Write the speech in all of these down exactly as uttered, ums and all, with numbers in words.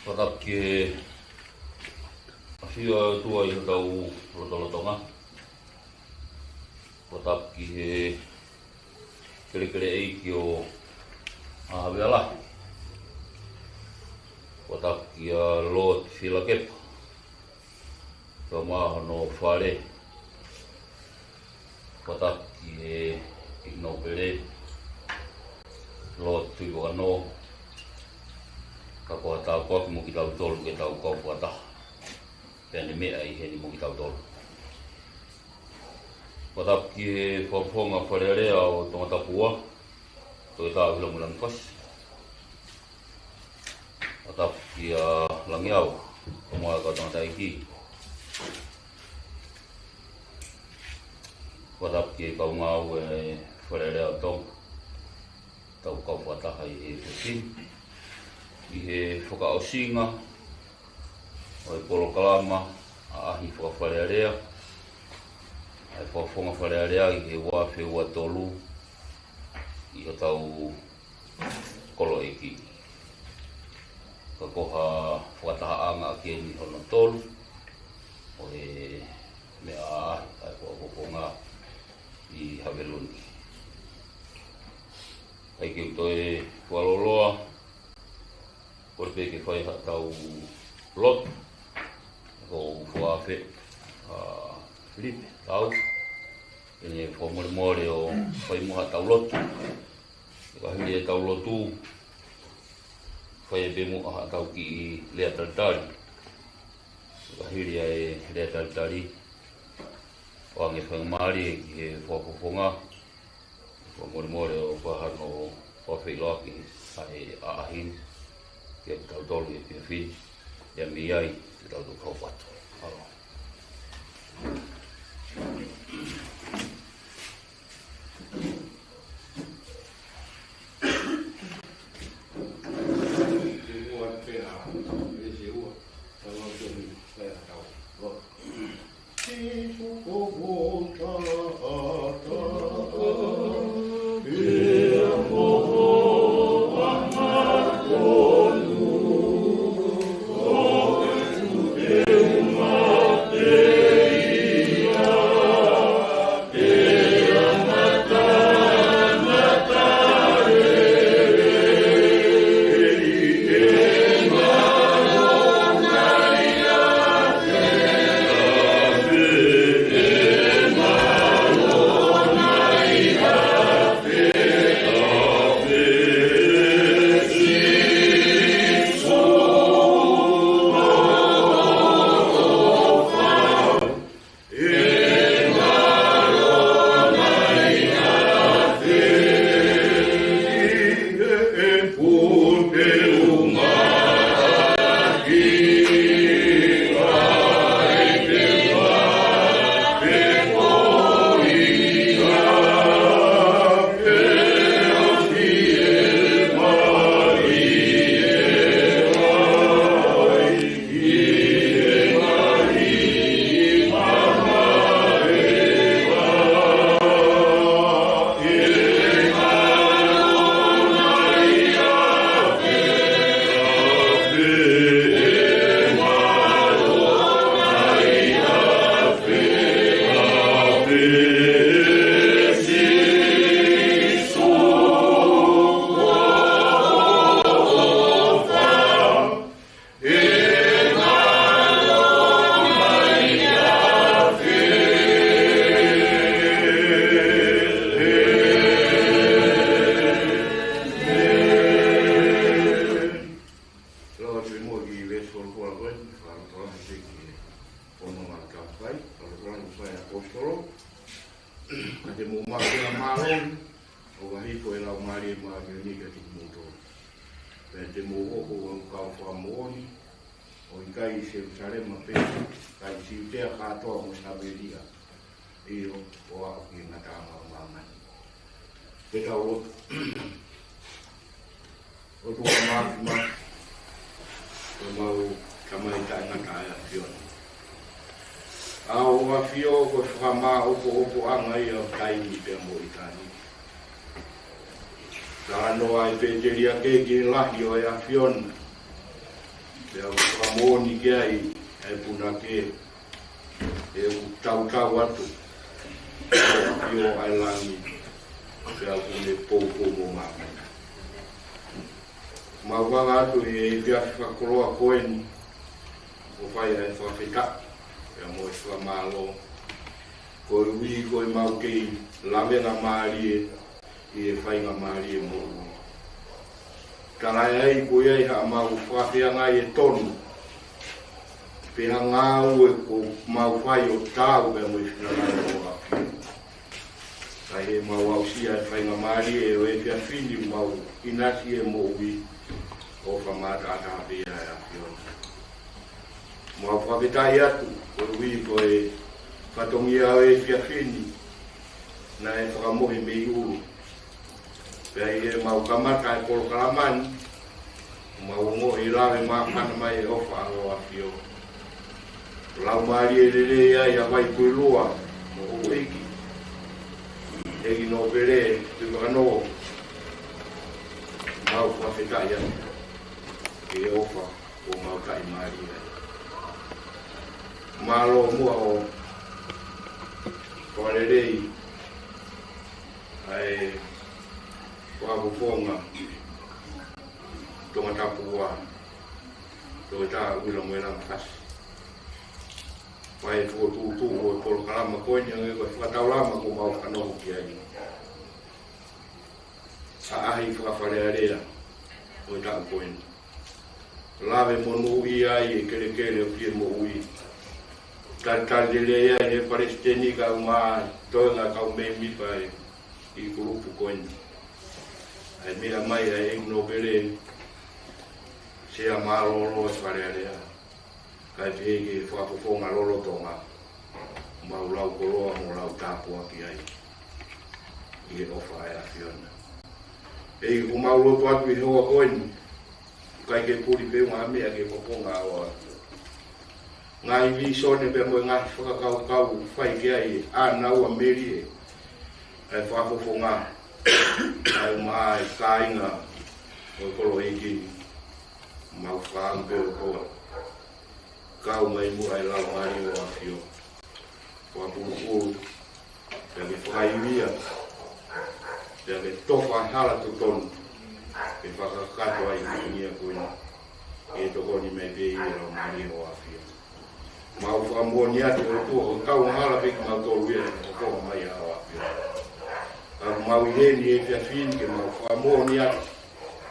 Fakatapu ki he ʻafio ʻa e ʻOtua ʻi hotau lotolotonga. Fakatapu ki he kelekele ʻeiki ʻo Haʻa Havea Lahi. Fakatapu kia Lord Fielakepa, kae ʻumaʻā hono fale. Fakatapu ki he ʻEiki Nōpele, Lord Tuʻivakanō, ka ko e tāpuaki mo kitautolu ke tau kau fakataha pea ne meʻa ʻi heni mo kitautolu. Fakatapu ki he fakafofonga Fale Alea ʻo Tongatapu ua, Toketā ʻUhila Muilangi Fasi. Fakatapu kia Langiao, kae ʻumaʻā e kau tangataʻeiki. Fakatapu ki he kau ngāue Fale Alea ʻo Tonga, tau kau fakataha ʻi he efiafi ni. ʻI he fakaʻosinga ʻo e polokalama ʻaʻahi fakafalealea ʻa e fakafofonga Fale Alea ʻi he ua afe ua tolu ʻi hotau kolo ʻeiki. Ka ko ha fakatahaʻanga ʻaki eni hono tolu ʻo e meʻa ʻaʻahi ʻa e fakafofonga ʻi Haveluni. ʻAi ke u toe fakalōloa, kole pē ke fai haʻatau lotu. Ko u fakaafe ʻa Filipe Tau ke ne fakamolemole ʻo fai mo haʻatau lotu. Ka hili ʻetau lotu, fai pē mo haʻatau kiʻi lea talitali. Ka hili ʻa e lea talitali, ʻoange faingamālie ki he fakafofonga, fakamolemole ʻo fai hano fakafeʻiloaki ʻa e ʻaʻahi ni kiate kitautolu ʻi he efiafi ni, pea mei ai te tau toki kau fakataha. ʻAlo. Lava ke mou ki he veesi folofola ko eni, fakalotolahi pē ki he fononga ʻa e kau fai, fakalotolahi ki he fai ʻaposetolo. Ka te mou maʻu ʻa e mālohi, ʻo fakahoko e Laumālie Māʻoniʻoni kiate kimoutolu. Pea te mou hoko ko e kau fakamoʻoni, ʻo ʻikai ʻi Selusalema pē, ka ʻi Siutea kātoa mo Samēlia, ʻio, ʻo aʻu ki he ngataʻanga ʻo māmani. Ke tau lotu. ʻOtua Māfimafi, ko homau Tamai taʻengata ʻa e ʻAfiona. ʻA hoʻo ʻAfio ko e fakamāʻopoʻopoʻanga ia ʻo taimi pea mo ʻitāniti. Talanoa ʻa e pēteliake ki he lahi ʻo e ʻAfiona, ʻOku fakamoʻoni ki ai ʻa e punake, ʻoku tautau atu ʻa e ʻAfio ʻa e langi, pea ʻoku ne poupou mo māmani. Mau hanga atu he efiafi fakakoloa ko eni ʻo fai ʻa e fakafetaʻi pea mo e fakamālō, koeʻuhi ko ʻemau kei lavengamālie ʻi he faingamālie moʻui. Talaʻehai ko ia ʻi haʻamau fakafeangai ʻe tonu, pe ha ngāue ʻoku mau fai ʻo taau pea mo e finangalo ʻo e ʻAfio. Ka ʻi heʻemau aʻusia e faingamālie ʻo e efiafi ni, mau ʻinasi he moʻui ʻo fakamātaʻatā pē ʻa e ʻAfiona. Mau fakafetaʻi atu koeʻuhi ko e fatongia ʻo e efiafi ni naʻe fakamohe mei ʻulu. Pea ʻi heʻemau kamata e polokalama ni, mau ongoʻi e lave māfana mai e ʻofa ʻa e ʻAfio. Laumālie lelei ai ʻa Vaikuilua mo Houʻeiki, ʻEiki Nōpele Tuʻivakanō. Mau fakafetaʻi atu ki he ʻofa kuo mau taʻimālie ai. Mālō muʻa ʻo fakalelei ʻa e fakafofonga Tongatapu ua, Toketā ʻUhila Moelama Fasi. Fai e fokotuʻutuʻu ʻo e polokalama ko eni, hangē ko e fakataulama kuo mau fanongo ki ai. ʻAʻahi fakafalealea ʻo e taʻu ko eni. Lave monūʻia ai e kelekele ʻo e moʻui. Talitali lelei ai ʻe he palesiteni kaeʻumaʻā e toenga kau mēmipa ʻi he kulupu ko eni. ʻA e meʻa mai ʻa e ʻEiki Nōpele, Sea Mālōlō ʻo e Fale Alea, kae pehē ki he fakafofonga lolotonga, mau lau koloa mo lau tāpuaki ai ʻi he ʻofa ʻa e ʻAfiona. ʻEiki, ʻoku mau lotu atu ʻi he houa ko eni, ʻikai ke puli pē ʻa e meʻa ki he fakafofonga ʻo e ʻAfio. Ngaahi vīsone pea mo e ngaahi fakakaukau fai ki ai ʻa e ʻaho ni, melie ʻa e fakafofonga, kaeʻumaʻā e kāinga ʻo e kolo ʻeiki ni. Mau fakaʻamu pē ʻOtua, kau mai muʻa e Laumālie ʻo e ʻAfio, fakapulupulu, pea ke fakaivia, pea ke tofa e hala totonu ke fakakakato ai e fatongia ko eni, ke tokoni mai pē ʻi he Laumālie ʻo e ʻAfio. Mau fakamoʻoni atu ʻOtua, ʻoku tau angahala pē kimautolu ia he fakafofonga mai ʻa e ʻAfio. Ka ʻoku mau ʻi heni he efiafi ni ke mau fakamoʻoni atu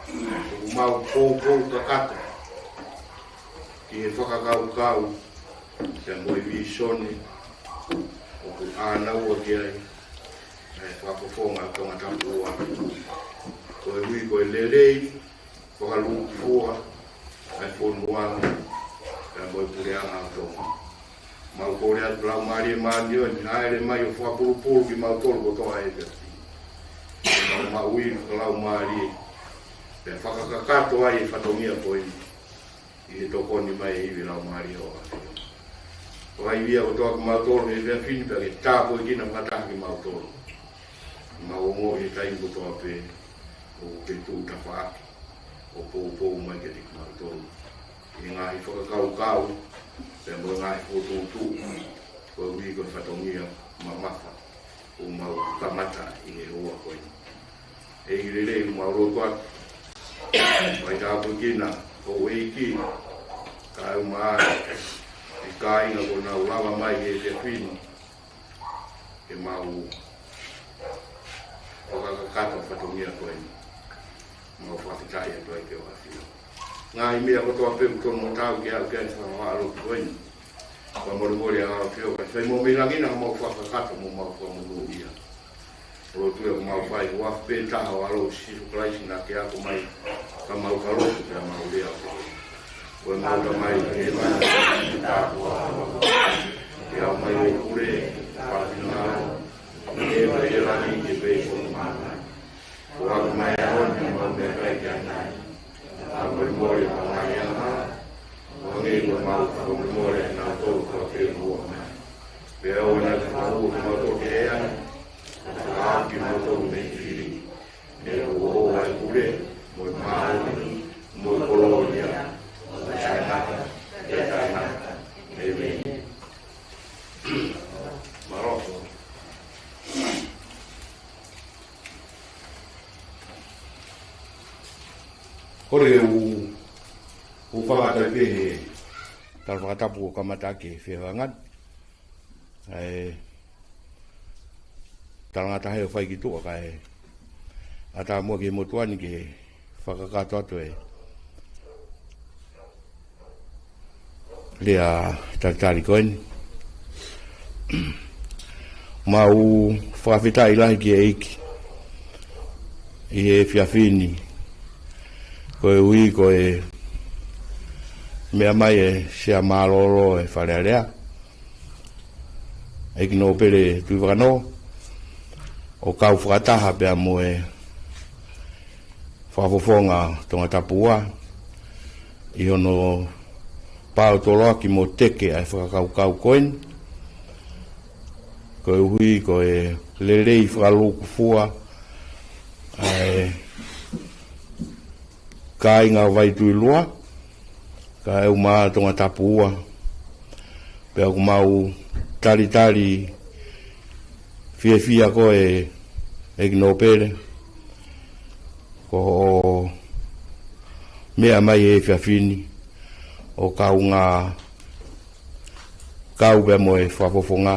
ʻoku mau poupou kakato ki he fakakaukau pea mo e vīsone ʻoku ʻānaua ki ai ʻa e fakafofonga ʻo Tongatapu ua, koeʻuhi ko e lelei fakalūkufua ʻa e fonua pea mo e puleʻanga ʻo Tonga. Mau kole atu Laumālie Māʻoniʻoni, hāʻele mai ʻo fakapulupulu kimautolu kotoa he efiafi ni. Mau maʻu e fakalaumālie, pea fakakakato ai e fatongia ko eni ʻi he tokoni mai ʻa e ivi Laumālie ʻo e ʻAfio. Fakaivia kotoa kimautolu he efiafi ni pea ke tāpuekina fakataha kimautolu. Mau ongoʻi he taimi kotoa pē ʻoku ke tuʻu tafaʻaki ʻo poupou mai kiate kimautolu ʻi he ngaahi fakakaukau pea mo e ngaahi fokotuʻutuʻu, koeʻuhi ko e fatongia mamafa ʻoku mau kamata ʻi he houa ko eni. ʻEiki lelei, mau lotu atu, fai tāpuekina Houʻeiki, kaeʻumaʻā e kāinga kuo nau lava mai he efiafi ni ke mau fakakakato e fatongia ko eni. Mau fakafetaʻi atu ai ki he ʻAfio. Ngaahi meʻa kotoa pē ʻoku tonu mo taau ke aʻu ki ai e fakavaʻa lotu ko eni, fakamolemole ʻa e ʻAfio, kae fai mo mei langi na mau fakakakato mo mau fakamonūʻia. Lotu ia ʻoku mau fai ʻi he huafa pē taha ʻo ho ʻAlo ko Sīsū Kalaisi naʻa ke ako mai ka mau ka lotu pea mau lea. Ko ʻemau Tamai ʻoku ʻi hēvani, ke aʻu mai hoʻo pule, fai ho finangalo, ʻi hēvani ʻi langi ke pehē ʻi māmani. Foaki mai he ʻaho ni haʻamau meʻakai ki ʻanai. Fakamolemole ʻemau ngaahi angahala, ʻo hangē ko ʻemau fakamolemole ʻa kinautolu ʻoku fakamolemole mai. Pea ʻoua naʻa ke fakahū kimautolu ki he ʻea, ka ke fakahaofi kimautolu mei he fili. He ʻoku ʻoʻou ʻa e pule, mo e māʻoniʻoni, mo e kolōlia, ʻo taʻengata. Kole u, u fakataha pē he tala fakatapu ʻoku kamata ʻaki e fehangahangai. ʻA e talangataʻa ʻoku fai ki tuʻa kae ʻatā muʻa ki he motuʻa ni ke fakakakato atu e lea talitali ko eni. Mau fakafetaʻi lahi ki he ʻEiki ʻi he efiafi ni, koeʻuhi ko e meʻa mai e Sea Mālōlō e Fale Alea, ʻEiki Nōpele Tuʻivakanō, ʻo kau fakataha pea mo e Fakafofonga Tongatapu ua ʻi hono paotoloaki mo teke ʻa e fakakaukau ko eni, koeʻuhi ko e lelei fakalūkufua ʻa e kāinga Vaituilua kae ʻumaʻā Tongatapu ua. Pea ʻoku mau talitali fiefia koe ʻEiki Nōpele, ko hoʻo meʻa mai he efiafi ni ʻo kaungā kau pea mo e Fakafofonga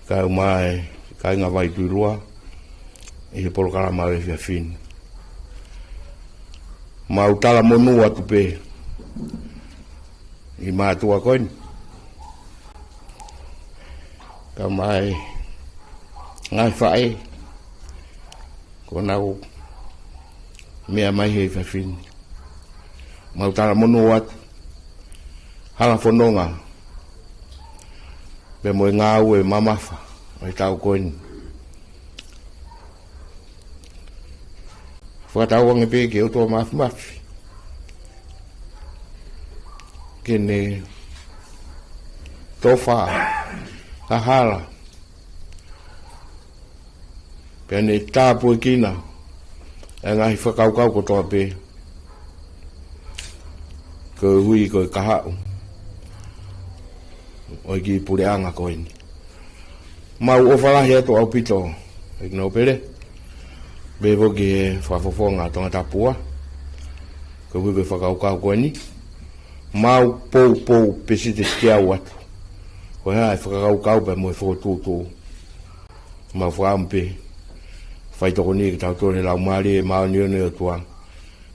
kae ʻumaʻā e kāinga Vaituilua ʻi he polokalama ʻo e efiafi ni. Mau talamonū atu pē ʻi mātuʻa ko eni, kae ʻumaʻā e ngaahi faʻē kuo nau meʻa mai he efiafi ni. Mau talamonū atu, hala fononga pea mo e ngāue mamafa ʻo e taʻu ko eni. Fakatauange pē ki he ʻOtua Māfimafi ke ne tofa ʻa e hala pea ne tāpuekina e ngaahi fakakaukau kotoa pē, koeʻuhi ko e kahaʻu ʻo e kiʻi puleʻanga ko eni. Mau ʻofa lahi atu ʻaupito ʻEiki Nōpele, pea foki ki he Fakafofonga Tongatapu ua, koeʻuhi ko e fakakaukau ko eni. Mau poupou pē siʻi te kiau atu ko e hā e fakakaukau pea mo e fokotuʻutuʻu. Mau fakaʻamu pē, faitokoni ke tau tole Laumālie Māʻoniʻoni ʻo e ʻOtua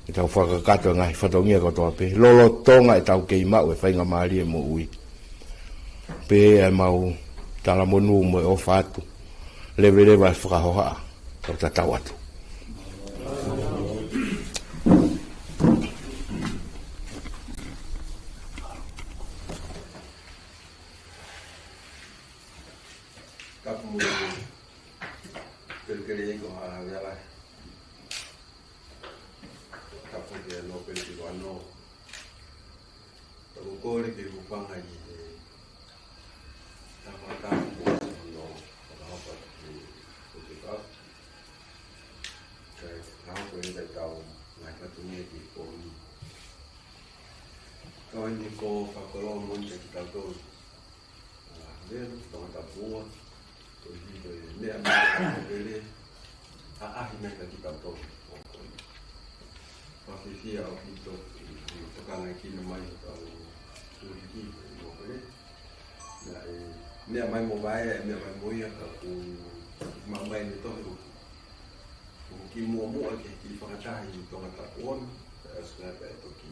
ke tau fakakakato e ngaahi fatongia kotoa pē lolotonga ʻetau kei maʻu e faingamālie moʻui. Pea ʻi heʻemau talamonū mo e ʻofa atu, leveleva e fakahohaʻa. Tau tatau atu. Tapu mo e kelekele ʻEiki Haʻa Havea Lahi. Tapu ki he Nōpele Tuʻivakanō. Tau kole ke u hūfanga ʻi he tapa tau ko hono fakahoko atu ki he kau. Kae fakahoko ʻetau ngaahi fatongia ki he pō ni. Ko eni ko e fakakoloa moʻoni kiate kitautolu. ʻA, leo, Tongatapu ua, ko e hiko e meʻa mai ʻa e Nōpele, ʻaʻahi mai kiate kitautolu. Ko e fakafetaʻi ʻaupito ʻi he tokangaekina mai ʻo e kau tuliki ʻo e Nōpele. Naʻe meʻa mai mo vaea, meʻa mai mo ia ka kuo maʻu mai ʻene tohi ʻoku kimuʻa muʻa ke kiʻi fakataha ʻi Tongatapu ono, ka ʻosi ngai pea toki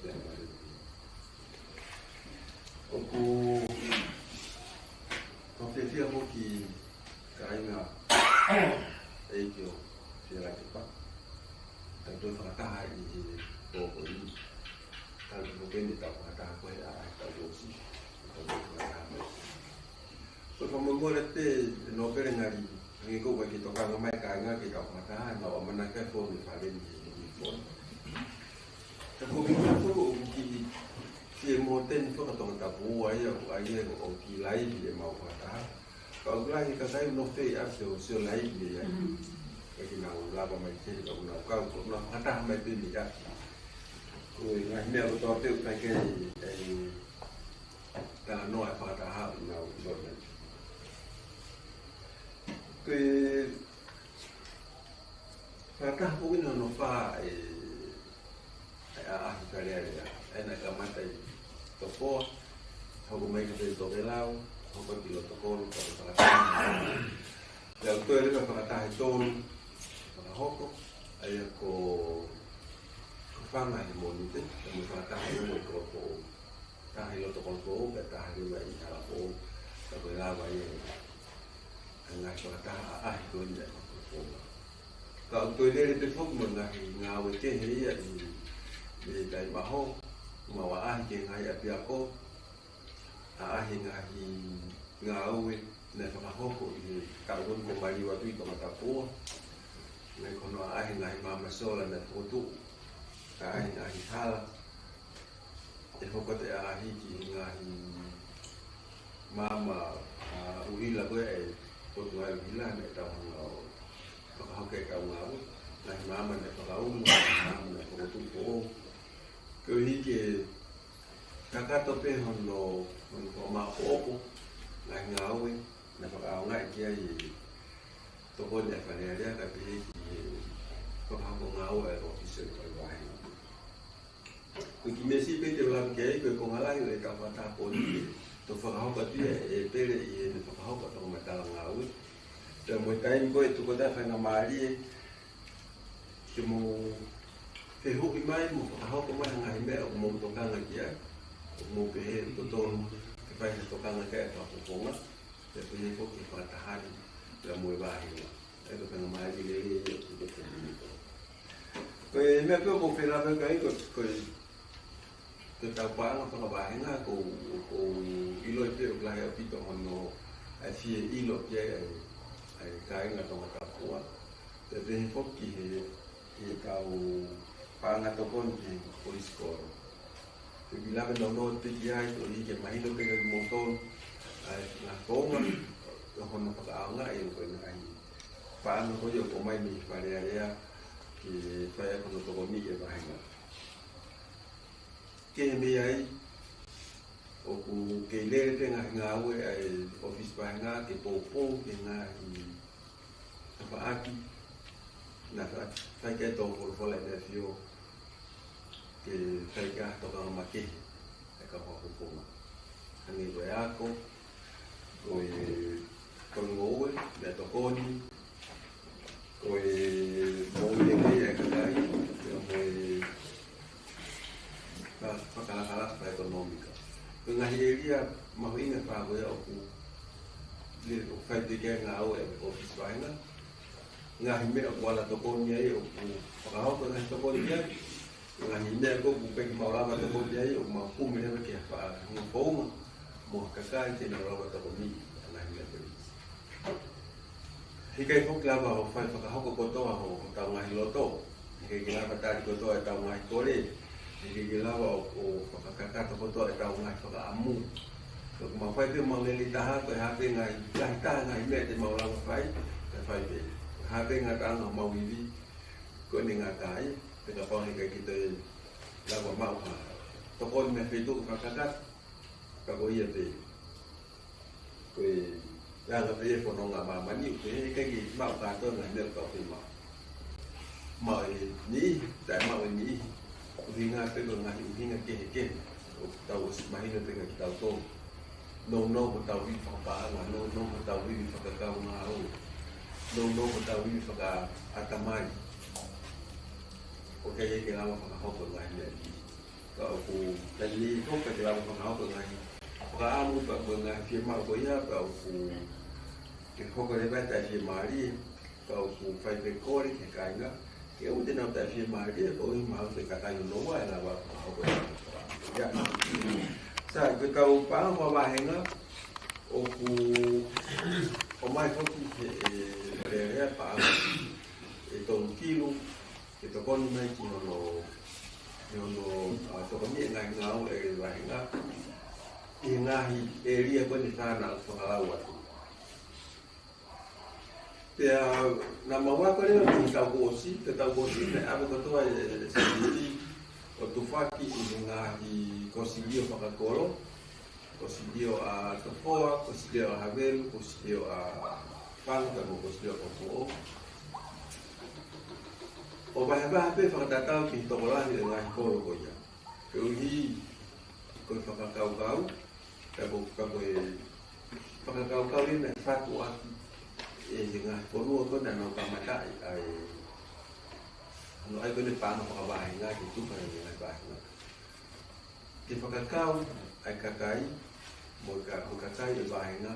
meʻa mai. ʻOku ou fiefia foki kāinga ʻEiki ʻo Fielakepa, tau toe fakataha ʻi he pō ko eni. Tau toe foki eni tau fakataha ko e ʻaʻahi tau ʻosi, tau toe fakataha mai. Ko e fakamolemole pē Nōpele ngali, ngali ko e ʻikai ke tokanga mai kāinga ke tau fakataha, naʻa ku ʻamanaki ke fonu e fale ni he ʻaho ni. Ka ko e meʻa ko ē ʻoku kiʻi, kiʻi mōteni faka-Tongatapu ua ia, ʻoku ʻai ia ʻo kiʻi laivi ʻemau fakataha. Ka ʻoku lahi e kakai ʻoku nofo ʻi ʻapi ʻo sio laivi ia. Mm. ʻIkai ke nau lava mai ke, ka ʻoku nau kau, ʻoku nau fakataha mai pē mei ʻapi. Ko e ngaahi meʻa kotoa pē ʻoku ʻikai ke, ʻe, talanoa e fakataha ʻoku nau ʻilo mai. Ko e fakataha ko eni hono fā ʻe Fale Alea. ʻA ia naʻe kamata ʻi Tofoa, hoko mai ki Tokelau, hoko ki Lotokolo, ka ko Fakataha. Pea ʻoku toe leva Fakataha ʻe tolu fakahoko, ʻa ia ko, ko Fanga ʻi Monite, pea mo e Fakataha ʻi Lotokolo. Taha ʻi Lotokolo, pea taha leva ʻi Halafoʻou, ka ko e lava ia ʻa e ngaahi fakataha ʻaʻahi ko eni ʻa e fakafofonga. Ka ʻoku toe lele pē foki mo e ngaahi ngāue kehe ia ʻi, ʻi he taimi ʻaho, mau ʻaʻahi ki he ngaahi ʻapiako, ʻaʻahi e ngaahi ngāue naʻe fakahoko ʻi he taʻu ko eni kuo maliu atu ʻi Tongatapu. Naʻe ko hono ʻaʻahi e ngaahi maama sola naʻe fokotuʻu, ʻaʻahi e ngaahi hala, ʻe hoko atu e ʻaʻahi ki he ngaahi maama, ʻa, ʻuhila ko ē ʻa e Potungāue ʻUhila naʻa tau hanga ʻo fakahoko ʻetau ngāue, ngaahi maama naʻe fakaongo, ngaahi maama naʻe fokotuʻu foʻou. Koeʻuhi ke kakato pē hono, hono fakamāʻopoʻopo ngaahi ngāue naʻe fakaʻaongaʻi ki ai e tokoni ʻa Fale Alea kae pehē ki he fakahoko ngāue ʻa e ʻōfisi ʻo e Vahenga. Ko e kiʻi meesi pē te u lave ki ai, ko e konga lahi ʻo ʻetau fakataha ko eni, ʻe toki fakahoko atu ia ʻe Pele ʻi heʻene fakahoko e fakamatala ngāue. Pea mo e taimi ko ē ʻe tuku atu ai e faingamālie ke mou fehuʻi mai mo fakahoko mai ha ngaahi meʻa ʻoku mou tokanga ki ai, ʻoku mou pehē ʻoku totonu ke fai ha tokanga ki ai ʻa e fakafofonga, pea pehē foki ki he fakataha ni, pea mo e Vahenga. ʻA ia ko e faingamālie lelei ia ʻoku tuku atu ʻe Pele. Ko e meʻa pē ʻoku ou fie lave ki ai ko, ko e, ko ʻetau paʻanga fakavahenga, ʻoku ou, ʻoku ou ʻiloʻi pē ʻoku lahi ʻaupito hono ʻai fie ʻilo ki ai ʻa e, ʻa e kāinga Tongatapu. Pea pehē foki ki he, ki heʻetau paʻanga tokoni ki he polisī kolo. Ke u kiʻi lave nounou pē ki ai, koeʻuhi ke mahino pē kia kimoutolu ʻa e ngaahi founga ʻo hono fakaʻaongaʻi ʻo e ngaahi paʻanga ko ia ʻoku ʻomai mei Fale Alea ke fai ai hono tokoniʻi e Vahenga. Kehe mei ai, ʻoku kei lele pē ngaahi ngāue ʻa e ʻōfisi Vahenga ke poupou ki he ngaahi tafaʻaki naʻe fai ki ai e tō folofola ʻa ʻEne ʻAfio ke fai ki ai ha tokanga makehe ʻa e kau fakafofonga. Hangē ko e ako, ko e tonu ngoue, meʻatokoni, ko e moʻui ʻa e kakai, pea mo e fa-, fakalakalaka fakaʻekonōmika. Ko e ngaahi ʻēlia mahuʻinga ʻe fā ko ia ʻoku lele ʻo fai pē ki ai e ngāue ʻa e ʻōfisi Vahenga. Ngaahi meʻa ʻoku ala tokoni ai, ʻoku fakahoko e ngaahi tokoni ai. Ngaahi meʻa ko ē ʻoku ʻikai ke mau lava tokoni ai, ʻoku mau kumi leva ki ha faʻahinga founga mo ha kakai ke nau lava tokoniʻi ʻa e ngaahi meʻa ko ē. Heʻikai foki lava ʻo fai fakahoko kotoa ho, hotau ngaahi loto. Heʻikai ke lava tali kotoa ʻetau ngaahi kole. Heʻikai ke lava ʻo, ʻo fakakakato kotoa ʻetau ngaahi fakaʻamu. Ka ʻoku mau fai pē ʻemau lelei taha, ko e hā pē ngaahi, ngaahi taha ngaahi meʻa te mau lava fai, ka fai pē. Ko e hā pē ngataʻanga homau ivi, ko ʻene ngata ai, pea kapau heʻikai ke toe lava maʻu ha tokoni mei ha feituʻu fakakakato, ka ko ia pē. Ko e anga pē e fononga ʻa māmani, ʻoku ʻikai ke maʻu kātoa e ngaahi meʻa ʻoku tau fiemaʻu. Maʻu ʻe niʻihi, taʻemaʻu ʻe niʻihi, ʻuhinga pē ko e ngaahi ʻuhinga kehekehe, ʻoku tau ʻosi mahino pē kia kitautolu. Nounou hotau ivi fakapaʻanga, nounou hotau ivi fakakaungāue, nounou hotau ivi fakaʻatamai. ʻOku ʻikai ke lava fakahoko e ngaahi meʻa ni. Ka ʻoku taimi ni ʻoku ʻikai ke lava fakahoko e ngaahi fakaʻamu, pea mo e ngaahi fiemaʻu ko ia, pea ʻoku ke hoko leva e taʻefiemālie, pea ʻoku fai pē kole ki he kāinga ke ʻoua te nau taʻefiemālie, koeʻuhi mahalo ko e kakai ʻoku nau ʻi ai ʻe lava fakahoko e ngaahi fakaʻamu. ʻIa. Sai, ko ʻetau paʻanga fakavahenga, ʻoku ʻomai foki ʻe, ʻe Fale Alea paʻanga ʻe tolu kilu, ke tokoni mai ki hono, ki hono, ʻa, tokoniʻi e ngaahi ngāue ʻa e Vahenga ʻi he ngaahi ʻēlia ko eni ʻe fā naʻa ku fakalau atu. Pea naʻa mau ako leva mei he taʻu kuo ʻosi, pea taʻu kuo ʻosi naʻe ʻave kotoa e, e, e sēniti ʻo tufaki ʻi he ngaahi kosilio fakakolo, kosilio ʻa Tofoa, kosilio ʻa Havelu, kosilio ʻa Fanga, pea mo e kosilio ʻa Tofoa. ʻO vahevahe pē fakatatau ki he tokolahi ʻo e ngaahi kolo ko ia. Koeʻuhi ko e fakakaukau, ka ko, ka ko e fakakaukau ʻeni naʻe fatu ʻaki ʻe he ngaahi fonua ko ē naʻa nau kamataʻi ʻa e, ʻa e, ʻa e ko ʻeni paʻanga fakavāhenga ke tuku ai e ngaahi vāhenga. Ke fakakau ʻa e kakai, mo e ka, mo e kakai ʻo e vāhenga,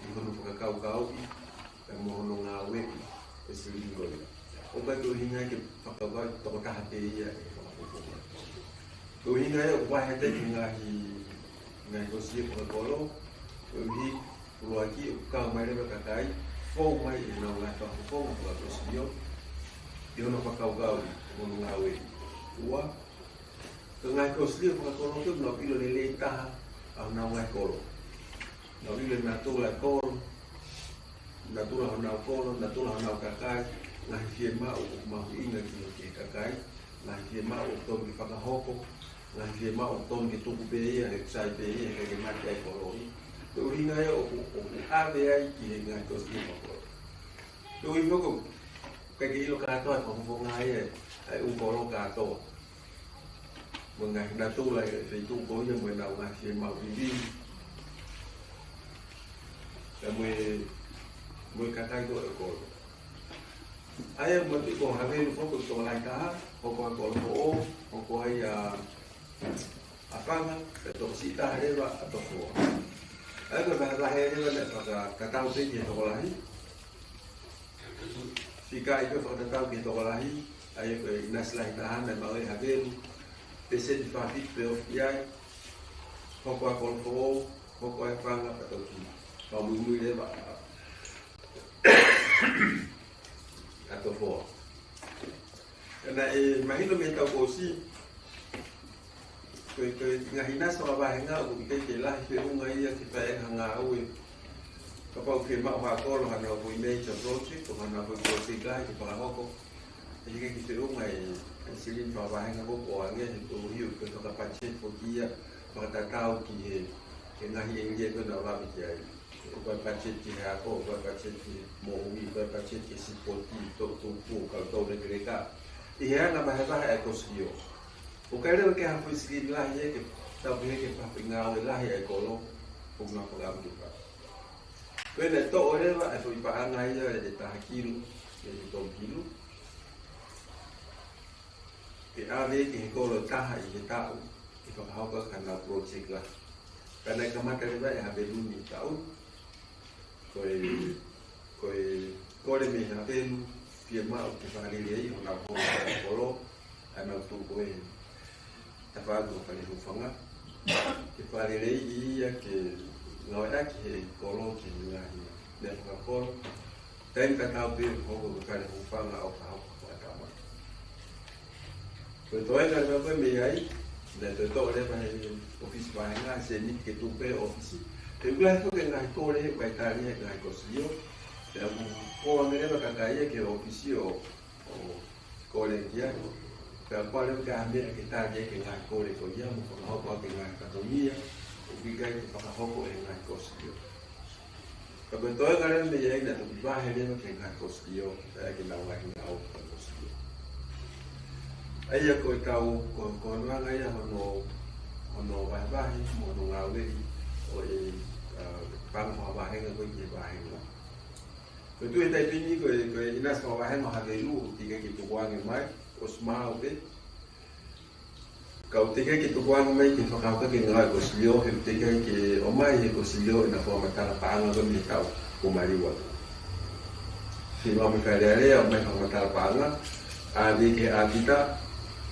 ʻi hono fakakaukauʻi, pea mo hono ngāueʻi e silini ko ia. ʻOku ʻikai ke ʻuhinga ia ke fakakaukau tokotaha pē ia ʻe he fakafofonga. Ko e ʻuhinga ia ʻoku vahe atu ai ki he ngaahi, ngaahi kosipeli fakakolo, koeʻuhi, ʻuluaki, ʻoku kau mai leva e kakai, fou mai ʻenau ngaahi fakafofonga fakakosipeli, ʻi hono fakakaukauʻi, hono ngāueʻi. Ua, ko e ngaahi kosipeli fakakolo ko ē, nau ʻilo lelei taha ʻa honau ngaahi kolo. Nau ʻilo e natula e kolo, natula honau kolo, natula honau kakai, ngaahi fiemaʻu ʻoku mahuʻinga ki he, ki he kakai, ngaahi fiemaʻu ʻoku totonu ke fakahoko, ngaahi fiemaʻu ʻoku totonu ke tuku pē ia, he ʻoku sai pē ia, he ʻikai ke mate ai e kolo ia. Ko e ʻuhinga ia ʻoku, ʻoku ʻave ai ki he ngaahi kosipeli fakakolo. Ko e ʻuhinga ko ē, ʻikai ke ʻilo kātoa ʻe he fakafofonga ia ʻa e ʻū kolo kātoa. Mo e ngaahi natula ʻo e feituʻu ko ia mo ʻenau ngaahi fiemaʻu vivili. Pea mo e, mo e kakai ko ē ʻo e kolo. ʻA ia mo e piko Havelu foki ko e tokolahi taha, hoko ai e kolo foʻou, hoko ai ʻa, ʻa Fanga, pea tokosiʻi taha leva ʻa Tofoa. ʻA ia ko e vahevahe leva naʻe fakatatau pē ki he tokolahi. Fika ia ko ē fakatatau ki he tokolahi, ʻa ia ko e ʻinasi lahi taha naʻe maʻu ʻe Havelu, pēseti fā fitu pē ofi ai, hoko ai e kolo foʻou, hoko ai ʻa Fanga pea toki fakamuimui leva ʻa, ʻa Tofoa. Naʻe mahino mei heʻetau kōsi, ko e, ko e ngaahi ʻinasi fakavāhenga ʻoku ʻikai ke lahi feʻunga ia ke fai ha ngāue. Kapau ʻoku fiemaʻu ʻe ha kolo haʻanau foʻi major project, ʻo haʻanau foʻi project lahi ke fakahoko, ʻe ʻikai ke feʻunga e, e silini fakavāhenga ko ē ʻoku ʻoange, he koeʻuhi ko e fakapatiheti foki ia, fakatatau ki he, he ngaahi ʻēlia ko ē naʻa nau lave ki ai. ʻOku ʻi ai e patiseti ki he ako, ʻoku ʻi ai e patiseti ki he moʻui, ʻoku ʻi ai e patiseti ki he sipoti, tō, tō, tō, kau tō lekeleka. ʻI he anga e vahevahe ʻa e kosipeli. ʻOku ʻikai leva ke ʻi ai ha foʻi silini lahi ia ke tau pehē ke fai ha foʻi ngāue lahi ʻa e kolo, ʻoku nau fakaamu ke fai. Ko ʻene toʻo leva e foʻi paʻanga ia ʻe taha kilu, ʻe tolu kilu. Ke ʻave ki he kolo ʻe taha ʻi he taʻu, ke fakahoko ʻaki haʻanau project lahi. Ka naʻe kamata leva ʻe Havelu ni e taʻu ni. Ko e, ko e kole mei Havelu, fiemaʻu ke fakaleleiʻi honau houʻeiki kolo, ʻa ia naʻa nau tuʻu ko ē he tafaʻaki ʻo e Fale Hūfanga. Ke fakaleleiʻi ia ke ngāueʻaki ʻe he kolo ki he ngaahi meʻa fakakolo. Taimi tatau pē ʻoku hoko ko e Fale Hūfanga ʻo fakahoko fakatama. Ko e toenga leva ko ē mei ai, naʻe toe toʻo leva ʻe he ʻōfisi vāhenga e sēniti ke tuku pē ʻōfisi. He ʻoku lahi foki e ngaahi kole ʻoku ʻikai tali ʻe he ngaahi kosipeli. Pea ʻoku ʻoange leva e kakai ia ki he ʻōfisi ʻo, ʻo kole ki ai. Pea ʻoku ʻikai leva ke ʻi ai ha meʻa ke tali ʻaki e ngaahi kole ko ia mo fakahoko ʻaki e ngaahi fatongia ʻoku ʻikai ke fakahoko ʻe he ngaahi kosipeli. Ka ko e toenga leva mei ai naʻe toki vahe leva ki he ngaahi kosipeli, pea ke nau ngaahi ngāue ki he kosipeli. ʻA ia ko e tau, ko, ko hono anga ia hono, hono vahevahe, mo hono ngāueʻi ʻo e, ʻa, paʻanga fakavāhenga ko ē ki he vāhenga. Ko e tuʻu he taimi ni ko e, ko e ʻinasi fakavāhenga ʻo Havelu, teʻeki ai ke tukuange mai, ʻosi maau pē. Ka ʻoku teʻeki ai ke tukuange mai ke fakahoko ʻaki e ngāue ʻa e kosipeli, he ʻoku teʻeki ai ke ʻomai ʻe he kosipeli ʻena fakamatala paʻanga ko ē mei he taʻu kuo maliu atu. Fiemaʻu mei he Fale Alea ʻo ʻomai e fakamatala paʻanga, ʻave ki he ʻāpita,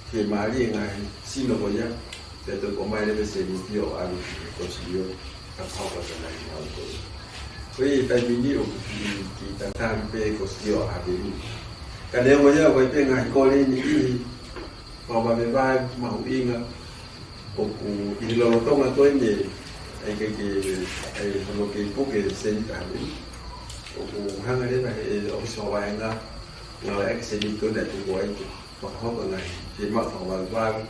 ke mālie e ngaahi sino ko ia, pea toki ʻomai leva e sēniti ʻo ʻave ki he kosipeli, fakahoko ʻaki e ngaahi ngāue ko ia. Ko ia ʻi he taimi ni ʻoku kiʻi, kiʻi tatali pē e kosipeli ʻa Havelu. Ka neongo ia, ʻoku ʻi ai pē e ngaahi kole ni ʻi he fakavavevave mahuʻinga ʻoku ʻi he lolotonga ko eni, ʻa ia ʻikai ke, ʻa ia hono kei puke e sēniti ʻa Havelu. ʻOku hanga leva ʻe he ʻōfisi fakavāhenga ngāueʻaki e sēniti ko ē naʻe tuku ai ke fakahoko e ngaahi fiemaʻu fakavavevave,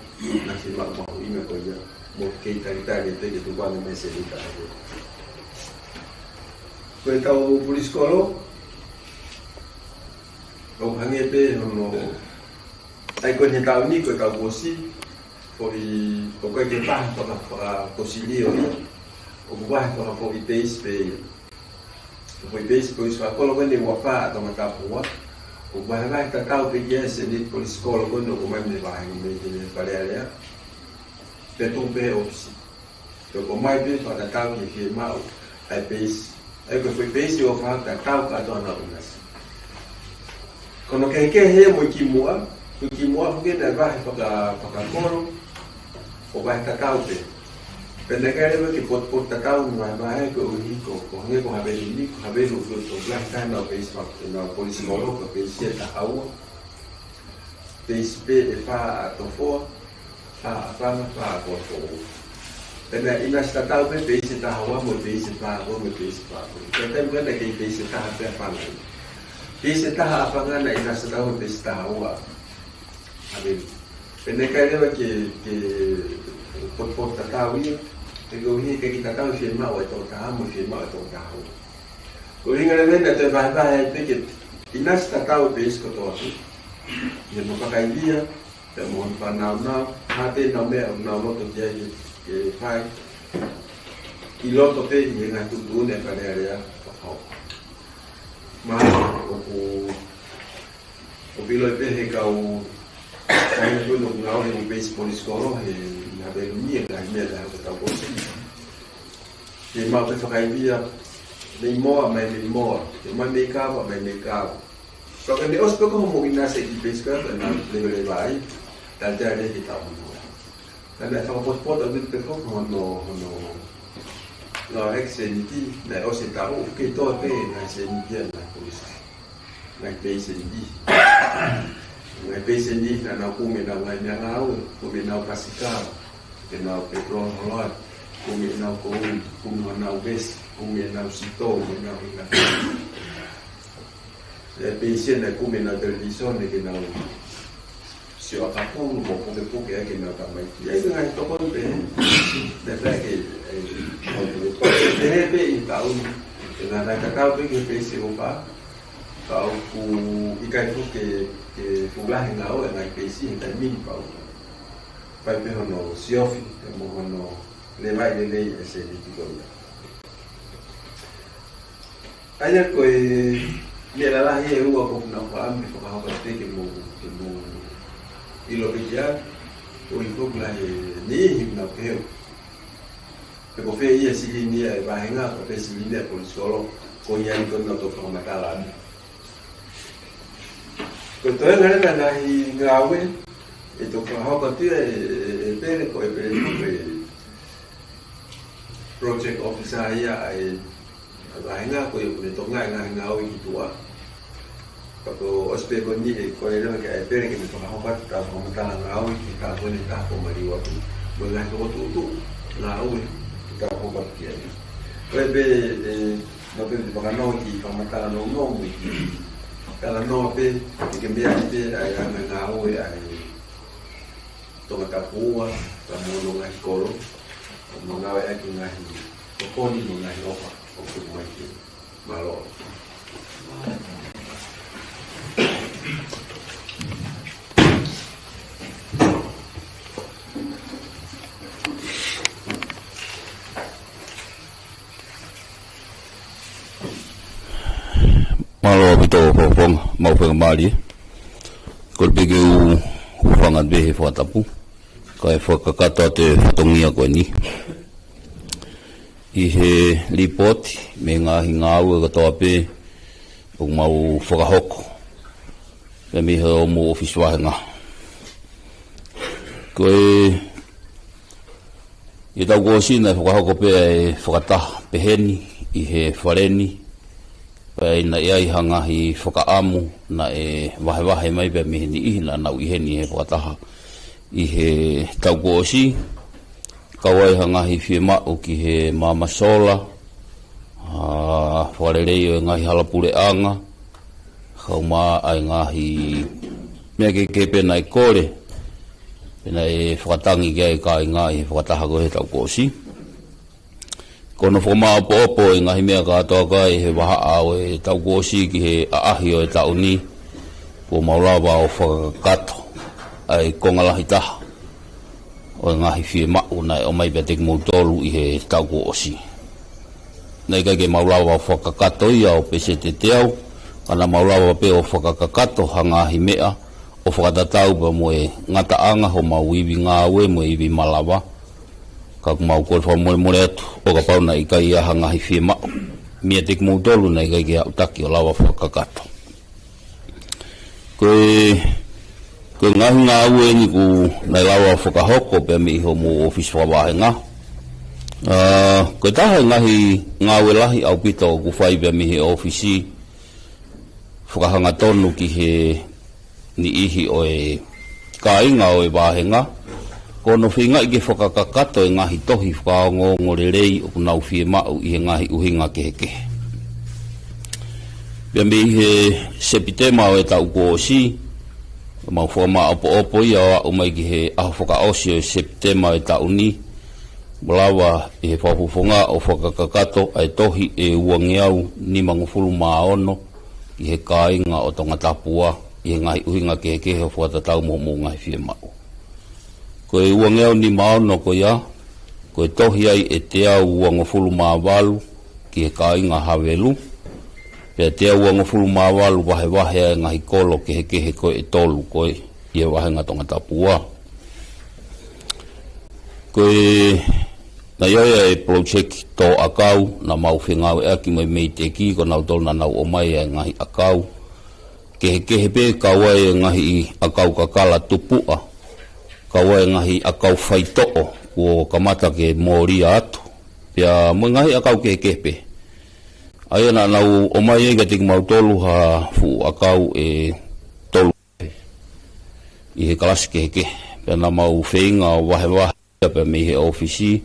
ngaahi fiemaʻu mahuʻinga ko ia, mo e kei talitali atu ke tukuange mai e sēniti ʻa Havelu. Ko e tau puli sikolo, ʻoku hangē pē hono, ʻa ia ko eni he taʻu ni, ko e tau kōsi, Foʻi, ʻoku ʻikai ke vahe faka-, fakaposilio ia. ʻOku vahe fakafoʻi peisi pē ia. Foʻi peisi, peisi fakakolo ko eni ua fā ʻa Tongatapu. ʻOku vahevahe tatau pē ki ai e sēniti polisi kolo ko eni ʻoku ʻomai mei he vahenga mei he Fale Alea. Pea tuku pē he ʻōfisi. Pea ʻoku ʻomai pē fakatatau ki he fiemaʻu ʻa e peisi. ʻA ia ko e foʻi peisi ʻoku fakatatau kātoa ʻa e ʻinasi. Ko hono kehekehe ia mo e kimuʻa, ko e kimuʻa foki naʻe vahe faka-, fakakolo, ʻo vahe tatau pē. Pea naʻe ʻikai leva ke potupotutatau mo e vahevahe koeʻuhi ko, ko e hangē ko Havelu ni, ko Havelu ko e, ko e lahi taha ʻenau peisi faka-, ʻenau polisi kolo, ko e peisi ʻe taha ua. Peisi pē ʻe fā ʻa Tofoa, fā ʻa Fanga, fā ʻa Kolofoʻou. Pea naʻe ʻinasi tatau pē peisi ʻe taha ua mo e peisi ʻe fā ua mo e peisi ʻe fā ua. Ko e taimi ko ē naʻe kei peisi ʻe taha pē ʻa Fanga. Peisi ʻe taha ʻa Fanga naʻe ʻinasi tatau mo e peisi ʻe taha ua ʻa Havelu. Pea naʻe ʻikai leva ke, ke potupotutatau ia, he koeʻuhi he ʻikai ke tatau e fiemaʻu ʻa e tokotaha mo e fiemaʻu ʻa e tokotaha ua. Ko e ʻuhinga leva ia naʻe toe vahevahe ai pē ke ʻinasi tatau e peisi kotoa pē. ʻI hono fakaivia, pea mo hono fanongonongo, hā pē ʻenau meʻa ʻoku nau loto ki ai ke, ke fai. ʻI loto pē ʻi he ngaahi tuʻutuʻuni ʻa e Fale Alea fakahoko. Mahalo ʻoku, ʻoku ʻiloʻi pē ʻe he kau, kau ʻi he tuʻutuʻuni ʻoku ngāue he peisi polisi kolo, he ʻi Havelu ni e ngaahi meʻa naʻe hoko he taʻu kuo ʻosi. Ke maʻu pē fakaivia, mei Moa, mai mei Moa, ke mai mei Kava, mai mei Kava. Pea ka ne ʻosi pē ko hoʻomo ʻinasi ki he peisi ko ē naʻa nau leveleva ai, talitali ai ke tau hono. Ka naʻe fakapotopoto ʻaupito pē foki hono, hono, ngāue ʻaki e sēniti, naʻe ʻosi e taʻu, ke toe pē ngaahi sēniti ia naʻe polisi. Ngaahi peiseni. Ngaahi peiseni naʻa nau kumi ʻenau ngaahi meʻangāue, kumi ʻenau pasikala, ʻenau petrol holoa, kumi ʻenau kouli, kumi honau vesi, kumi ʻenau sitō, ʻenau ina. E peiseni naʻe kumi ʻenau televīsone ke nau sio ʻakapulu mo pukepuke ai ke nau tamaiki. ʻA ia ko e ngaahi tokoni pehē, naʻe pehē ke, ʻe, pehē pē ʻi he taʻu ni, ʻe ngaahi tatau pē ki he peisi ʻe fā, ka ʻoku ʻikai foki ke, ke fuʻu lahi e ngāue ʻa e ngaahi peisi he taimi ni pau. Fai pē hono siofi, pea mo hono levaʻi lelei e sēniti ko ia. ʻA ia ko e meʻa lalahi ʻe ua ʻoku nau fakaʻamu ke fakahoko atu ke mou, ke mou ʻilo pē ki ai, ʻo ʻi foki lahi e niʻihi ʻoku nau keheu. Pe ko fē ia e silini ia e vāhenga, ko fē silini ia e polisi kolo, ko ia ni ko ē naʻa tau fakamatala atu. Ko e toenga leva e ngaahi ngāue, ʻe toki fakahoko atu ia ʻe, ʻe, ʻe Pele, ko ʻEpele ko e project officer ia ʻa e vāhenga, ko ia ʻoku ne tokangaʻi e ngaahi ngāue ki tuʻa. Pea ko e ʻosi pē ko eni ʻe kole leva kia ʻEpele ke ne fakahoko atu ʻetau fakamatala ngāue ki he taʻu ko eni ʻe taha kuo maliu atu. Mo e ngaahi fokotuʻutuʻu ngāue ke tau hoko atu ki ai. Ko e pē, ʻe, naʻa pē te fakanoa ki he fakamatala nounou mo e kiʻi talanoa pē, ʻe ke meaʻi pē ʻa e anga ngāue ʻa e Tongatapu ua, pea mo hono ngaahi kolo, mo ngāueʻaki e ngaahi tokoni mo e ngaahi ʻofa ʻoku tuku mai ki ai. Mālō. Mālō ʻaupito Fakafofonga, maʻu faingamālie. Kole pē ke u hūfanga atu pē he fakatapu, kae fakakakato atu e fatongia ko eni. ʻI he lipooti mei he ngaahi ngāue kotoa pē ʻoku mau fakahoko pē mei hoʻomou ʻōfisi vāhenga. Ko e, ʻi he taʻu kuo ʻosi naʻe fakahoko pē e fakataha pehē ni ʻi he fale ni, pea naʻe ʻi ai ha ngaahi fakaʻamu naʻe vahevahe mai pē mei he niʻihi naʻa nau ʻi heni he fakataha ʻi he taʻu kuo ʻosi, kau ai ha ngaahi fiemaʻu ki he maama sola, ʻa e fakalelei ʻo e ngaahi hala puleʻanga, kaeʻumaʻā e ngaahi meʻa kehekehe pē naʻe kole, pea naʻe fakatangi ki ai e kāinga ʻi he fakataha ko ē he taʻu kuo ʻosi. Ko hono fakamāʻopoʻopo e ngaahi meʻa kātoa ko ē he vahaʻa ʻo e taʻu kuo ʻosi ki he ʻaʻahi ʻo e taʻu ni, kuo mau lava ʻo fakakakato ʻa e konga lahi taha ʻo e ngaahi fiemaʻu naʻe ʻomai pē kiate kimoutolu ʻi he taʻu kuo ʻosi. Naʻe ʻikai ke mau lava ʻo fakakakato ia ʻo pēseti ʻe teau, ka naʻa mau lava pē ʻo fakakakato ha ngaahi meʻa ʻo fakatatau pea mo e ngataʻanga homau ivi ngāue mo e ivi malava. Ka ʻoku mau kole fakamolemole atu ʻo kapau naʻe ʻikai ha ngaahi fiemaʻu meiate kimoutolu naʻe ʻikai ke aʻutaki ʻo lava fakakakato. Ko e, ko e ngaahi ngāue eni ʻoku nau lava fakahoko pea mei homou ʻōfisi fakavāhenga. ʻA, ko e taha e ngaahi ngāue lahi ʻaupito ʻoku fai pea mei he ʻōfisi fakahangatonu ki he niʻihi ʻo e kāinga ʻo e vāhenga, ko hono feingaʻi ke fakakakato e ngaahi tohi fakaongoongo lelei ʻoku nau fiemaʻu ʻi he ngaahi ʻuhinga kehekehe. Pea mei he Sepitema ʻo e taʻu kuo ʻosi, mau fakamāʻopoʻopo ia ʻo aʻu mai ki he ʻaho fakaʻosi ʻo e Sepitema ʻo e taʻu ni, mo lava ʻi he fakafofonga ʻo fakakakato ʻa e tohi ʻe uangeau nimangofulu mā ono ki he kāinga ʻo Tongatapu ʻi he ngaahi ʻuhinga kehekehe ʻo fakatatau mo hoʻomou ngaahi fiemaʻu. Ko e uangeau nima ono ko ia, ko e tohi ai ʻe teau uangofulu mā valu ki he kāinga Havelu, pea teau uangofulu mā valu vahevahe ʻa e ngaahi kolo kehekehe ko ē ʻe tolu ko ē ʻi he vāhenga Tongatapu. Ko e, naʻe ʻi ai e project tō ʻakau, naʻa mau fengāueʻaki mo e MEIDECC, ko nautolu naʻa nau ʻomai ʻa e ngaahi ʻakau kehekehe pē, kau ai e ngaahi ʻakau kakala tupuʻa, kau ai e ngaahi ʻakau faitoʻo kuo kamata ke mōlia atu, pea mo e ngaahi ʻakau kehekehe pē. ʻA ia naʻa nau ʻomai ai kiate kimautolu ha fuʻu ʻakau ʻe tolu ʻi he kalasi kehekehe. Pea naʻa mau feinga ʻo vahevahe ia pea mei he ʻōfisi,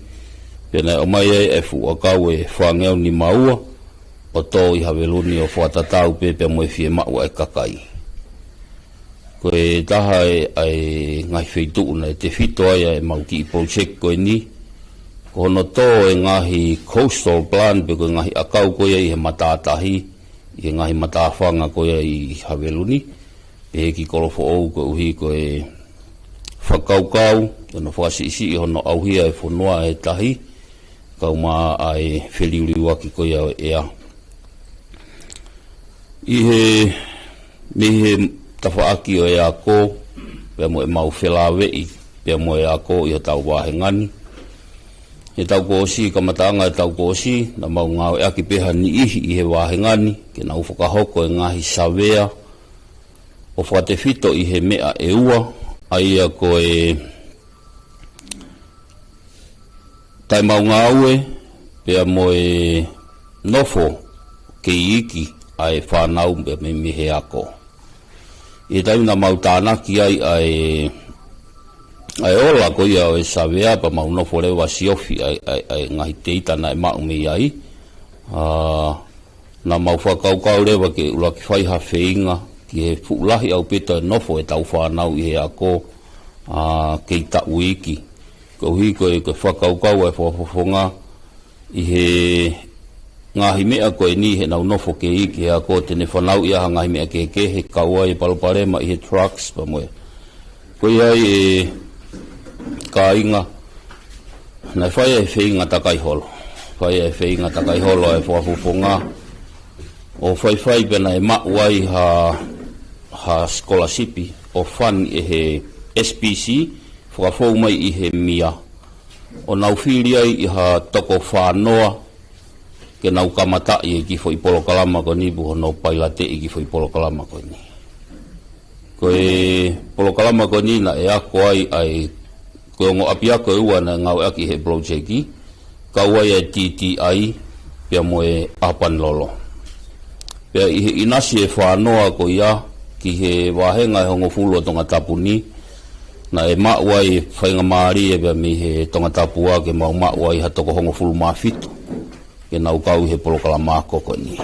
pea naʻe ʻomai ai e fuʻu ʻakau ʻe fāngeau nima ua ʻo tō ʻi Havelu ni ʻo fakatatau pē pea mo e fiemaʻu ʻa e kakai. Ko e taha e, ʻa e ngaahi feituʻu naʻe tefito ai ʻa e mau kiʻi project ko eni, ko hono tō e ngaahi coastal plant pe ko e ngaahi ʻakau ko ia ʻi he matātahi, ʻi he ngaahi matāfanga ko ia ʻi Havelu ni, pehē ki Kolofoʻou, koeʻuhi ko e fakakaukau, ki hono fakasiʻisiʻi hono ʻauhia e fonua ʻe he tahi, kaeʻumaʻā e feliuliuaki ko ia ʻo e ʻea. ʻI he, mei he tafaʻaki ʻo e ako, pea mo e mau felāveʻi, pea mo e ako ʻi hotau vāhenga ni. He taʻu kuo ʻosi, kamataʻanga e taʻu kuo ʻosi, naʻa mau ngāueʻaki pē ha niʻihi ʻi he vāhenga ni, ke nau fakahoko e ngaahi savea, ʻo fakatefito ʻi he meʻa ʻe ua, ʻa ia ko e taʻemaungāue, pea mo e nofo kei iiki ʻa e fānau pea mei, mei he ako. ʻI he taimi naʻa mau tānaki ai ʻa e, ʻa e ola ko ia ʻo e savea pea mau nofo leva ʻo siofi ʻa e, ʻa e, ʻa e ngaahi teita naʻe maʻu mei ai. ʻA, naʻa mau fakakaukau leva ke ʻuluaki fai ha feinga ki he fuʻu lahi ʻaupito e nofo ʻetau fānau ʻi he ako, ʻa, kei taʻu iiki. Koeʻuhi ko e, ko e fakakaukau ʻa e fakafofonga ʻi he ngaahi meʻa ko eni heʻenau nofo kei iiki he ako te ne fanauʻi ʻa e ngaahi meʻa kehekehe kau ai e palopalema ʻi he drugs pea mo e Ko ia ai e kāinga, naʻe fai e feinga takai holo. Fai e feinga takai holo e fakafofonga. ʻO faifai pea naʻe maʻu ai ha, ha scholarship ʻo fund ʻe he S P C, fakafou mai ʻi he mia. ʻO nau fili ai ʻi ha toko fānoa, ke nau kamataʻi e kiʻi foʻi polokalama ko eni pe ko hono pailateʻi e kiʻi foʻi polokalama ko eni. Ko e polokalama ko eni naʻe ako ai ʻa e, ko e ongo ʻapiako ʻe ua naʻe ngāueʻaki he project, kau ai e T T I, pea mo e ʻApanilolo. Pea ʻi he ʻinasi e fānoa ko ia, ki he vāhenga ʻe hongofulu ʻo Tongatapu ni, naʻe maʻu ai e faingamālie pea mei he Tongatapu ʻa ke mau maʻu ai ha toko hongofulu mā fitu ke nau kau ʻi he polokalama ako ko eni.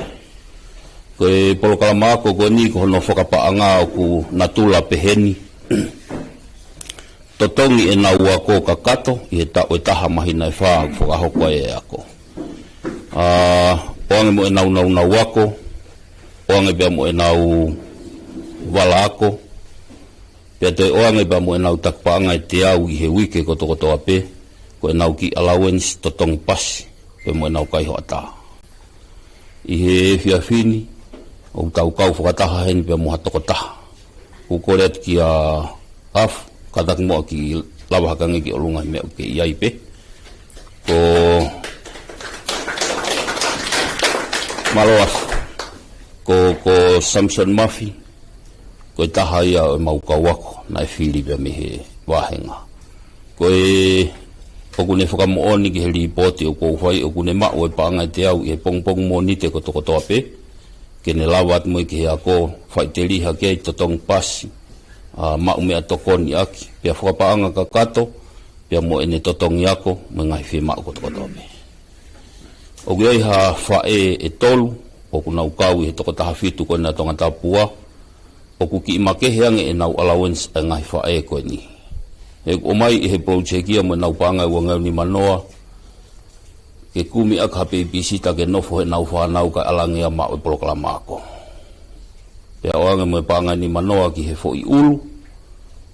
Ko e polokalama ako ko eni ko hono fakapaʻanga ʻoku natula peheni. Totongi ʻenau ako kakato ʻi he taʻu ʻe taha māhina ʻe fā ʻoku fakahoko ai e ako. ʻA, ʻoange mo ʻenau naunau ako, ʻoange pea mo ʻenau vala ako, Pea toe ʻoange pea mo ʻenau taki paʻanga ʻe teau ʻi he uike kotokotoa pē, ko ʻenau kiʻi allowance totongi pasi, pea mo ʻenau kai hoʻatā. ʻI he efiafi ni, ʻoku tau kau fakataha heni pea mo ha tokotaha. ʻOku kole atu kia Afu, kātaki muʻa ke lava hake ange ki ʻolunga he meʻa ʻoku ke ʻi ai pē. Ko mālō Afu, ko, ko Samson Mafi, ko e taha ia ʻo ʻemau kau ako, naʻe fili pea mei he vāhenga. Ko e, ʻoku ne fakamoʻoni ki he lipooti ʻoku ou fai, ʻoku ne maʻu e paʻanga ʻe teau ʻi he pongipongi Mōnite kotokotoa pē, ke ne lava atu mo ia ki he ako, faʻiteliha ki ai, totongi pasi, ʻa, maʻu meʻatokoni ʻaki, pea fakapaʻanga kakato, pea mo ʻene totongi ako, mo e ngaahi fiemaʻu kotokotoa pē. ʻOku ʻi ai ha faʻē ʻe tolu, ʻoku nau kau ʻi he toko taha fitu ko ena Tongatapu ua, ʻoku kiʻi makehe ange ʻenau allowance ʻa e ngaahi faʻē ko eni. He ʻoku ʻomai ʻe he project ia mo ʻenau paʻanga ʻe ua ngeau nima noa, ke kumi ʻaki ha babysitter ke nofo heʻenau fānau kae ʻalu ange ia maʻu e polokalama ako. Pea ʻoange mo e paʻanga ʻe nima noa ki he foʻi ʻulu,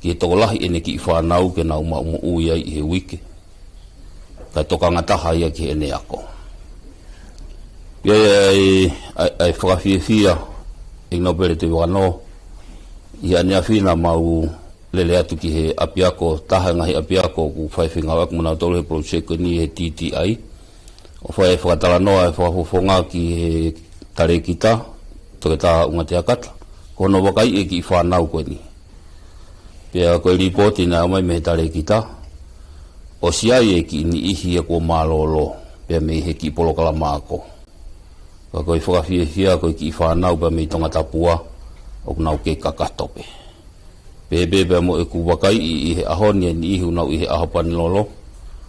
ki he tokolahi ʻene kiʻi fānau ke nau maʻu moʻui ai ʻi he uike. Kae tokanga taha ia ki heʻene ako. Pea ʻi ai, ʻa e, ʻa e fakafiefia, ʻEiki Nōpele Tuʻivakanō, ʻi he ʻaneafi naʻa mau lele atu ki he ʻapiako, taha e ngaahi ʻapiako ʻoku fai fengāueʻaki mo nautolu he project ko eni he T T I. ʻO fai e fakatalanoa e fakafofonga ki he talēkita, Toketā ʻUngateakata, ko hono vakaiʻi e kiʻi fānau ko eni. Pea ko e lipooti naʻe ʻomai mei he talēkita, ʻosi ʻi ai e kiʻi niʻihi ia kuo mālōlō, pea mei he kiʻi polokalama ako. Ka ko e fakafiefia ko e kiʻi fānau pea mei Tongatapu ua, ʻoku nau kei kakato pē. Pea pē pea mo ʻeku vakaiʻi ʻi he ʻaho ni e niʻihi ʻoku nau ʻi he ʻaho Panilolo,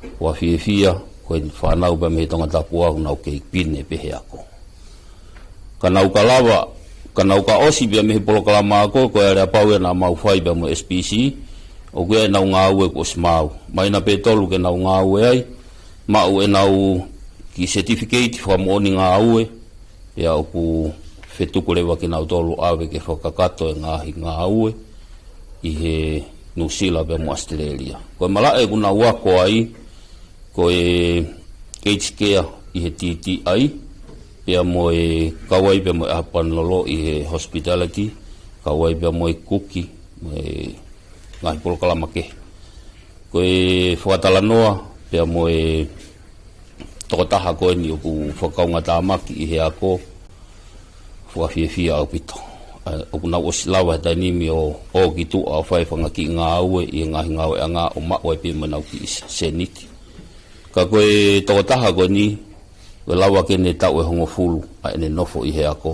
ʻoku ou fiefia, ko e fānau pea mei Tongatapu ua ʻoku nau kei pine pē he ako. Ka nau ka lava, ka nau ka ʻosi pea mei he polokalama ako, ko e aleapau ia naʻa mau fai pea mo S P C, ʻoku ʻi ai ʻenau ngāue kuo ʻosi maau. Māhina pē tolu ke nau ngāue ai, maʻu ʻenau kiʻi certificate fakamoʻoni ngāue, pea ʻoku fetuku leva kinautolu ʻave ke fakakakato e ngaahi ngāue ʻi he Nuʻusila pea mo ʻAositelēlia. Ko e malaʻe ʻoku nau ako ai, ko e aged care ʻi he T T I, pea mo e kau ai pea mo e ʻaho Panilolo ʻi he hospitality, kau ai pea mo e kuki, mo e ngaahi polokalama kehe. Ko e fakatalanoa, pea mo e tokotaha ko eni ʻoku fakakaungātāmaki ʻi he ako, fakafiefia ʻaupito. ʻA, ʻoku nau ʻosi lava he taimi ni ʻo, ʻo ki tuʻa ʻo fai e fanga kiʻi ngāue ʻi he ngaahi ngāueʻanga ʻo maʻu ai pē mo ʻenau kiʻi sēniti. Ka ko e tokotaha ko eni, ko e lava ke ne taʻu ʻe hongofulu ʻa ʻene nofo ʻi he ako,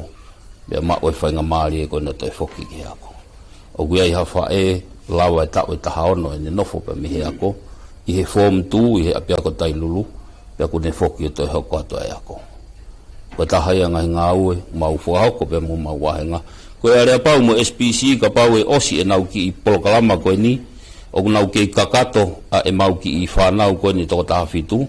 pea maʻu e faingamālie ko ena ʻo toe foki ki he ako. ʻOku ʻi ai ha faʻē lava e taʻu ʻe taha ono ʻene nofo pea mei he ako, ʻi he Form Two, ʻi he ʻapiako Tailulu, pea kuo ne foki ʻo toe hoko atu ʻa e ako. Ko e taha ia e ngaahi ngāue, mau fakahoko pea mo homau vāhenga. Ko e aleapau mo S P C, kapau ʻe ʻosi ʻenau kiʻi polokalama ko eni, ʻoku nau kei kakato ʻa ʻemau kiʻi fānau ko eni toko taha fitu,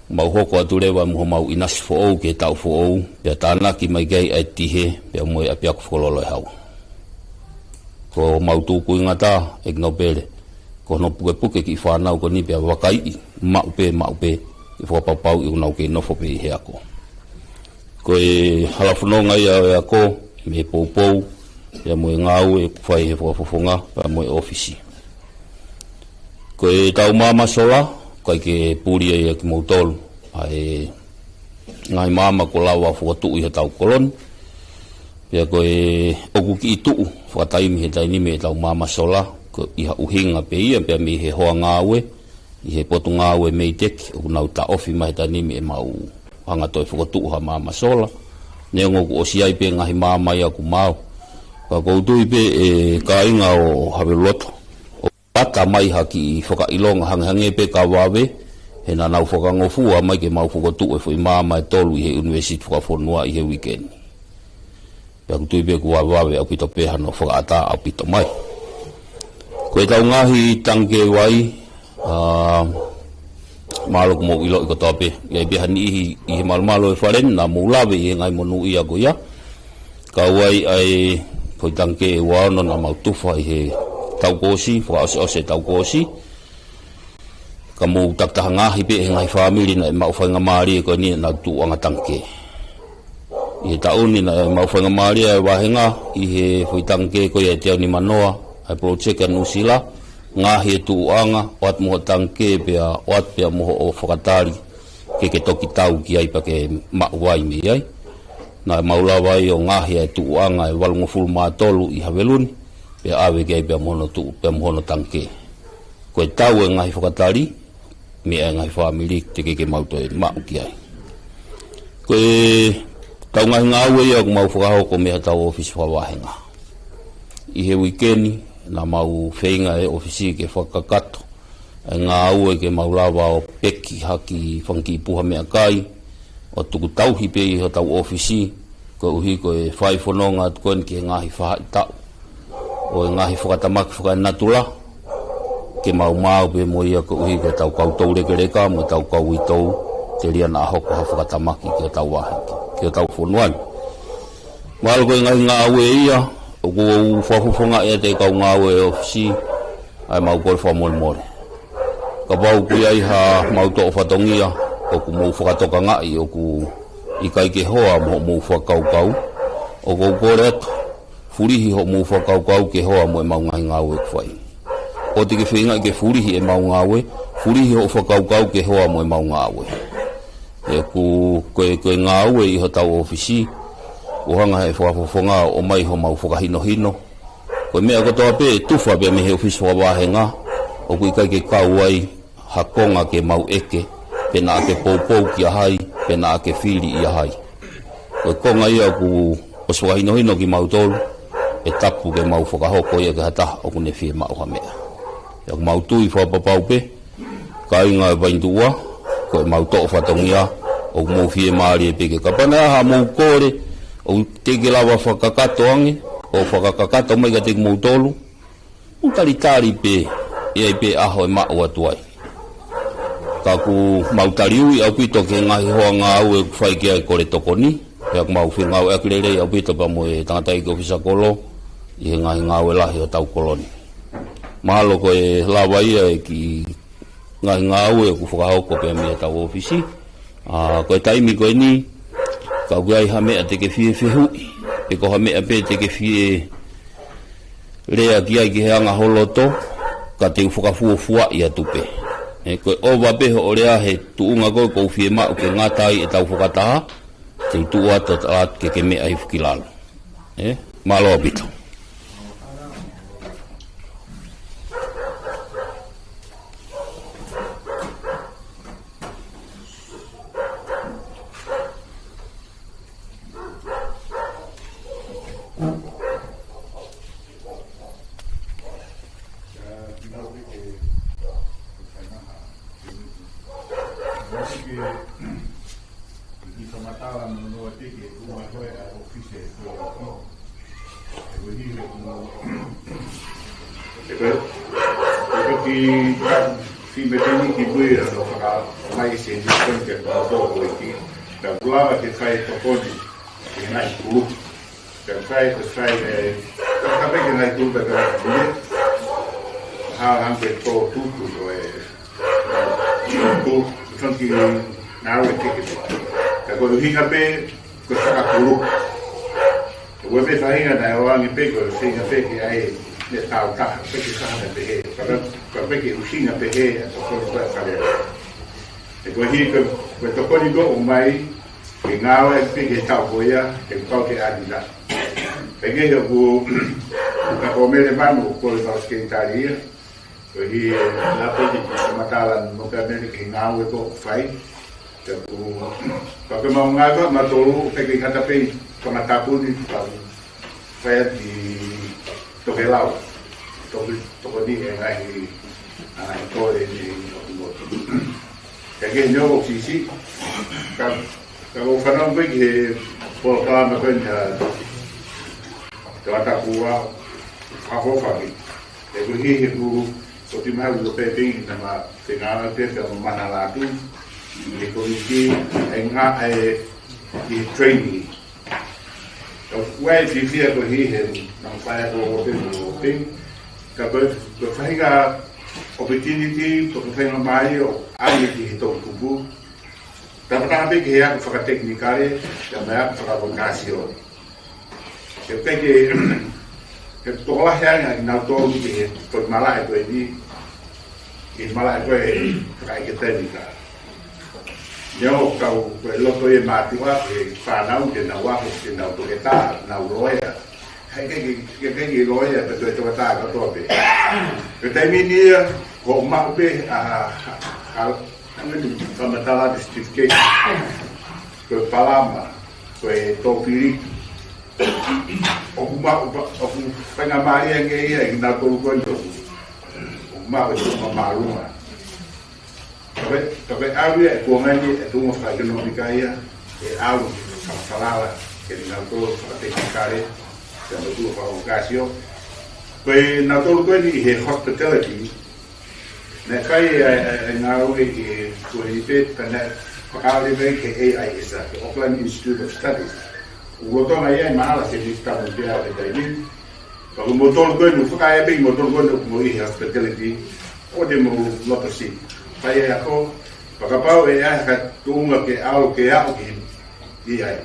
mau hoko atu leva mo homau ʻinasi foʻou ki he taʻu foʻou, pea tānaki mai ki ai ʻa e tihe, pea mo e ʻapiako Fokololo ʻe Hau. Ko homau tukuingata, ʻEiki Nōpele, ko hono pukepuke kiʻi fānau ko eni pea vakaiʻi, maʻu pē, maʻu pē, ke fakapapauʻi ʻoku nau kei nofo pē ʻi he ako. Ko e halafononga ia ʻo e ako, mei he poupou, pea mo e ngāue ʻoku fai he fakafofonga, pea mo e ʻōfisi. Ko ʻetau maama sola, ʻikai ke puli ia ʻia kimoutolu ʻa e ngaahi maama kuo lava fokotuʻu ʻi hotau kolo ni. Pea ko e ʻoku kiʻi tuʻu fakataimi he taimi ni ʻetau maama sola, ko e ʻi ha ʻuhinga pē ia, pea mei he hoa ngāue, ʻi he potungāue MEIDECC, ʻoku nau taʻofi mai he taimi ni ʻemau hanga ʻo toe fokotuʻu ha maama sola. Neongo kuo ʻosi ʻi ai pē ngaahi maama ia ʻoku maau. Ka ʻoku ou tui pē ʻe kāinga ʻo Haveluloto, ʻoku ʻata mai ha kiʻi fakaʻilonga hangehangē pē ka vave, he naʻa nau fakangofua mai ke mau fokotuʻu e foʻi maama ʻe tolu ʻi he ʻUnivēsiti Fakafonua ʻi he uike ni. Pea ʻoku ou tui pē kuo vavevave ʻaupito pē hano fakaʻatā ʻaupito mai. Ko ʻetau ngaahi tangikē vai, ʻa, mahalo kuo mou ʻiloʻi kotoa pē. ʻI ai pē ha niʻihi ʻi he malumalu ʻo e Fale ni, naʻa mou lave ʻi he ngaahi monūʻia ko ia. Kau ai ʻa e foʻi tangikē ʻe ua ono naʻa mau tufa ʻi he taʻu kuo ʻosi, fakaʻosi ʻosi e taʻu kuo ʻosi. Ka mou takitaha ngaohi pē ʻe he ngaahi fāmili naʻe maʻu faingamālie ko eni ʻenau tuʻuʻanga tangikē. ʻI he taʻu ni naʻe maʻu faingamālie ʻa e vāhenga ʻi he foʻi tangikē ko ia ʻe teau nimanoa, ʻa e project ʻa Nuʻusila, ngaohi e tuʻuʻanga, ʻoatu mo hoʻo tangikē pea ʻoatu pea mo hoʻo fakatali, ke ke toki tau ki ai pea ke maʻu ai mei ai. Naʻa mau lava ai ʻo ngaohi ʻa e tuʻuʻanga ʻe valungofulu mā tolu ʻi Haveluni, pea ʻave ki ai pea mo hono tuʻu, pea mo hono tangikē. Ko e tau e ngaahi fakatali, mei he ngaahi fāmili teʻeki ke mau toe maʻu ki ai. Ko e tau ngaahi ngāue ia ʻoku mau fakahoko mei ha tau ʻōfisi fakavāhenga. ʻI he uike ni, naʻa mau feinga ʻe he ʻōfisi ke fakakakato ʻa e ngāue ke mau lava ʻo peki ha kiʻi fanga kiʻi puha meʻakai, ʻo tuku tauhi pē ʻi hotau ʻōfisi, koeʻuhi ko e fai fononga atu ko eni ki he ngaahi faʻahitaʻu ʻo e ngaahi fakatamaki fakaenatula, ke mau maʻu pē mo ia koeʻuhi ko e tau kau toulekeleka mo e tau kau uitou, telia naʻa hoko ha fakatamaki ki hotau vahe, ki hotau fonua ni. Mahalo ko e ngaahi ngāue ia, ʻoku ou fakafofongaʻi atu e kau ngāue ʻo e ʻōfisi, ʻa e mau kole fakamolemole. Kapau ʻoku ʻi ai ha mau toʻo fatongia, ʻoku mou fakatokangaʻi ʻoku ʻikai ke hoa mo hoʻomou fakakaukau, ʻoku ou kole atu, fulihi hoʻomou fakakaukau ke hoa mo e mau ngaahi ngāue ʻoku fai. ʻOua te ke feingaʻi ke fulihi e mau ngāue, fulihi hoʻo fakakaukau ke hoa mo e mau ngāue. He ʻoku, ko e, ko e ngāue ʻi hotau ʻōfisi, ʻoku hanga ʻe he fakafofonga ʻo ʻomai homau fakahinohino. Ko e meʻa kotoa pē ʻe tufa pē mei he ʻōfisi fakavāhenga, ʻoku ʻikai ke kau ai ha konga ke mau ʻeke, pe naʻa ke poupou kia hai, pe naʻa ke fili ʻia hai. Ko e konga ia ʻoku ʻosi fakahinohino kimautolu, ʻe tapu ke mau fakahoko ia ki ha taha ʻoku ne fiemaʻu ha meʻa. Pea ʻoku mau tui fakapapau pē, kāinga ʻo e Vainituʻa, ko e mau toʻo fatongia, ʻoku mou fiemālie pē ke kapau naʻe ʻi ai ha mou kole, ʻoku teʻeki ke lava fakakakato ange, ʻo fakakakato mai kiate kimoutolu, mou talitali pē, ʻe ʻi ai pē ʻaho ʻe maʻu atu ai. Ka ʻoku mau taliui ʻaupito ki he ngaahi hoa ngāue ʻoku fai ki ai e kole tokoni, pea ʻoku mau fengāueʻaki lelei ʻaupito pea mo e tangataʻeiki ʻōfisa kolo, ʻi he ngaahi ngāue lahi ʻo hotau kolo ni. Mahalo ko e lava ia e kiʻi ngaahi ngāue ʻoku fakahoko pē mei hotau ʻōfisi. ʻA, ko e taimi ko eni, ka ʻoku ʻi ai ha meʻa te ke fie fehuʻi, pe ko ha meʻa pē te ke fie lea ki ai ki he anga ho loto, ka te u fakafuofuaʻi atu pē. ʻE, ko e ʻova pē hoʻo lea he tuʻunga ko ē ʻoku ou fiemaʻu ke ngata ai ʻetau fakataha, te u tuʻu atu ʻo tala atu ke ke meʻa hifo ki lalo. ʻE, mālō ʻaupito. Ki he fakamatala noa noa pē ki he tuʻunga ko ē ʻa e ʻōfisi ʻo e kolo. ʻE ko e hili ʻoku mau. ʻE ko e, ʻe ko e kiʻi fīmekini ki mui ʻa e faka-, mai se ni ko e ke tau tō ko e ki. Ka ʻoku lava ke fai tokoni ki he ngaahi kulupu. Ka fai, ka fai, ʻe, ka, ka peke ngaahi kulupu ka fai. Ha, ha, ke tō tuku ko e. Ko, ko e fanga kiʻi ngāue kehekehe. Ka ko e ʻuhinga pē, ko e fakakulupu. Ko e meʻa faʻahinga naʻe ʻoange pē, ko e ʻuhinga pē ke ʻai, ne tau taha, pē ke taha naʻe pehē. Ka, ka pē ke ʻuhinga pehē, ʻa e tokoni ko ē ʻa e fale. ʻE ko e hili ko, ko e tokoni ko ē ʻoku mai, ke ngāue pē ke tau ko ia, ke pau ke ʻānina. Pea ke ʻoku, ka ko Mele Manu, ko e tau sekelitali ia, Ko e hili ʻa e pē ke fakamatala noa pē mei he ngāue ʻoku fai. Te u, pea ko e mau ngāue ko ē ʻa mautolu, pea ke kata pē ʻi Tongatapu ni, pea fai atu ʻi Tokelau. Toki, tokoni e ngaahi, ʻa e kole ni, ʻo, ʻo, ʻo. Pea ke nio ʻo sisi, ka, ka ʻoku ou fanongo pē ki he polokalama ko eni ʻa Tongatapu ʻa, ʻa Hofaki. ʻE ko e hili ʻoku, ʻoku ou tui mahalo ko e pēpē ʻi he nama fengāueʻaki pē ʻa Mana Lātū, ʻi he komiti, ʻa e ngā, ʻa e, ʻi he training. Ka ʻoku ʻi ai e fiefia ko ē he naʻa ku fai ʻa e kolokote mo e kolokote. Ka ko e, ko e faʻahinga opportunity, ko e faʻahinga mālie ʻo ʻai ki he toʻukupu. Tāpataha pē ki he ako fakatekinikale, pea mo e ako fakavokāsione. He peke, he tokolahi ange ʻa kinautolu ki he foʻi malaʻe ko eni, ki he malaʻe ko ē fakaʻekatēmika. Neongo ʻoku kau ko e loto ʻa e mātuʻa ki he fānau ke nau ako, ke nau toketā, nau loea. He ʻikai ke, ke, ke, ke loea pea toe toketā kātoa pē. Ko e taimi ni ia, ko e maʻu pē ʻa, ʻa, ʻa, ʻa e fakamatala certificate, ko e palama, ko e tōpiliki. ʻOku ma-, ʻoku pa-, ʻoku faingamālie ange ia ʻi he kinautolu ko eni ʻoku, ʻoku maʻu e tuʻunga māʻolunga. Ka ko e, ka ko e ʻalu ia ʻe kuo ngali e tuʻunga fakaʻekonōmika ia, ʻe ʻalu fakafalala ke kinautolu fakatekinikale, ke kinautolu fakavokāsio. Ko e kinautolu ko eni ʻi he hospitality, naʻe fai ʻa e, ʻa e, ʻa e ngāue ʻi he kuo ʻi pē pea naʻe fakaʻaonga mai ki he A I S, ki he Auckland Institute of Studies. ʻOku lolotonga ia ʻi he mahalo seniti tamu pea ʻo e taimi. Pea ko kimoutolu ko eni, fakaʻamu pē kimoutolu ko eni ʻoku mou ʻi he hospitality, ʻoua te mou loto siʻi. Fai e ako, pea kapau ʻe ʻi ai ha tuʻunga ke ʻalu ke aʻu ki he A I.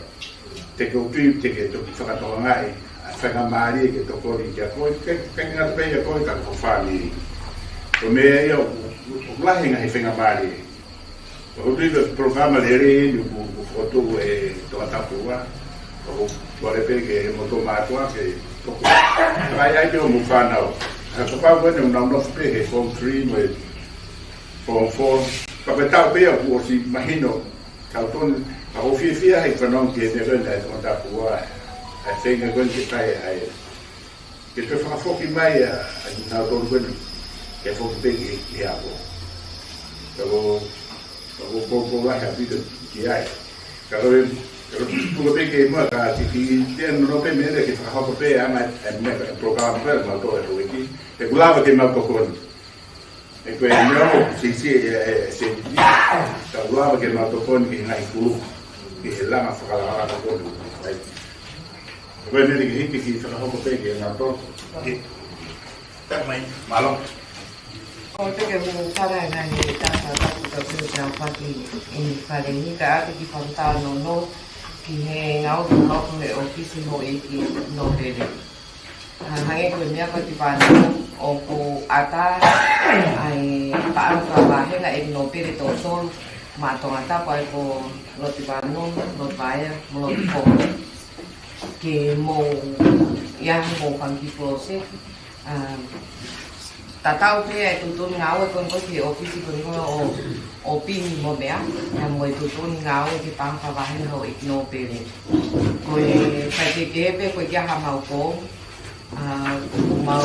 Te ke ʻoatu, te ke toki fakatokangaʻi ʻa e faingamālie ke tokoni kia koe, ke, ke ngata pē ʻia koe ka ko e fāmili. Ko e meʻa ia ʻoku, ʻoku lahi e ngaahi faingamālie. Pea ko e tuʻu ko e polokalama lelei eni ʻoku, ʻoku fokotuʻu ʻe Tongatapu ua. Pea ʻoku kole pē ki he moutolu mātuʻa ke toki fakaʻaiʻai ki hoʻomou fānau. He kapau ko eni ʻoku nau nofo pē he form three mo e form four. Pea ko e taʻu pē ia kuo ʻosi mahino. Kau tonu, ka ʻoku ou fiefia he fanongo ki he meʻa ko eni ʻa e Tongatapu ua, ʻa e feinga ko eni ke fai ʻa e, ke toe fakafoki mai ʻa, ʻa kinautolu ko eni, ke foki pē ki, ki he ako. Ka ko, ka ko, ko, ko lahi ʻaupito ki ai. Ka ko e, ka ko e tuku pē ke mua ka ki, ki, te ano no pē meʻa ke fakahoko pē ʻa e, ʻa e meʻa, ʻa e polokalama pē, mau tō e houʻeiki. He ʻoku lava ke mau tokoni. He ko e meʻa ʻoku siʻisiʻi e, e, e, se, ka ʻoku lava ke mau tokoni ki he ngaahi kulupu, ki he langa fakalakalaka ko eni. Right. Ko e meʻa ni ke hiki ke fakahoko pē ke nau tokoni. Tapu mai, mālō. ʻOku ou teke hū kara e ngaahi tasa tapu ka pio te au paki ʻi he fale ni ka ʻoatu ki he fakatātā nono ki he ngāue ʻoku hoko he ʻōfisi houʻeiki nōpele. ʻA, hangē ko e meʻa ko e tipana ʻoku ʻatā ʻa e paʻanga fakavahenga ʻeiki nōpele tōtōlu maʻa Tongatapu ʻa ia ko Lotivalu, Lotivaea, mo Lotofoʻou. Ke mou, ʻi ai hoʻomou fanga kiʻi poloseki, ʻa, tatau pē ʻa e tuʻutuʻuni ngāue ko eni ko ē ki he ʻōfisi ko eni ko ē ʻo, ʻo pini mo meʻa, pea mo e tuʻutuʻuni ngāue ki he paʻanga fakavahenga houʻeiki nōpele. Ko e faikehekehe pē ko e ʻikai ha mau ko, ʻa, ʻoku mau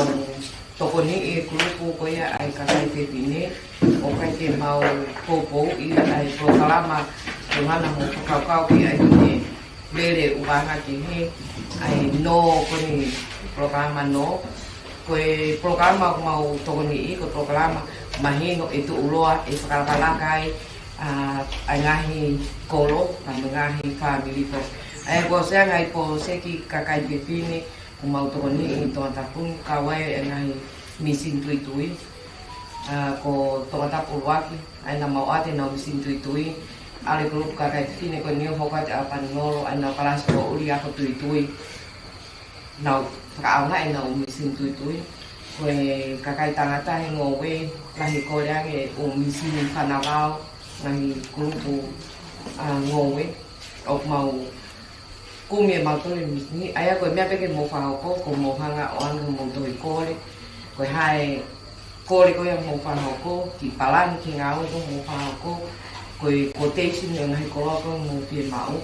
tokoniʻi e kulupu ko ia ʻa e kakai fefine, ʻoku ʻikai ke mau poupouʻi ʻa e polokalama, ko e ngana mo fakakaukau ki ai ki he lele ʻoku anga ki he, ʻa e nō ko eni polokalama nō. Ko e polokalama ʻoku mau tokoniʻi, ko e polokalama mahino ʻe tuʻuloa, ʻe fakalakalaka ai, ʻa, ʻa e ngaahi kolo, pea mo e ngaahi fāmili ko. ʻA ia ko e ʻosi ʻa e ngaahi poloseki kakai fefine, ʻoku mau tokoniʻi ʻi Tongatapu ni, kau ai e ngaahi mīsini tuitui. ʻA, ko Tongatapu ʻUluaki, ʻa ia naʻa mau ʻoatu ʻenau mīsini tuitui. ʻAlu e kulupu kakai fefine ko eni ʻo hoko atu ʻa e ʻapaningolo, ʻa ia naʻa nau kalasi poʻuli ako tuitui. Nau fakaʻaongaʻi ʻenau mīsini tuitui. Ko e kakai tangata he ngoue, lahi e kole ange ʻo e mīsini fanavao, ngaahi kulupu, ʻa, ngoue. ʻOku mau kumi ʻe mautolu e mīsini, ʻa ia ko e meʻa pē ke mou fakahoko, ko hoʻomou hanga ʻo ʻoange hoʻomou tohi kole. Ko e hā e kole ko ia ʻoku mou fakahoko, kiʻi palani ki he ngāue ʻoku mou fakahoko, ko e quotation ʻo e ngaahi koloa ʻoku mou fiemaʻu,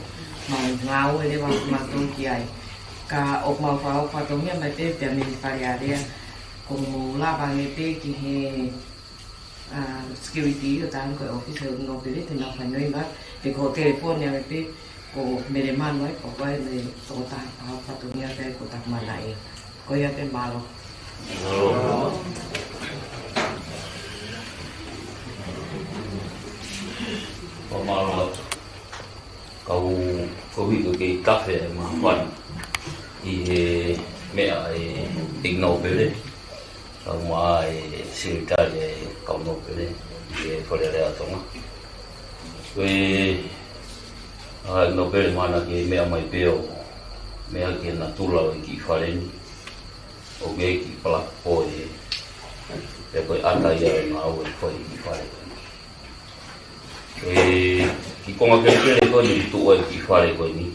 mau ngāue leva ʻa mautolu ki ai. Ka ʻoku mau fakahoko fatongia mai pē pea mei he Fale Alea, ko hoʻomou lava ange pē ki he ʻa, security ʻo taha ko e ʻōfisi ʻo e nōpele te nau fanongo mai, pe ko e telefoni ange pē, ko Mele Manu ai, ko koe mei he tokotaha ʻa e fatongia pē ko Takumanaʻia. Ko ia pē, mālō. Ko mālō atu. Kau, kau hiko kei tafe e māfana. e meʻa ʻa e ʻEiki Nōpele, kae ʻumaʻā e Sekelitali ʻa e kau Nōpele ʻi he Fale Alea ʻo Tonga. Ko e, ʻa e ʻEiki Nōpele mahalo naʻa ke meʻa mai pē ʻo meʻa ki he natula ʻo e kiʻi fale ni, ʻoku ʻi ai e kiʻi palaki poe, pea ko e ʻata ia ʻo e ngāue ʻoku fai ʻi he kiʻi fale ko eni. Ko e kiʻi konga kelekele ko eni ʻoku tuʻu ai e kiʻi fale ko eni,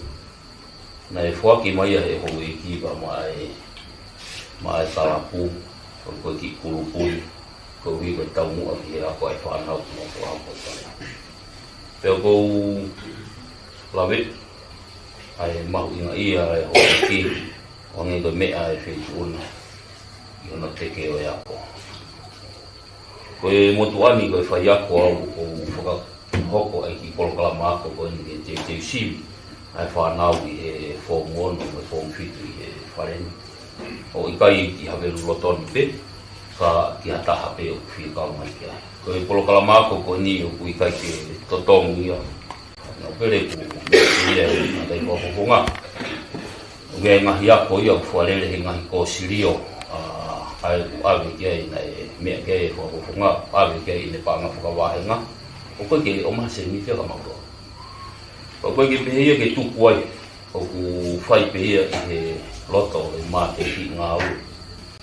naʻe foaki mai ia ʻe he houʻeiki pea maʻa e, maʻa e kalapu, ko e kiʻi kulupu ia, koeʻuhi ko e taumuʻa ki he ako ʻa e fānau ki he ngaahi ako ʻa e fale. Pea ʻoku ou lave ʻa e mahuʻinga ia ʻa e houʻeiki, ʻo hangē ko e meʻa ʻa e Feituʻu na ʻi hono teke ʻo e ako. Ko e motuʻa ni ko e faiako au ʻoku ou fakahoko ʻa e kiʻi polokalama ako ko eni ke teuteu sivi ʻa e fānau ʻi he foomu ono mo e foomu fitu ʻi he fale ni. ʻOku ʻikai ki ha velu loto ni pē, ka ki ha taha pē ʻoku fie kau mai ki ai. Ko e polokalama ako ko eni ʻoku ʻikai ke totongi ia ʻa e Nōpele, ʻoku meʻa ia ʻa e ngaahi fakafofonga. ʻOku ʻi ai e ngaahi ako ia ʻoku fakalele he ngaahi kōsilio, ʻa, ʻa ia ʻoku ʻave ki ai, naʻe meʻa ki ai e fakafofonga, ʻave ki ai ʻene paʻanga fakavāhenga. ʻOku ʻikai ke ʻomai ha sēniti ia kia mautolu. ʻOku ʻikai ke pehē ia ke tuku ai, ʻoku fai pē ia ʻi he loto ʻo e mateaki ngāue.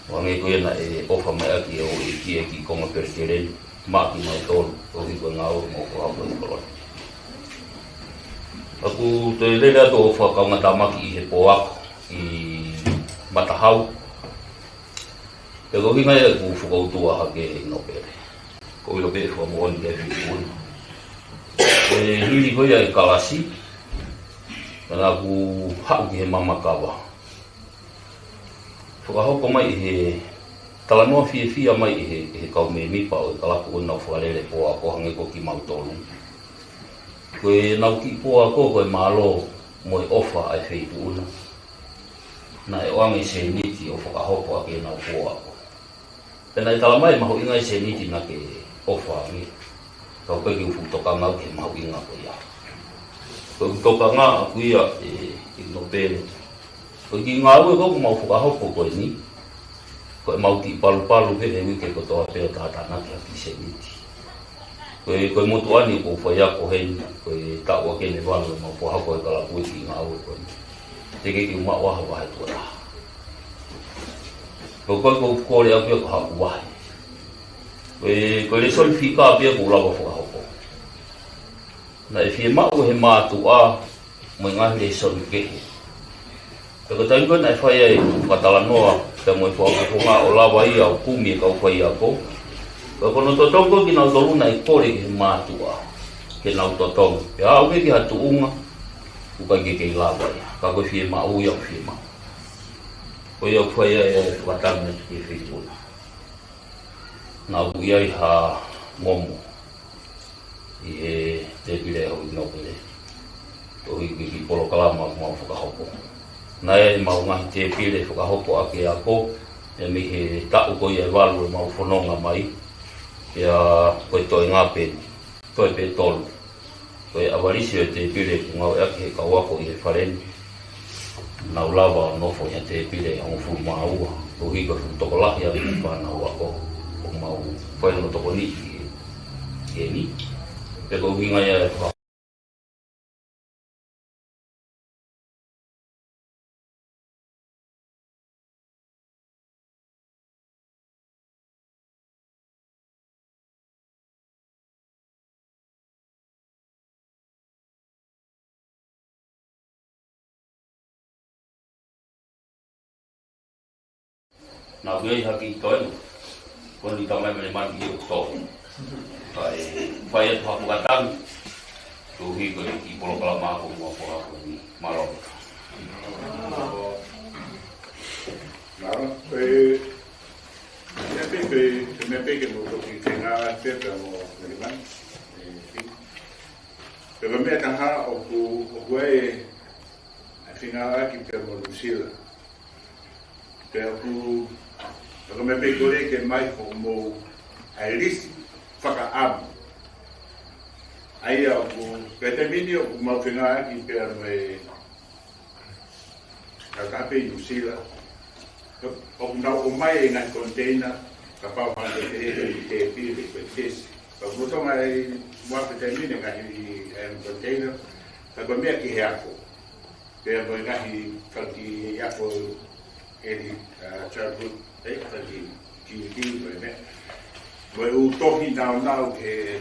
ʻO hangē ko ia naʻe ʻofa mai ʻaki ʻe he houʻeiki e kiʻi konga kelekele ni maʻa kimautolu, koeʻuhi ko e ngāue ʻoku mau fakahoko ʻi he kolo ni. ʻOku ou toe lele atu ʻo fakakaungātāmaki ʻi he pō ako ʻi Matahau. Pea ko e ʻuhinga ia ʻeku fakaʻutua hake ʻEiki Nōpele, ʻoku ou ʻilo pē ʻe fakamoʻoni ki ai e Feituʻu na. Ko e hili ko ia e kalasi, ka naʻá ku haʻu ki he mamakava, fakahoko mai ʻe he talanoa fiefia mai ʻe he, ʻe he kau mēmipa ʻo e kalapu ʻoku nau fakalele pō ako hangē ko kimautolu. Ko ʻenau kiʻi pō ako ko e mālō mo e ʻofa ʻa e Feituʻu na, naʻe ʻoange e sēniti ʻo fakahoko ʻaki ʻenau pō ako. Pea naʻe tala mai e mahuʻinga e sēniti naʻá ke ʻofa ange. Ka ʻoku ʻikai ke u fuʻu tokanga au ki he mahuʻinga ko ia. Ko ʻeku tokanga ʻaʻaku ia ʻe, ʻEiki Nōpele, ko e kiʻi ngāue ko ē ʻoku mau fakahoko ko eni, ko ʻemau kiʻi palupalu pē he uike kotoa pē ʻo tātānaki ha kiʻi sēniti. Ko e, ko e motuʻa ni ʻoku ou faiako heni, ko e taʻu ʻaki eni ʻe valu ʻemau fakahoko ʻe he kalapu e kiʻi ngāue ko eni. Teʻeki ke u maʻu ha vahe tuʻo taha. Ko e, ko e, ʻoku ou kole ʻaʻaku ia ko haʻaku vahe. Ko e, ko e lēsoni fika pē ia ʻoku ou lava fakahoko. Naʻe fiemaʻu ʻe he mātuʻa mo e ngaahi lēsoni kehe. Pea ko e taimi ko ē naʻe fai ai e fakatalanoa pea mo e fakafofonga ʻo lava ia ʻo kumi e kau faiako, pea ko hono totongi ko ē kinautolu naʻe kole ki he mātuʻa ke nau totongi. Pea aʻu ki ha tuʻunga ʻoku ʻikai ke kei lava ia. Ka ko e fiemaʻu ia ʻoku fiemaʻu. Ko ia ʻoku fai ai e fakatanga ki he Feituʻu na. Naʻá ku ʻi ai ha momo ʻi he tēpile ʻa e houʻeiki Nōpele, koeʻuhi ko e kiʻi polokalama ʻoku mau fakahoko. Naʻe ʻi ai ʻemau ngaahi tēpile fakahoko ʻaki e ako, ʻi he mei he taʻu ko ia ʻe valu ʻemau fononga mai, pea ko e toenga pē, toe pē tolu. Ko e ʻavalisi ʻo e tēpile ʻoku ngāueʻaki ʻe he kau ako ʻi he fale ni, nau lava ʻo nofo ʻi ha tēpile ʻe hongofulu mā ua, koeʻuhi ko e fuʻu tokolahi ʻa e fānau ako ʻoku mau fai hono tokoniʻi ki he, ki heni. Pea ko e ʻuhinga ia e faka- Naʻá ku ʻi ai ha kiʻi toenga, ko eni tamai mele mani ki ʻOkatopa. Kae fai atu ha fakatanga, koeʻuhi ko e kiʻi polokalama ako ʻoku mau fakahoko eni. Mālō. Mālō. Ko e meʻa pē, ko e, ko e meʻa pē ke mou toki fengāueʻaki pē pea mo Melimani. ʻE, pea ko e meʻa ʻe taha ʻoku, ʻoku ʻi ai e fengāueʻaki pea mo Lusila. Pea ʻoku, pea ko e meʻa pē ʻoku ou kole ke ʻomai hoʻomou ʻailisi fakaʻamu. ʻA ia ʻoku, ko e taimi ni ʻoku mau fengāueʻaki pea mo e, ʻa, Kape ʻi Nuʻusila. ʻOku nau ʻomai e ngaahi container, kapau ʻoku ʻi ai ha tēpile pe tesi. Ka ʻoku tō mai muʻa pē taimi ni e ngaahi, e, container, ka ko e meʻa ki he ako. Pea mo e ngaahi fanga kiʻi ako ʻeni, ʻa, childhood, ē, fanga kiʻi, kiʻi, kiʻi, mo e meʻa. Mo e ʻū tohi naunau ki he,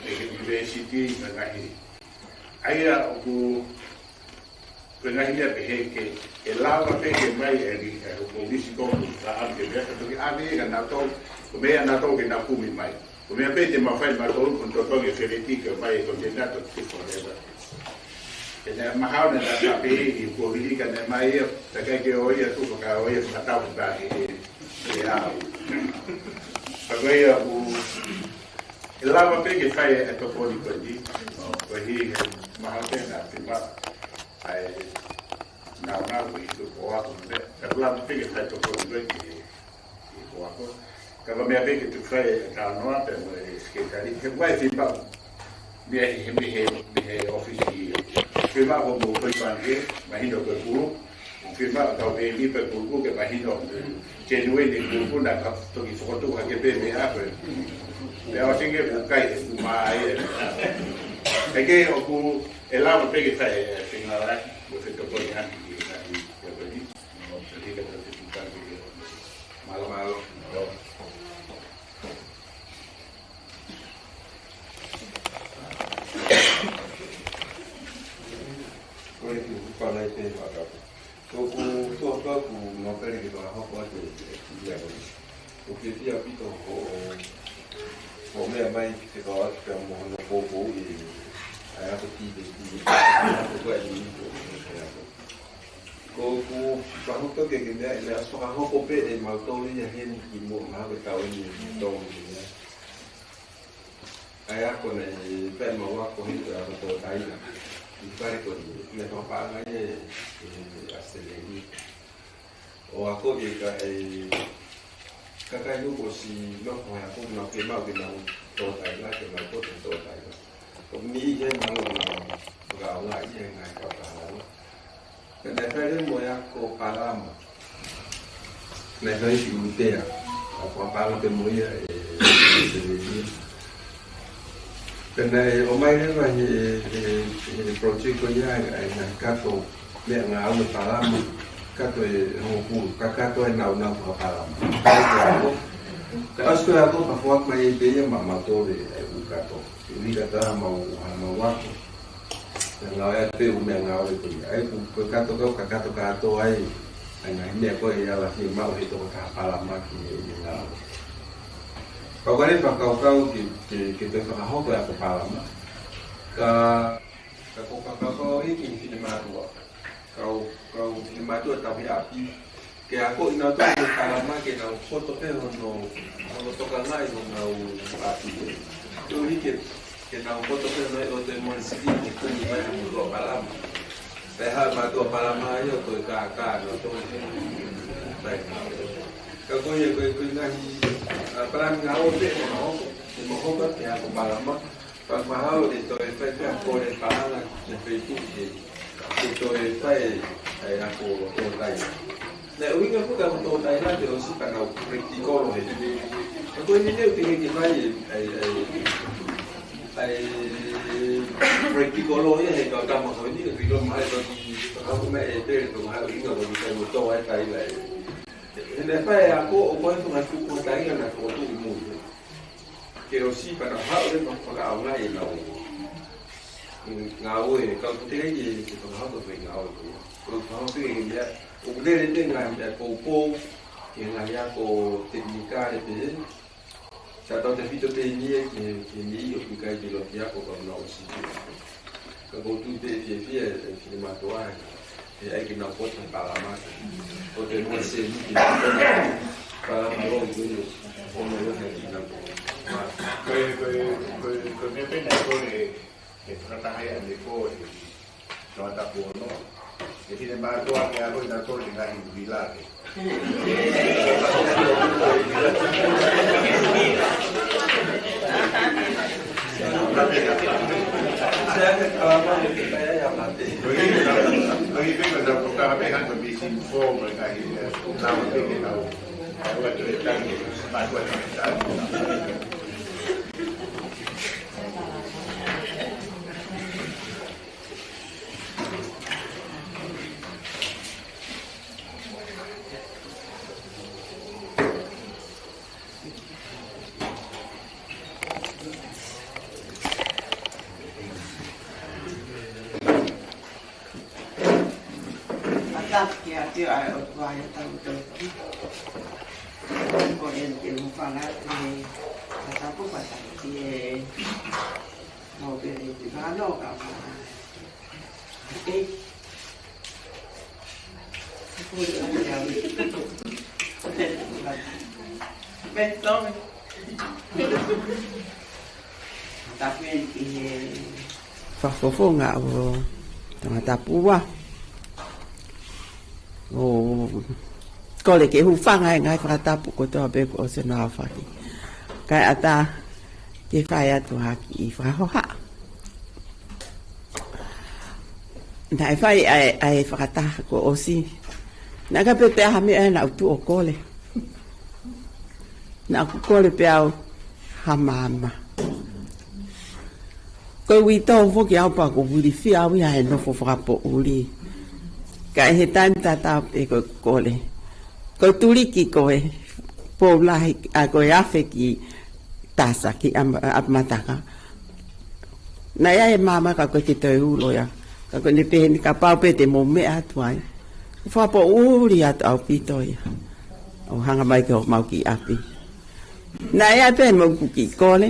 ki he university, mo e ngaahi. ʻA ia ʻoku, ko e ngaahi meʻa pehē ke, ʻe lava pē ke ʻomai ʻe he, ʻe he ʻū polisi ko ē, ka ʻave ke meʻa ka toki ʻave ia kia nautolu, ko e meʻa nautolu ke nau kumi mai. Ko e meʻa pē te mau fai mautolu, ko e totongi e feleti ke ʻomai e container ʻo tuku forever. Pea naʻe mahalo naʻe taha pē ʻi he kuo vili ka naʻe ʻomai ia, takai ke ʻoua ʻe tufa ka ʻoua ʻe fakatau ki he, ki he ʻao. Ka ko ia ʻoku, ʻe lava pē ke fai e tokoni ko eni, koeʻuhi he mahalo pē naʻa fiemaʻu ʻa e naunau ko e ʻū ako mo e meʻa, ka ʻe lava pē ke fai e tokoni ko eni ki he, ki he ako. Ka ko e meʻa pē ke tuku fai e talanoa pea mo e sekelitali, he ʻoku ʻi ai e fiemaʻu mei he, mei he, mei he ʻōfisi. Fiemaʻu hoʻomou kei pangikē, mahino ko e kulupu. Fiemaʻu kau pē ni pē kulupu ke mahino. Ke nui ni kulupu naʻa ka toki fokotuʻu hake pē mei he ako. Pea ʻosi ke ʻoku ʻikai ke ʻumaʻā ia. He ko e ʻoku ʻe lava pē ke fai e fengāueʻaki, mo e fetokoniʻaki ki he ngaahi, ki he ako ni. Mālō, mālō. Ko e kiʻi kupu ʻa e pē maka. Ko ʻeku, ko ʻeku, ko ʻeku nōpele ke fakahoko atu e, e, ia ko e. ʻOku fiefia ʻaupito hoʻo, hoʻo meʻa mai ki he kau atu pea mo hono poupou ʻi he, ʻa e ako ki he, ki he, ʻa e ako ko ē ʻi he, ko e ako. Ko ʻeku fakahoko ke ke meʻa, meʻa fakahoko pē ʻe mautolu ia heni ki muʻa mahalo ko e taʻu eni ʻe tolu ki muʻa. ʻA e ako naʻe pē mau ako he ko e ako tōtaila. ʻI he fale ko eni, naʻe fakapaʻanga ia ʻe, ʻe ʻAositelēlia. ʻO ako ʻe ka, ʻe kakai ʻoku ʻosi nofo he ako naʻa ke maʻu ke nau tōtaila, ke nau poto tōtaila. ʻOku niʻihi ia naʻa nau fakaʻaongaʻi he ngaahi kautaha lalo. Pea naʻe fai leva mo e ako palama. Naʻe fai ki ʻUlutea. Ako palama pē mo ia ʻe, ʻe, ʻe, ʻe. Pea naʻe ʻomai leva he, he, he project ko ia ʻa e, ʻa e ngaahi kato meʻangāue palama. Kato ʻe hongofulu, ka kato e naunau fakapalama. Ka ʻosi ko e ako pea foaki mai pē ia maʻa mautolu e ʻū kato. ʻI he kato ʻa mau, ʻa mau ako. Pea ngāue atu pē ʻū meʻangāue ko ia. ʻA ia ko e, ko e kato kau, ka kato kātoa ai. ʻA e ngaahi meʻa ko ē ʻe ala fiemaʻu he tokotaha palama ki he, he ngāue. Pea ko e fakakaukau ke, ke, ke toe fakahoko e ako palama. Ka, ka ko e fakakaukau ʻeni ki he finemātuʻa. Kau, kau finemātuʻa tauhi ʻapi. Ke akoʻi nautolu ki he palama ke nau poto pē hono, hono tokangaʻi honau ʻapi. Koeʻuhi ke, ke nau poto pē hono ʻai ʻo te moni siki ke kumi mai ha motuʻa palama. Pea haʻu e motuʻa palama ia ʻo toe kākā nautolu. Pea, ka ko ia ko e, ko e ngaahi, ʻa, palani ngāue pē ʻe mahoko, ʻe mahoko pē ako palama. Pea mahalo ʻe toe fai pē ha kole paʻanga ki he feituʻu ke, ke toe fai ʻa e ako tōtaila. Naʻe ʻuhinga foki ʻa e ako tōtaila ke ʻosi pea nau practical he. Ka ko eni naʻe teʻeki ke fai ʻa e, ʻa e, ʻa e practical ia he kau tama ko eni, ke pito mai toki fakahoko mai e pele tō mahalo ʻuhinga ko eni fai mo tō ai taila ē. He naʻe fai e ako ʻo ko e fanga fuku taila naʻe fokotuʻu ʻi mui. Ke ʻosi pea nau haʻu leva ʻo fakaʻaongaʻi ʻenau ngāue, ka ʻoku teʻeki ke, ke fakahoko e foʻi ngāue ko ia. Ko e fakahoko e meʻa, ʻoku lele pē ngaahi meʻa poupou, ki he ngaahi ako tekinikale pē. Tautautefito pē eni ia ki he, ki he meʻa ʻoku ʻikai ke loki ako ka nau ʻosi ki ako. Ka ʻoku ou tui pē ʻe fiefia e, e finemātuʻa he, he ʻai ke nau poto he palama. Ko e te mo se ni ki he palama lo i tui o me lo he ki nau. Ko e, ko e, ko e, ko e meʻa pē naʻe kole he fakataha ʻa Nefo he tangata Puono. ʻE finemātuʻa ke ako ʻi nautolu he ngaahi ʻuhila ke. Sea ke palama ke kai ai a mate. Ko e pē ko e tau tokanga pē hano misinform e ngaahi, eh, tau pē ke tau, eh, ua toe tangi, ma ua toe tangi. Fakatapu ki he ʻafio ʻa e ʻOtua ʻiate kitautolu. Ko eni ke u hūfanga atu he fakatapu, fakatapu ki he mau pele ki vano ka ma. ʻEiki. Fakafofonga ʻo Tongatapu ua. ʻO kole ke hūfanga he ngaahi fakatapu kotoa pē kuo ʻosi hono aofaki. Kae ʻatā ke fai atu ha kiʻi fakahohaʻa. Naʻe fai ʻa e, ʻa e fakataha kuo ʻosi. Naʻe ʻikai pē ha meʻa naʻá ku tuʻu ʻo kole. Naʻá ku kole pē au ha maama. Ko e uitou foki au pea ʻoku ou ilifia au ia he nofo fakapoʻuli. Ka ʻi he taimi tatau pē ko e kole. Ko e tuliki ko e pou lahi, ʻa ko e afe ki Tasa ki ʻAp-, ʻApimataka. Naʻe ʻi ai e maama ka ko e ke toe ulo ia. Ka ko ʻene pehē ni kapau pē te mou meʻa atu ai. Fakapoʻuli atu ʻaupito ia. ʻO hanga mai ki homau kiʻi ʻapi. Naʻe ʻi ai pē mo ʻeku kiʻi kole.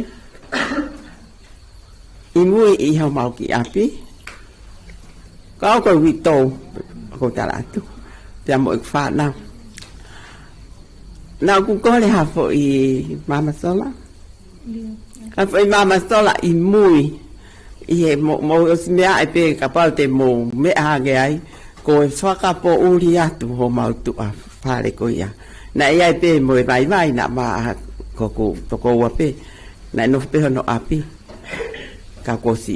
ʻI mui ʻi homau kiʻi ʻapi. Ka ʻoku ou uitou, ʻoku ou tala atu. Pea mo ʻeku fānau. Naʻá ku kole ha foʻi maama sola. Ha foʻi maama sola ʻi mui. ʻI he mo, mou ʻosi meaʻi pē kapau te mou meʻa ange ai. Ko e fakapoʻuli atu homau tuʻa fale ko ia. Naʻe ʻi ai pē mo e vaivai naʻa ma ko ʻeku tokoua pē. Naʻe nofo pē hono ʻapi. Ka kuo ʻosi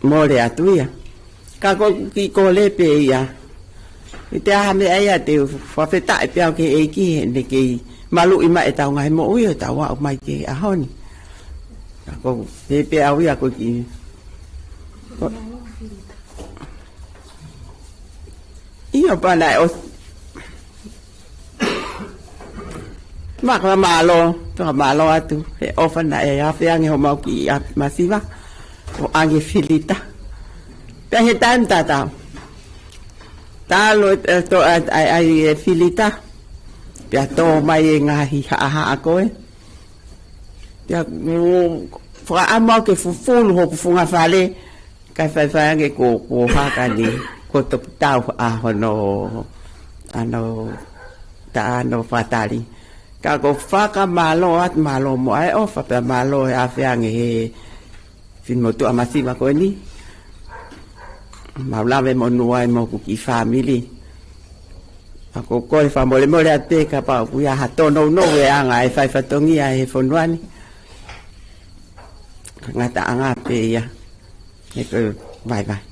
mole atu ia. Ka ko ʻeku kiʻi kole pē ia. ʻI he ʻi ai ha meʻa ia te u fakafetaʻi pē au ki he ʻEiki heʻene kei maluʻi mai ʻetau ngaahi moʻui ʻo tau aʻu mai ki he ʻaho ni. Ka ko e pē au ia ko e kiʻi. Ko, ʻio pea naʻe ʻosi. Fakamālō, fakamālō atu, he ʻofa naʻe afe ange homau kiʻi ʻapi masiva, ʻo ʻange filita. Pea he taimi tatau. Talu e, e, to, ʻa e, ʻa e, ʻa e filita. Pea tō mai e ngaahi haʻahaʻa ko ē. Pea, mm, fakaʻamu au ke fufulu hoku funga fale, kae faifai ange ko, ko haka ni, ko toki tau ʻa hono, ʻa hono, ta hono fakatali. Ka ko e fakamālō atu, mālō mo e ʻofa, pea mālō e afe ange he finemotuʻa masiva ko eni. Mau lave monū ai mo hoku kiʻi fāmili. Pea ʻoku ou kole fakamolemole atu pē kapau ʻoku ʻi ai ha tōnounou e anga e fai fatongia he fonua ni. Ngataʻanga pē ia. He ko e vaivai.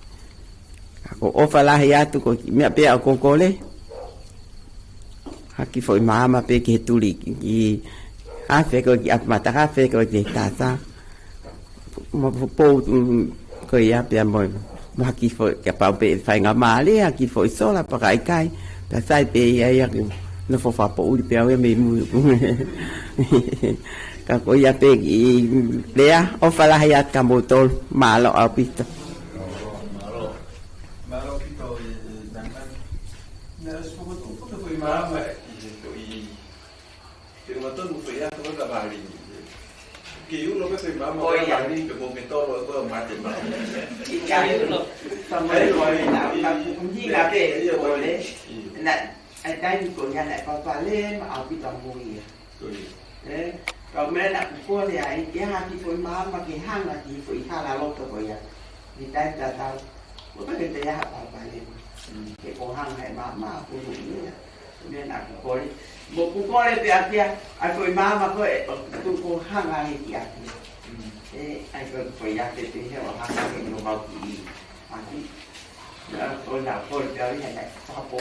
Ka ʻoku ou ʻofa lahi atu ko e kiʻi meʻa pē ʻoku ou kole. Ha kiʻi foʻi maama pē ki he tuliki, ki he afe ko ē ki ʻApimataka, afe ko ē ki Tasa. Mo pou, mm, ko ia pea mo, mo ha kiʻi foʻi, kapau pē faingamālie, ha kiʻi foʻi sola pea ka ʻikai, pea sai pē ia ia ke nofo fakapoʻuli pē au ia mei mui. Ka ko ia pē kiʻi lea, ʻofa lahi atu kia moutolu, mālō ʻaupito. Mālō. Mālō ʻaupito, e, e, Nana. Naʻe ʻosi fokotuʻu, fokotuʻu foʻi maama, e, e, foʻi Ke ua tonu ko ia ko ka vali. Ke ulo ke pe mama ko ia. Vali pe mo ke tolo ko mate ma. Ke ulo. Tama ko ia na ka kukungi ka pe. Ia ko le. Na, ai tai ko ia na papa le ma au pita mo ia. Ko ia. E, ka me na ko le ai ke ha ki ko mama ke hanga ki ko i hala loto ko ia. Ni tai tatau. Ko ka ke te ia ha papa le. Ke ko hanga e mama ko ia. Meʻa naʻá ku kole. Mo ʻeku kole pē ʻaʻaku ia, ʻa e foʻi maama ko ē, ʻo tuku hanga he kiʻi ʻapi. Mm. E, ʻa e foʻi, foʻi ʻapi pē he ʻo hanga he ʻo mau kiʻi ʻapi. ʻOku ou kole pē au ia naʻe fakapō.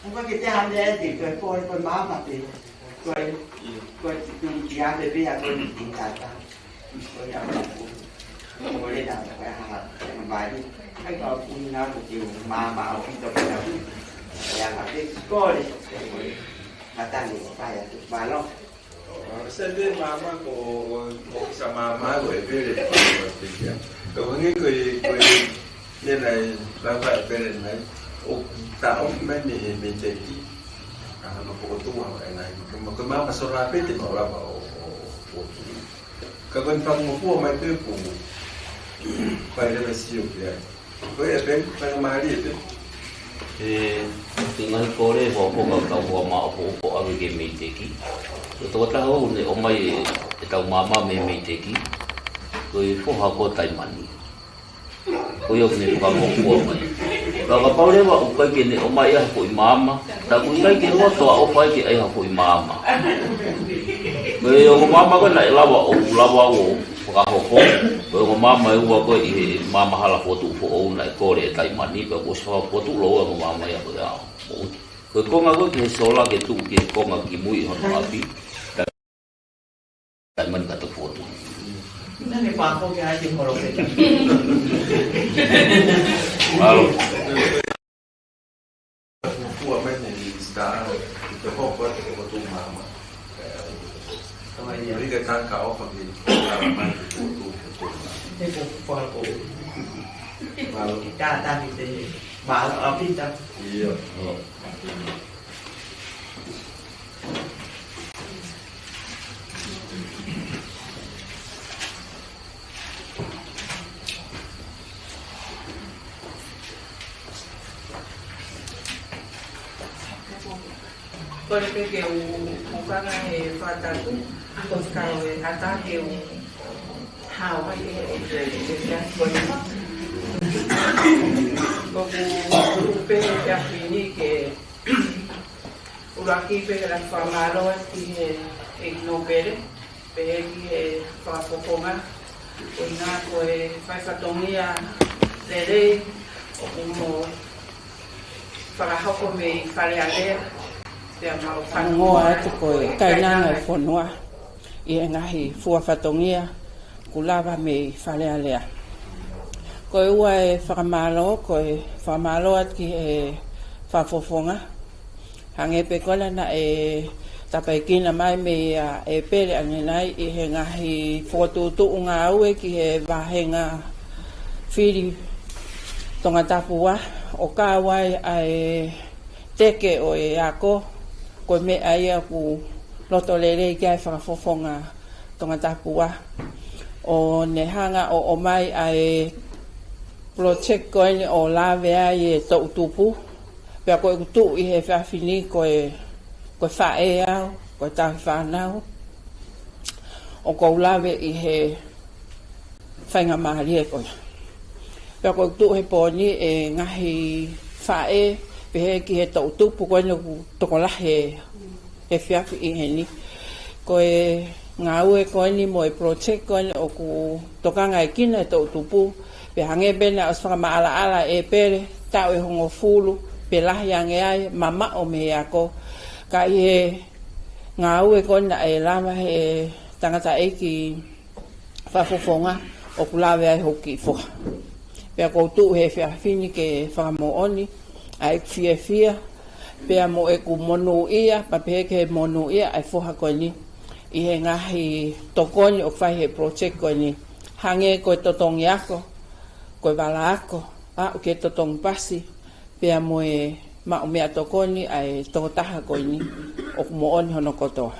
ʻOku ʻikai ke te hane ʻe te, ko e pō, ko e maama pē. Ko e, ko e tuʻu ki ʻapi pē ia ko e tata. Ko e ʻapi pō. Ko e na, ko e hā, ko e mali. ʻAi ka ʻoku na ko e maama ʻaupito pē ia. Ko e ʻapi pē, ko e, ko e. Matane, ko e paia, ko e malo. Ō, se te maama ko, ko sa maama ko e pele, ko e pele. Ko e hangē ko e, ko e, ne nai, lava e pele nai, ʻo taʻofi mai mei he, mei he teki. ʻA, no ko tu ma e nai, ko ma, ko maama sola pē te mau lava ʻo, ʻo, ʻo tu. Ka ko e fanga mo fua mai pē ko, ko e leva sio pē ai. Ko ia pē, faingamālie pē. ʻE, ki he ngaahi kole, hokohoko tau hoa maʻopoʻopo ʻave ki he MEIDECC. Ko e tokotaha ʻoku ne ʻomai e, ʻetau maama mei he MEIDECC. Ko e foha ko Taimani. Ko ia ʻoku ne fakahoko mai. Ka kapau leva ʻoku ʻikai ke ne ʻomai ha foʻi maama, tā ʻoku ʻikai ke loto ʻa ʻofa ai ke ʻai ha foʻi maama. Ko e ongo maama ko ē naʻe lava ʻo lava ʻo fakahoko. Ko e ongo maama ʻe ua ko ē ʻi he maama hala fokotuʻu foʻou naʻe kole ʻe Taimani, pea kuo ʻosi fakafokotuʻu lōua ongo maama ia ko ia. Ko e konga ko ē ki he sola ke tuʻu ki he konga ki mui ʻi hono ʻapi. Taimani ka toki fokotuʻu. Naʻa ne pāko ke ai ke holo pē. Mālō. Fua mai ne ni sta, te hoko atu ko tu mama. Kama ia rika tanka ofa ki, kama mai ko tu, ko tu. Te ko fua ko. Mālō. Ka taki te, mālō ʻaupito. Ia, ʻo. Kole pē ke u, u hanga he fakatapu, ko e kau e ʻatā ke u hao mai he, he, he, he, he, ko e, ko ku, ku pē he efiafi ni ke ʻuluaki pē ke u fakamālō atu ki he, he nōpele, pehē ki he fakafofonga, ko e ʻuhinga ko e fai fatongia lelei, ʻoku mo fakahoko mei Fale Alea, pea mo Fanongoa atu ko e kainanga e fonua ʻi he ngaahi fua fatongia kuo lava mei Fale Alea. Ko e ua e fakamālō, ko e fakamālō atu ki he fakafofonga. Hangē pē ko ena naʻe tāpuekina mai meia ʻEpele ʻanenai ʻi he ngaahi fokotuʻutuʻu ngāue ki he vāhenga fili Tongatapu ua, ʻo kau ai ʻa e teke ʻo e ako, ko e meʻa ia ʻoku loto lelei ki ai e fakafofonga Tongatapu ua. ʻO ne hanga ʻo ʻomai ʻa e project ko eni ʻo lave ai e toʻutupu. Pea ko ʻeku tuʻu ʻi he efiafi ni ko e, ko e faʻē au, ko e tauhi fānau. ʻOku ou lave ʻi he faingamālie ko ia. Pea ko ʻeku tuʻu he pō ni e ngaahi faʻē, pehē ki he toʻutupu ko eni ʻoku tokolahi he efiafi ʻi heni. Ko e ngāue ko eni mo e project ko eni ʻoku tokangaekina e toʻutupu, pea hangē pē naʻe ʻosi fakamaʻalaʻala ʻe ʻEpele, taʻu ʻe hongofulu, pe lahi ange ai, mamaʻo mei he ako. Ka ʻi he ngāue ko eni naʻe lava he tangataʻeiki fakafofonga ʻoku lave ai hoku kiʻi foha. Pea ko u tuʻu he efiafi ni ke fakamoʻoni ʻa ʻeku fiefia, pea mo ʻeku monūʻia, pea pehē ki he monūʻia ʻa e foha ko eni ʻi he ngaahi tokoni ʻoku fai he project ko eni. Hangē ko e totongi ako, ko e vala ako, aʻu ki he totongi pasi, pea mo e maʻu meʻatokoni ʻa e tokotaha ko eni, ʻoku moʻoni hono kotoa.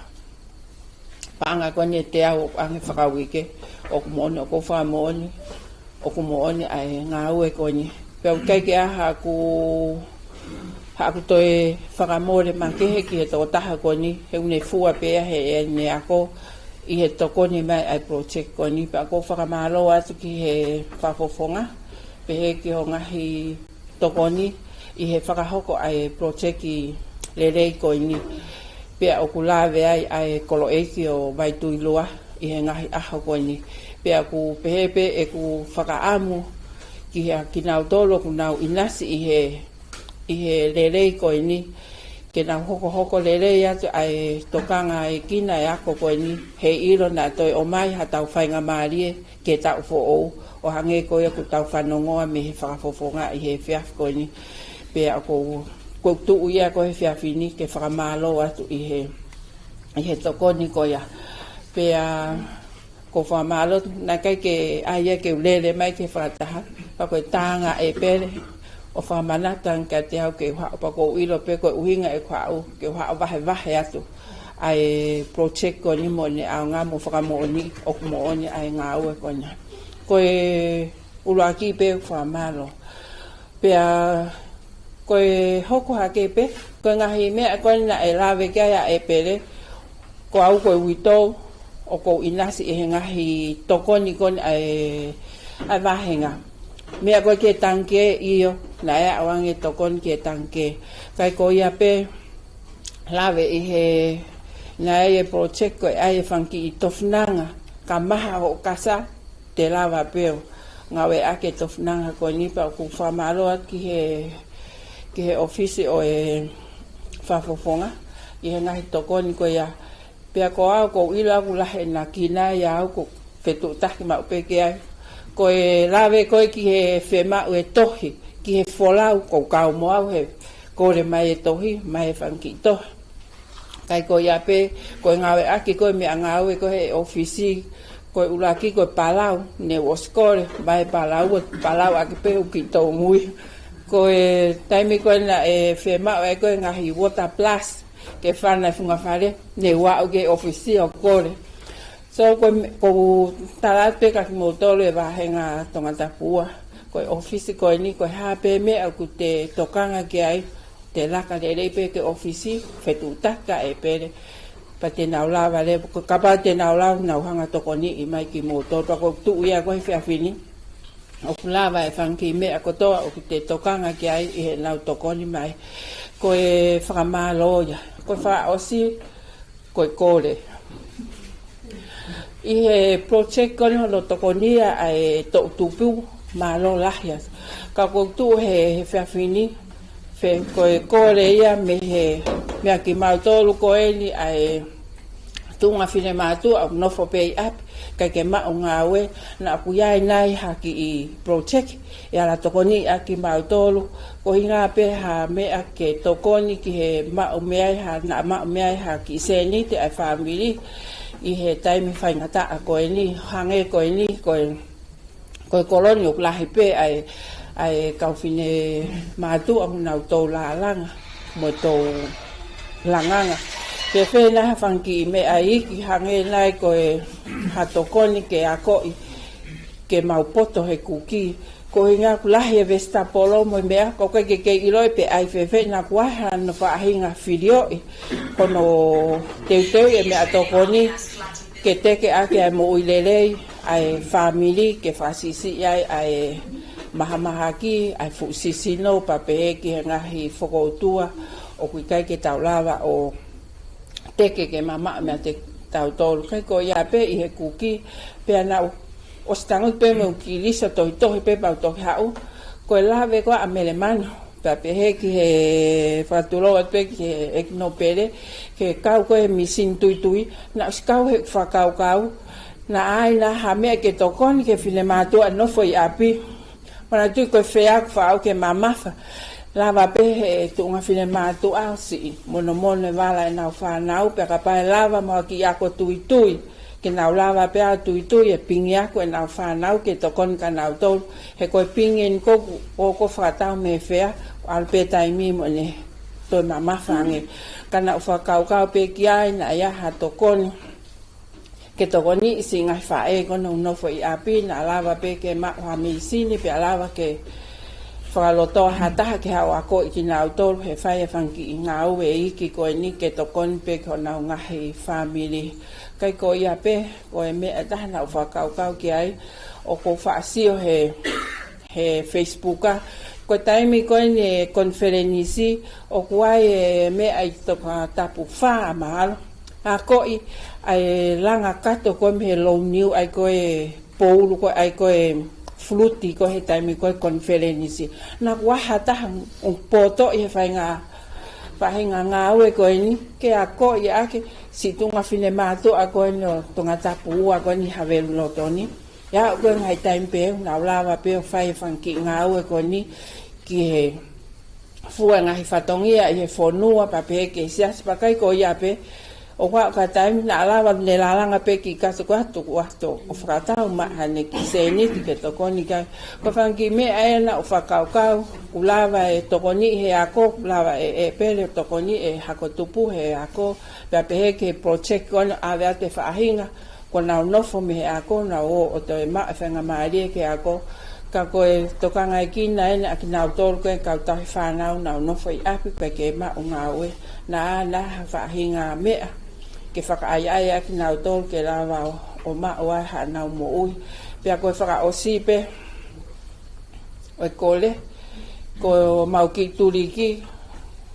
Paʻanga ko eni ʻe teau ʻoku ʻange fakauike, ʻoku moʻoni, ʻoku ou fakamoʻoni, ʻoku moʻoni ʻa e ngāue ko eni. Pea ʻoku ʻikai ke ʻi ai haʻaku, haʻaku toe fakamole makehe ki he tokotaha ko eni, he ʻoku ne fua pē ia he ʻene ako ʻi he tokoni mai ʻa e project ko eni. Pea ʻoku ou fakamālō atu ki he fakafofonga, pehē ki hoʻo ngaahi tokoni ʻi he fakahoko ʻa e project lelei ko eni. Pea ʻoku lave ai ʻa e koloʻeiki ʻo Vaituilua ʻi he ngaahi ʻaho ko eni. Pea ʻoku pehē pē ʻeku fakaʻamu ki he kinautolu ʻoku nau ʻinasi ʻi he, ʻi he lelei ko eni, ke nau hokohoko lelei atu ʻa e tokangaʻi ʻa e kina ʻa e ako ko eni, heiʻilo naʻa toe ʻomai haʻatau faingamālie ke tau foʻou, ʻo hangē ko ia ʻoku tau fanongoa mei he fakafofonga ʻi he efiafi ko eni. Pea ʻoku ou, ʻoku ou tuʻu ia ko e efiafi ni ke fakamālō atu ʻi he, ʻi he tokoni ko ia. Pea ʻoku ou fakamālō, naʻe ʻikai ke ʻai ia ke u lele mai ki he fakataha, ka ko e tangata ʻa ʻEpele ʻo fakamanatu ange kiate au ke u haʻu, pea ʻoku ou ʻilo pē ko e ʻuhinga ʻeku haʻu, ke u haʻu vahevahe atu ʻa e project ko eni mo ʻene ʻaonga mo fakamoʻoni ʻoku moʻoni ʻa e ngāue ko ena. Ko e ʻuluaki pē ʻeku fakamālō. Pea ko e hoko hake pē, ko e ngaahi meʻa ko ena naʻe lave ki ai ʻa ʻEpele, ko au ko e uitou, ʻoku ou ʻinasi ʻi he ngaahi tokoni ko ena ʻa e, ʻa e vāhenga. Meʻa ko ē ki he tangikē, ʻio, naʻe ʻoange tokoni ki he tangikē. Kae ko ia pē, lave ʻi he, naʻe ʻi ai e project ko ē ʻa e fanga kiʻi tofinanga, ka maha hoʻo kasa, te lava pē ʻo ngāueʻaki e tofinanga ko eni. Pea ʻoku ou fakamālō atu ki he, ki he ʻōfisi ʻo e fakafofonga, ʻi he ngaahi tokoni ko ia. Pea ko au ʻoku ou ʻilo ʻoku lahi ʻena kina, ʻa au ʻoku ou fetuʻutaki maʻu pē ki ai. Ko e lave ko ē ki he fiemaʻu e tohi, ki he folau, ʻoku ou kau mo au he kole mai e tohi, mai e fanga kiʻi tohi. Kae ko ia pē, ko e ngāueʻaki ko ē meʻangāue ko ē he ʻōfisi, ko e ʻuluaki ko e palau, ne u ʻosi kole mai e palau, ʻo palauʻaki pē ʻeku kiʻi tōmui. Ko e taimi ko ē naʻe fiemaʻu ai ko ē ngaahi water plus ke fana e funga fale, ne u aʻu ki he ʻōfisi ʻo kole. So, ko e me-, ʻoku ou tala atu pē kia kimoutolu e vāhenga Tongatapu ua, ko e ʻōfisi ko eni, ko e hā pē meʻa ʻoku te tokanga ki ai, te laka lelei pē ki he ʻōfisi, fetuʻutaki kia ʻEpele, pea te nau lava leva, ko e kapau te nau lava, nau hanga ʻo tokoniʻi mai kimoutolu. Pea ʻoku ou tuʻu ia ko ē he efiafi ni, ʻoku lava e fanga kiʻi meʻa kotoa ʻoku te tokanga ki ai ʻi heʻenau tokoni mai. Ko e fakamālō ia, ko e fakaʻosi, ko e kole. ʻI he project ko eni hono tokonia ʻa e toʻutupu, mālō lahi atu. Ka ʻoku ou tuʻu he, he efiafi ni, pea ko e kole ia mei he, meia kimautolu ko eni ʻa e tuʻunga finemātuʻa ʻoku nofo pē ʻi ʻapi, ʻikai ke maʻu ngāue, naʻa ʻoku ʻi ai nai ha kiʻi project ʻe ala tokoniʻi ʻaki kimautolu, ko e ʻuhinga pē ha meʻa ke tokoni ki he maʻu mei ai ha, naʻa maʻu mei ai ha kiʻi sēniti ʻa e fāmili ʻi he taimi faingataʻa ko eni, hangē ko eni, ko e, ko e kolo ni ʻoku lahi pē ʻa e, ʻa e kau finemātuʻa ʻoku nau tō lālanga mo tō langanga. Pea fēfē nai ha fanga kiʻi meʻa iiki hangē nai ko e ha tokoni ke akoʻi ke mau poto he kuki. Ko e ʻuhinga ʻoku lahi e vesitapolo mo e meʻa, ʻoku ʻikai ke kei ʻiloʻi pe ʻai fēfē, naʻa ʻoku ʻi ai hano faʻahinga filioʻi, ko hono teuteuʻi e meʻatokoni, ke teke ʻaki ʻa e moʻui lelei ʻa e fāmili, ke fakasiʻisiʻi ai ʻa e mahamahaki, ʻa e fuʻu sisino, pea pehē ki he ngaahi fokoutua ʻoku ʻikai ke tau lava ʻo teke ke mamaʻo meiate kitautolu. Kae ko ia pē ʻi he kuki, pea naʻa ku ʻosi tangutu pē mo e kiʻi lisi ʻo tohitohi pē pea u toki haʻu. Ko e lave ko ē ʻa Melemano, pea pehē ki he fakatulou atu pē ki he ʻEiki Nōpele, ke kau ko ē he mīsini tuitui, naʻa ku ʻosi kau he fakakaukau, naʻa ʻi ai nai ha meʻa ke tokoni ki he finemātuʻa nofo ʻi ʻapi. Manatuʻi ko e fē ʻoku faʻa ʻoange ke mamafa. Lava pē he tuʻunga finemātuʻa ʻo siʻi monomono e vala ʻenau fānau, pea kapau ʻe lava mo ha kiʻi ako tuitui, ke nau lava pē ʻo tuitui e pingi ako ʻenau fānau ke tokoni kia nautolu. He ko e pingi eni ʻoku, ʻoku fakatau mei fē, ʻalu pē taimi mo ʻene toe mamafa ange. Ka naʻa ku fakakaukau pē ki ai, naʻa ʻi ai ha tokoni ke tokoniʻi siʻi ngaahi faʻē ko ē ʻoku nau nofo ʻi ʻapi, naʻa lava pē ke maʻu ha mīsini, pea lava ke fakalotoa ha taha ke haʻu ʻo akoʻi kinautolu he fai e fanga kiʻi ngāue iiki ko eni ke tokoni pē ki honau ngaahi fāmili. Kae ko ia pē, ko e meʻa ʻe taha naʻa ku fakakaukau ki ai, ʻoku ou faʻa sio he, he Facebook ʻa, ko e taimi ko eni e konifelenisi, ʻoku ʻi ai e meʻa ʻi Tongatapu fā mahalo. Akoʻi ʻa e langa kato ko ē mei he louniu, ʻa e ko e poulu ko ē, ʻa e ko e fuluti ko ē he taimi ko ē konifelenisi. Naʻa ku ʻai ha taha ʻo poto ʻi he faʻahinga, faʻahinga ngāue ko eni, ke akoʻi ʻaki siʻi tuʻunga finemātuʻa ko eni ʻo Tongatapu ua ko eni Havelu Lotoni. ʻIo, ko e ngaahi taimi pē, naʻa ku lava pē ʻo fai e fanga kiʻi ngāue ko eni ki he fua ngaahi fatongia ʻi he fonua pea pehē ki he siasi pea ʻikai ko ia pē. ʻOku ʻi ai e taimi naʻa lava ne lalanga pē ki kato ko atu ko atu ʻo fakatau mai haʻane kiʻi sēniti ke tokoni ki ai. Ko e fanga kiʻi meʻa ē naʻa ku fakakaukau, kuo lava e tokoni he ako, kuo lava ʻe, ʻe Pele ʻo tokoni e hako tupu he ako, pea pehē ki he project ko eni ʻave atu e faʻahinga, kuo nau nofo mei he ako, nau ō ʻo toe maʻu e faingamālie ki he ako. Ka ko e tokangaekina eni ʻa kinautolu ko e kau tauhi fānau naʻa nau nofo ʻi ʻapi, ʻikai ke maʻu ngāue. Naʻa, naʻa ha faʻahinga meʻa ke fakaʻaiʻai ʻa kinautolu ke lava ʻo, ʻo maʻu ai haʻanau moʻui. Pea ko e fakaʻosi pē ʻo e kole, ko ʻemau kiʻi tuliki,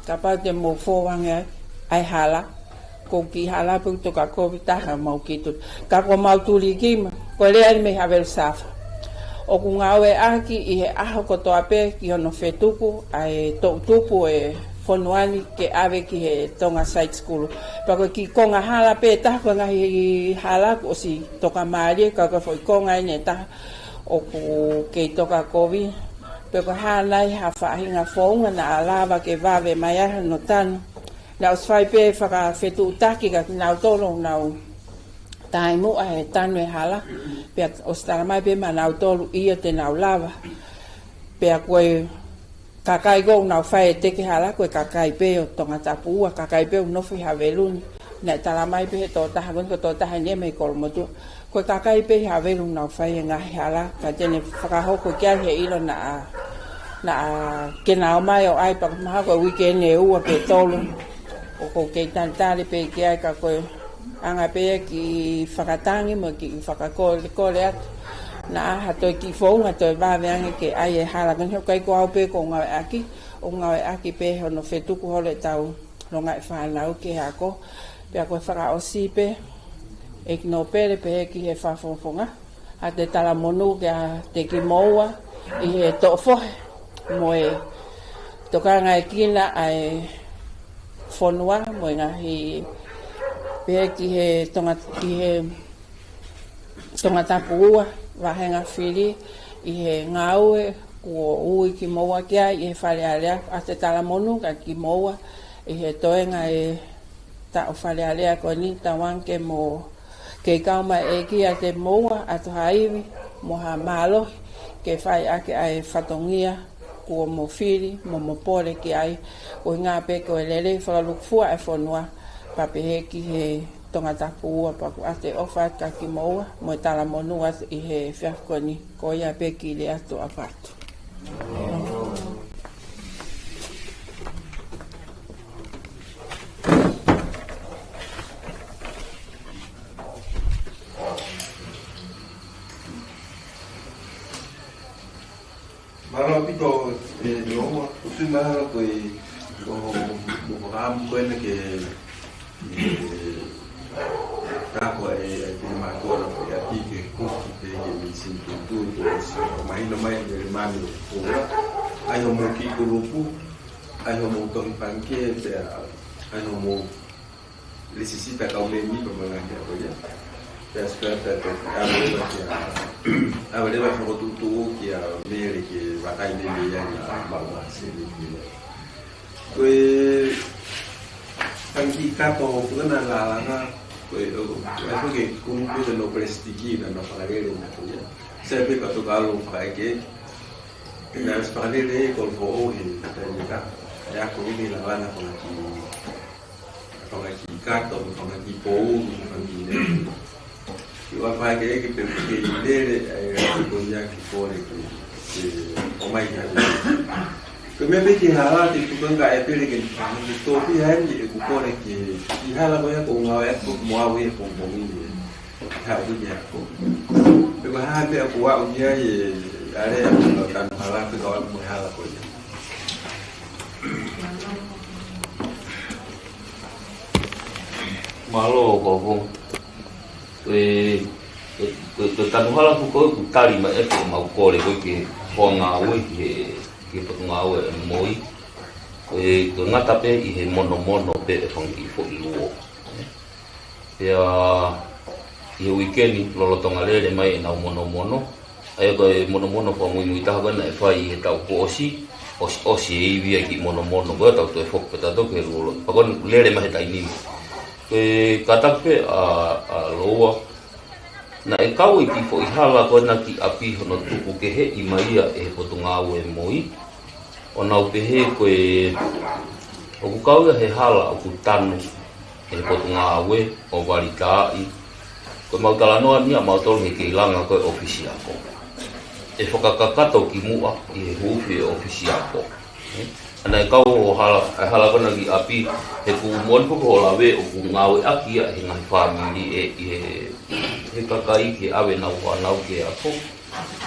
kapau te mou fou ange ai, ʻa e hala, ko e kiʻi hala pē ʻoku toka kovi taha ʻemau kiʻi tuliki. Ka ko ʻemau tuliki ma, ko e lea eni mei Havelu Safa. ʻOku ngāueʻaki ʻi he ʻaho kotoa pē ki hono fetuku ʻa e toʻutupu e fonua ni ke ʻave ki he Tonga Side School. Pea ko e kiʻi konga hala pē taha, ko e ngaahi hala kuo ʻosi tokamālie, ka ko e foʻi konga eni ʻe taha ʻoku kei toka kovi. Pe ko e hā nai ha faʻahinga founga naʻa lava ke vave mai ai hono tanu. Naʻa ku ʻosi fai pē fakafetuʻutaki kia kinautolu naʻa nau taimi muʻa he tanu e hala. Pea ʻosi tala mai pē maʻanautolu ʻio te nau lava. Pea ko e kakai ko ē ʻoku nau fai e teke hala, ko e kakai pē ʻo Tongatapu ua, kakai pē ʻoku nofo ʻi Havelu ni. Naʻe tala mai pē he tokotaha ko eni, ko e tokotaha eni mei Kolomotuʻa. Ko e kakai pē ʻi Havelu ʻoku nau fai e ngaahi hala, ka te ne fakahoko ki ai he ʻilo naʻa, naʻa ke nau ō mai ʻo ʻai pea mahalo ko e uike eni ʻe ua pe tolu. ʻOku ou kei talitali pē ki ai ka ko e anga pē ia ke fakatangi mo ke fakakolekole atu. Naʻa ha toe kiʻi founga toe vave ange ke ʻai e hala. Ka ʻoku ʻikai ko au pē ʻoku ngāueʻaki, ʻoku ngāueʻaki pē hono fetuku holo ʻetau longaʻi fānau ki he ako. Pea ko e fakaʻosi pē, ʻEiki Nōpele pehē ki he fakafofonga ʻa e talamonū kiate kimoua ʻi he toʻofohe mo e tokangaekina ʻa e fonua mo e ngaahi pehē ki he Tonga, ki he Tongatapu ua, vāhenga fili ʻi he ngāue kuo ui kimoua ki ai ʻi he Fale Alea, ʻa e talamonū kia kimoua ʻi he toenga e taʻu Fale Alea ko eni, tauange ke mou kei kau mai e ʻEiki ʻiate kimoua ʻaki ha ivi mo ha mālohi ke fai ʻaki ʻa e fatongia kuo mou fili mo mou pole ki ai. Ko e ʻuhinga pē ko e lelei fakalūkufua e fonua pea pehē ki he Tongatapu ua, pea ʻoku ou ʻofa atu kia kimoua mo e talamonū atu ʻi he efiafi ko eni. Ko ia pē, kiʻi lea atu ʻa Patu. Mālō ʻaupito, ʻe, Noa, ʻoku ou tui mahalo ko e, ko, ko, ko e ʻamu ko ena ke, ʻe, ka ko e, ʻe, ke mātuʻa na ko e ʻapi ke kuki pē ke mei sini ke tui ko e si, ʻo mahino mai ʻe le mami ʻo kua. ʻAi hoʻomou kiʻi kulupu, ʻai hoʻomou tohi pangikē, pea, ʻai hoʻomou lēsisita kau mēmipa mo e ngaahi meʻa ko ia. Pea ʻosi pea pea pea ʻave leva kia, ʻave leva fokotuʻutuʻu kia Mele ke vakai lelei ai naʻa maʻu ha sēniti. Ko e fanga kiʻi kato ʻoku na lalanga, ko e, ʻo, ʻai ko e kulupu ko ē naʻa nau palesitiki naʻa nau fakalele mo ko ia. Sai pē ka toka ʻalu fakaʻekeʻeke. Naʻe ʻosi fakalele e kolo foʻou he taimi ka. ʻE ako ʻi he lalanga fanga kiʻi fanga kiʻi kato, fanga kiʻi pou, fanga kiʻi meʻa. Ke ʻoua fakaʻekeʻeke pē ke lele, ʻe, ko ia ke kole ke, ke ʻomai ki ai. Ko e meʻa pē ki he hala ke tuku ange ʻe Pele ke fanga kiʻi tōpī heni ʻeku kole ki he hala ko ia ʻoku ngāueʻaki mo au he pongipongi ni. Haʻu ki he ako. Pea ko e hā e meʻa ʻoku aʻu ki ai e, ʻa e lea ʻa e tanu hala pe ko e hala ko ia. Mālō, Koko. Ko e, Ko e, ko e tanu hala ko ē ʻoku tali mai ʻe he mau kole ko ē ki he founga ngāue ki he, ki he potungāue ʻa e M O I. Ko e, ko e ngata pē ʻi he monomono pē ʻa e fanga kiʻi foʻi luo. Pea ʻi he uike ni lolotonga lele mai ʻenau monomono. ʻA ia ko e monomono fakamuimui taha ko ē naʻe fai ʻi he taʻu kuo ʻosi, ʻosi, ʻosi e ivi ʻa e kiʻi monomono ko ē, tau toe foki pē tautolu ki he luo lotu. Pea ko eni lele mai he taimi ni. Ko e kātaki pē ʻa, ʻa Loua, naʻe kau e kiʻi foʻi hala ko ena ki ʻapi hono tuku keheʻi mai ia ʻe he potungāue M O I. ʻO nau pehē ko e, ʻoku kau ia he hala ʻoku tanu ʻe he potungāue ʻo valitāʻi. Ko e mau talanoa ni ʻa mautolu he kei langa ko e ʻōfisi ako. ʻE fakakakato ki muʻa ʻi he huufi ʻe he ʻōfisi ako. ʻA ia naʻe kau ʻo hala, ʻa e hala ko ena ki ʻapi, he ʻoku moʻoni ko e hala ʻoku ngāueʻaki ia ʻe he ngaahi fāmili ʻe, ʻi he, he kakai ke ʻave ʻenau fānau ke ako.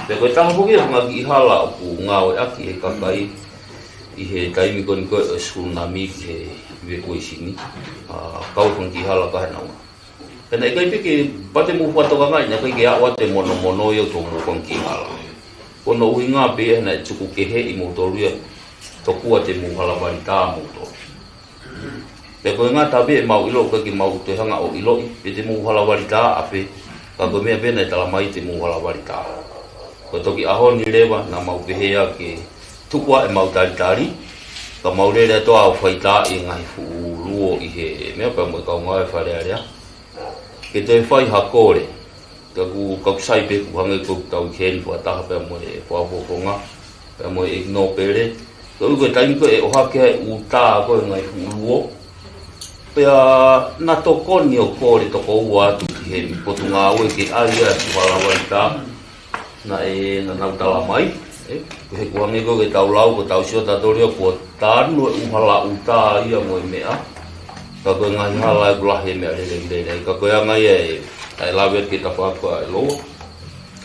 Pea ko e taha foki ia e fanga kiʻi hala ʻoku ngāueʻaki ʻe he kakai ʻi he taimi ko eni ko ē ʻo e tsunami ki he evacuation ni. ʻA, kau e fanga kiʻi hala ka he naunga. Pea naʻe ʻikai pē ke pate mou fakatokangaʻi, naʻe ʻikai ke aʻu atu e monomono ia ʻo e tō mou fanga kiʻi hala. Ko hono ʻuhinga pē ia naʻe tuku keheʻi moutolu ia, tokua te mou hala valitā moutolu. Pea ko e ngata pē ʻemau ʻilo, ʻikai ke mau toe hanga ʻo ʻiloʻi pe te mou hala valitā ʻafē, ka ko e meʻa pē naʻe tala mai te mou hala valitā. Ko e toki ʻaho ni leva naʻa mau pehē ia ke tuku ʻa ʻemau talitali, ka mau lele atu ʻo fai tā e ngaahi fuʻu luo ʻi he meʻa pea mo e kau ngāue Fale Alea ke toe fai ha kole. Ka ʻoku, ka ʻoku sai pē ʻoku hangē ko ʻetau ʻi heni fakataha pea mo e Fakafofonga, pea mo e ʻEiki Nōpele. Ka ʻoku ʻi ai e taimi ko ē ʻe ʻohake ai ʻū tā ko ē ngaahi fuʻu luo. Pea naʻa tokoni ʻo kole toko ua atu ki he potungāue ke ʻai ia ʻo hala valitā. Naʻe, naʻa nau tala mai, ē, he ʻoku hangē ko ē ke tau lau, ko ʻetau sio tautolu ia kuo tanu e ʻū hala ʻū tā ia mo e meʻa. Ka ko e ngaahi hala ʻoku lahi e meʻa lelei lelei. Ka ko e anga ia ē, ʻa e lave ke tafaʻaki ʻa e Loua.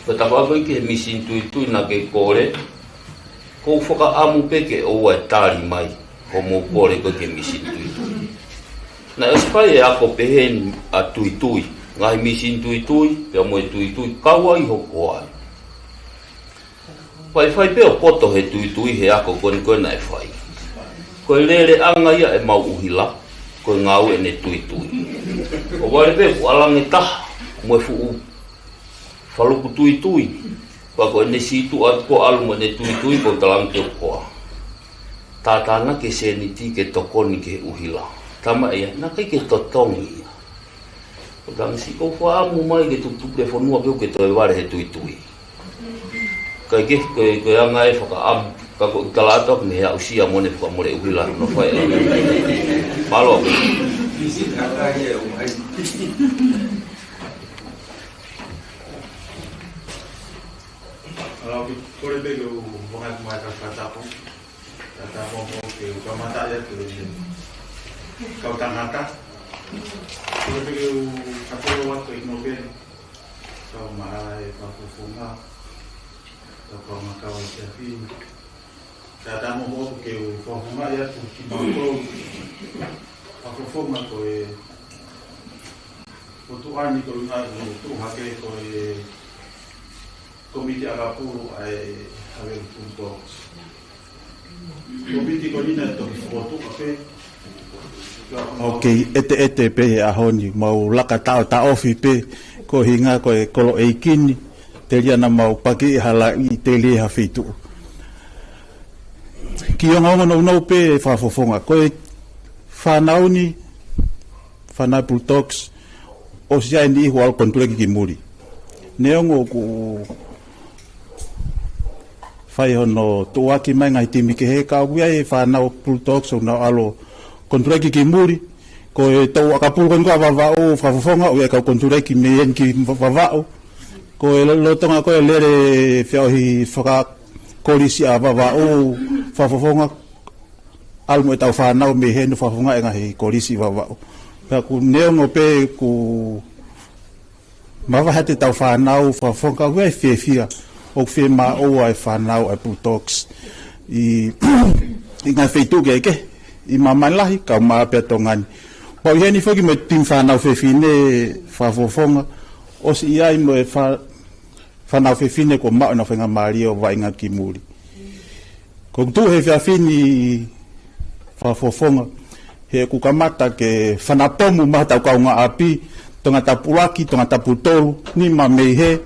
Ko e tafaʻaki ki he mīsini tuitui naʻa ke kole, ʻoku ou fakaʻamu pē ke ʻoua ʻe tali mai hoʻomou kole ko ē ki he mīsini tuitui. Naʻe ʻosi fai e ako pehē ni ʻa e tuitui, ngaahi mīsini tuitui, pea mo e tuitui, kau ai hoʻo kole. Faifai pē ʻo poto he tuitui he ako ko eni ko ē naʻe fai. Ko e leleʻanga ia ʻemau ʻuhila, ko e ngāue ʻene tuitui. ʻO vale pē ʻoku ʻalu ange taha mo e fuʻu faluku tuitui. Pea ko ʻene sītuʻa atu ko ē ʻalu mo ʻene tuitui ko e talange ke koa. Tātānaki e sēniti ke tokoni ki he ʻuhila. Tama ia, naʻe ʻikai ke totongi ia. Ko e talange si ko e fakaʻamu mai ke tukutuku ki he fonua ke, ke toe vale he tuitui. Kae kehe, ko e, ko e anga e fakaʻamu, ka ko e tala atu mei he aʻusia mo ʻene fakamole ʻuhila, no fai. Mālō. Lau ki kole pē ke u vonga mai ka fakatapu. Fakatapu mo ke u kamata ia ke u kau tangata. Kole pē ke u katoa atu ʻi Nōpele. Kau maʻa e Fakafofonga. Kau kau makau e siapi. Fakatapu mo ke u fakafofonga ia tu ki mautolu. Fakafofonga ko e, ko e tuʻa ni ko e ngaahi tuʻu hake ko e Komiti ʻAkapulu ʻa e Havelu Bulldogs. Komiti ko eni naʻe toki fokotuʻu pē. Ok, ʻeteʻete pē he ʻaho ni, mau laka taʻotaʻofi pē, ko e ʻuhinga ko e kolo ʻeiki ni, telia naʻa mau paki e hala ʻi telia ha feituʻu. Kiʻi ongoongo nounou pē Fakafofonga, ko e fānau ni, fānau Bulldogs, ʻosi ʻi ai e niʻihi ʻoku ʻalu konituleki ki muli. Neongo ʻoku fai hono tuʻuaki mai ngaahi timi kehe ka ʻoku ʻi ai e fānau Bulldogs ʻoku nau ʻalu konituleki ki muli. Ko e tau ʻakapulu ko eni ko ē ʻa Vavaʻu Fakafofonga ʻoku ʻi ai e kau konituleki mei heni ki Vavaʻu. Ko e lolotonga ko ē lele feʻauhi fakakolisi ʻa Vavaʻu Fakafofonga ʻalu mo ʻetau fānau mei heni ʻo fakafofongaʻi e ngaahi kolisi ʻi Vavaʻu. Pea ʻoku neongo pē ʻoku mavahe atu ʻetau fānau Fakafofonga ʻoku ʻi ai e fiefia ʻoku fiemaʻu ʻa e fānau ʻa e Bulldogs ʻi, ʻi ngaahi feituʻu kehekehe ʻi māmani lahi, kau mai pē ʻa Tonga ni. Pea ʻi heni foki mo e timi fānau fefine Fakafofonga ʻOsi ʻi ai mo e fa-, fānau fefine kuo maʻu ʻenau faingamālie ʻo vaʻinga ki muli. Ko e tuʻu he efiafi ni Fakafofonga, he ʻoku kamata ke fanapomu mai hotau kaungāʻapi, Tongatapu ʻuluaki, Tongatapu tolu, nima mei hē,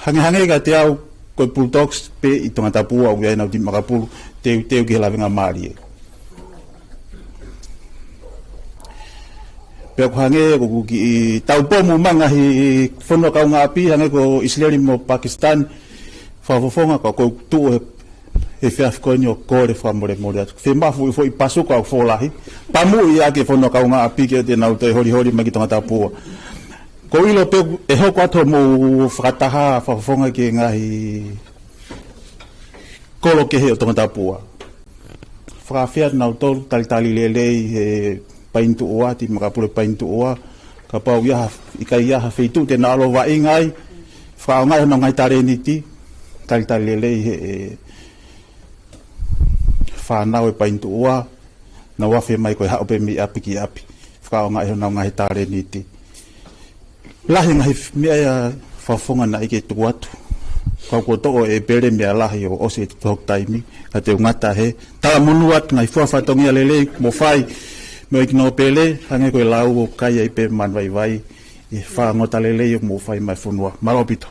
hangehangē kiate au, ko e Bulldogs pē ʻi Tongatapu ua ʻoku ʻi ai ʻenau timi makapulu, teuteu ki he lavengamālie. Pea ʻoku hangē ʻoku kiʻi taupomu mai ngaahi fonua kaungāʻapi, hangē ko ʻIsileli mo Pakistan, Fakafofonga, ka ko e tuʻu he, he efiafi ko eni ʻo kole fakamolemole atu. Fiemaʻu foʻi, foʻi pasuka ʻoku folahi, pamuʻi ʻaki e fonua kaungāʻapi ke ʻoua te nau toe holiholi mai ki Tongatapu ua. Ko e ʻilo pē ʻe hoko atu hoʻomou fakataha Fakafofonga ki he ngaahi kolo kehe ʻo Tongatapu ua. Fakaafeʻi atu nautolu, talitali lelei he Paini Tuʻu ua, timi makapulu Paini Tuʻu ua, kapau ʻe ʻi ai ha, ʻikai ʻi ai ha feituʻu te nau ʻalu ʻo vaʻinga ai, fakaʻaongaʻi honau ngaahi talēniti, talitali lelei he, ʻe, fānau ʻo e Paini Tuʻu ua, nau afe mai ko e haʻu pē mei ʻapi ki ʻapi, fakaʻaongaʻi honau ngaahi talēniti. Lahi e ngaahi meʻa ia Fakafofonga naʻe ʻikai ke tuku atu. Ka kuo toʻo ʻe Pele meʻa lahi ʻo ʻosi e toki taimi, ka te u ngata he talamonū atu ngaahi fua fatongia lelei mo fai, mo e kino Pele, hangē ko e lau ʻoku ʻikai ai pē manu vaivai, ʻi he fangota lelei ʻoku mou fai maʻa e fonua. Mālō ʻaupito.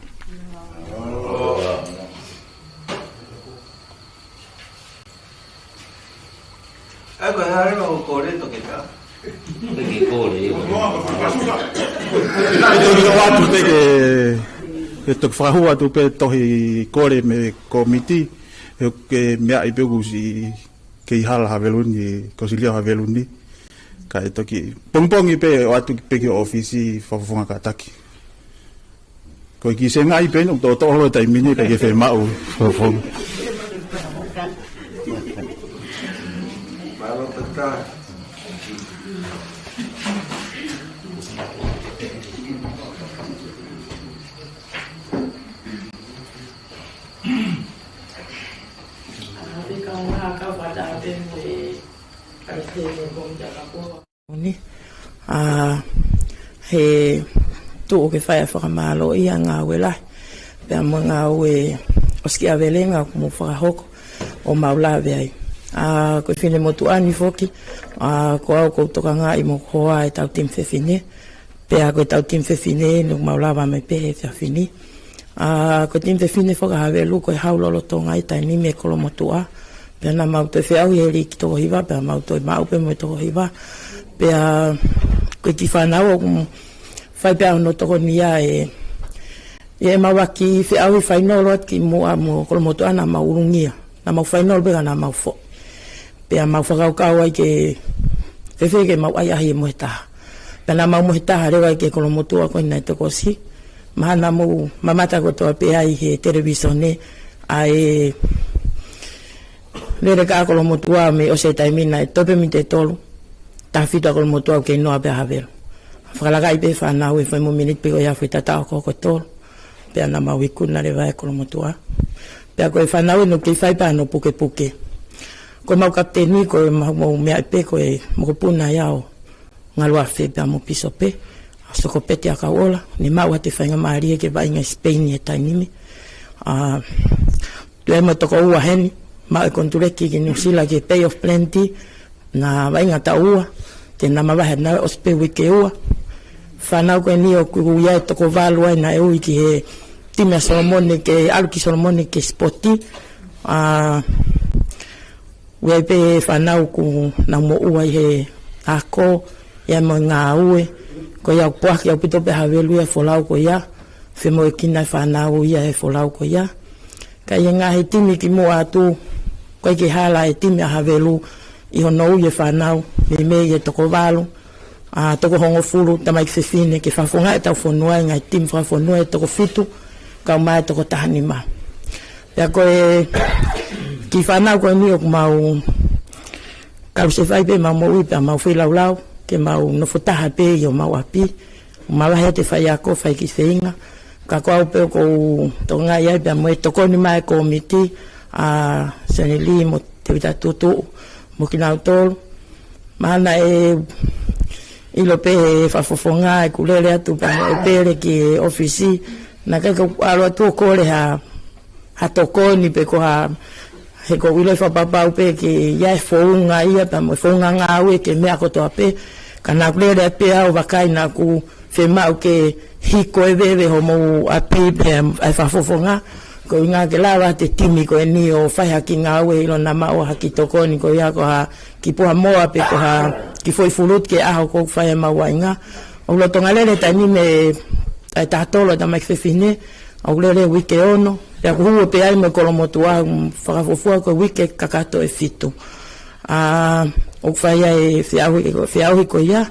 ʻAi, ko e hā leva hoʻo kole, Toketā? Pē ke kole, ʻio. Naʻe toki ʻoatu pē ke, ke toki fakahū atu pē tohi kole mei he kōmiti, he ʻoku ke meaʻi pē kuo ʻosi kei hala Havelu ni, kuo ʻosi lio Havelu ni. Kae toki pongipongi pē ʻoatu pē ki he ʻōfisi Fakafofonga kātaki. Ko e kiʻi sengai pē ʻoku toʻotoʻo holo he taimi ni, ʻikai ke fiemaʻu Fakafofonga. Ni, ʻa, he tuʻu ke fai ʻa e fakamālōʻia ngāue lahi, pea mo e ngāue ʻosikiavelenga ʻoku mou fakahoko ʻo mau lave ai. ʻA, ko e finemotuʻa ni foki, ʻa, ko au ʻoku ou tokangaʻi mo e hoa ʻetau timi fefine, pea ko ʻetau timi fefine ni ʻoku mau lava mai pē he efiafi ni. ʻA, ko e timi fefine foki ʻa Havelu ko e hau lolotonga ʻi he taimi ni mei he kolomotuʻa. Pea naʻa mau toe feʻauhi he liki toko hiva, pea mau toe maʻu pē mo e toko hiva. Pea ko e kiʻi fānau ʻoku fai pē ʻa hono tokoni ia ʻe, ʻi heʻemau ʻaki feʻauhi fainolo atu kimuʻa mo e kolomotuʻa naʻa mau ulungia. Naʻa mau fainolo pē ka naʻa mau foʻi. Pea mau fakakaukau ai ke fēfē ke mau ʻahiʻahi mo e taha. Pea naʻa mau mo e taha leva ki he kolomotuʻa ko ē naʻe toki ʻosi. Mahalo naʻa mou mamata kotoa pē ai he televīsone ʻa e lele ka kolomotuʻa mei ʻosi e taimi naʻe toʻo pē miniti ʻe tolu. Taha fitu ʻa kolomotuʻa ʻoku kei noa pē ʻa Havelu. Fakalaka ai pē fānau ʻi he foʻi mo e miniti pē ko ia foʻi tata ʻo ko ko tolu. Pea naʻa mau ikuna leva ʻe kolomotuʻa. Pea ko e fānau ʻoku kei fai pē ʻa hono pukepuke. Ko ʻemau kapiteni, ko ʻemau, mau meaʻi pē ko e mokopuna ia ʻo Ngaluafe pea mo Pīsope, ʻa Sokopeti ʻAkauʻola, ne maʻu ʻa e faingamālie ke vaʻinga ʻi Sipeini he taimi ni. ʻA, tuʻu ai mo e toko ua heni, maʻu e konituleki ki Nuʻusila ki he Bay of Plenty, naʻa vaʻinga taʻu ua, te na mavahe naʻe ʻosi pē uike ua. Fānau ko eni ʻoku ʻi ai e toko valu ai naʻe ui ki he timi ʻa Solomone ke ʻalu ki Solomone ke sipoti. ʻA, ʻi ai pē fānau ʻoku nau moʻua ʻi he ako, ʻi he mo e ngāue, ko ia ʻoku poaki ʻaupito pē ʻa Havelu ʻi he folau ko ia, femoʻuekina e fānau ia he folau ko ia. Ka ʻi he ngaahi timi kimuʻa atu, ʻoku ʻikai ke hala e timi ʻa Havelu ʻi hono ui e fānau, meimei e toko valu, ʻa, toko hongofulu, tamaiki fefine, ke fakafofongaʻi ʻetau fonua, ʻi he ngaahi timi fakafonua ʻe toko fitu, kau mai e toko taha nima. Pea ko e kiʻi fānau ko eni ʻoku mau kalusefai pē ʻemau moʻui pea mau feilaulau, ke mau nofo taha pē ʻi homau ʻapi, mavahe ʻete faiako, fai kiʻi feinga. Ka ko au pē ʻoku ou tokangaʻi ai pea mo e tokoni mai e kōmiti, ʻa Senili mo Tevita Tutuʻu, mo kinautolu. Mahalo naʻe ʻilo pē he fakafofonga ʻeku lele atu pea mo ʻEpele ki he ʻōfisi. Naʻe ʻikai ke u ʻalu atu ʻo kole ha, ha tokoni pe ko ha, he ʻoku ou ʻilo ʻe fakapapau pē ke ʻi ai e founga ia pea mo e founga ngāue ki he meʻa kotoa pē. Ka naʻá ku lele pē au ʻo vakai naʻá ku fiemaʻu ke hiko e veve homou ʻapi pea ʻai fakafofonga. Ko e ʻuhinga ke lava ʻe he timi ko eni ʻo fai ha kiʻi ngāue ʻilo naʻa maʻu ha kiʻi tokoni ko ia ko ha kiʻi puha moa pe ko ha kiʻi foʻi fulutu ki he ʻaho ʻoku fai ai ʻemau vaʻinga. ʻOku ou lolotonga lele he taimi ni ʻi he taha tolo ʻa e tamaiki fefine, ʻoku lele uike ono, pea ʻoku hū pē ai mo e kolo motuʻa, fakafuofua ko e uike kakato ʻe fitu. ʻA, ʻoku fai ai e feʻauhi, feʻauhi ko ia,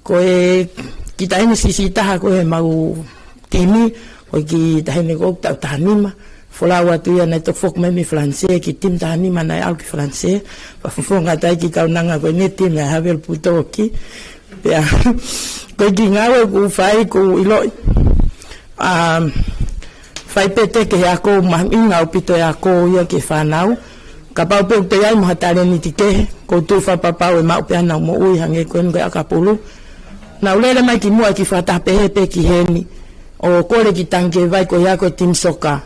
ko e kiʻi taʻahine siʻisiʻi taha ko ē heʻemau timi, ko e kiʻi taʻahine ko ē taʻu taha nima, folau atu ia naʻe toki foki mai mei Falanisē, kiʻi timi taha nima naʻe ʻalu ki Falanisē, fakafofonga atu ai ki he kaunanga ko eni, timi ʻa Havelu Putōki. Pea, ko e kiʻi ngāue ʻoku fai ʻoku ou ʻiloʻi. ʻA, fai pē ʻe he ako mahuʻinga ʻaupito e ako ia ki he fānau. Kapau pē ʻoku toe ʻi ai mo ha talēniti kehe, ʻoku ou tui fakapapau ʻe maʻu pē ʻenau moʻui hangē ko eni ko e ʻakapulu. Naʻá ku lele mai kimuʻa ki he fakataha pehē pē ki heni ʻo kole e kiʻi tangikē vai ko ia ko e timi soka.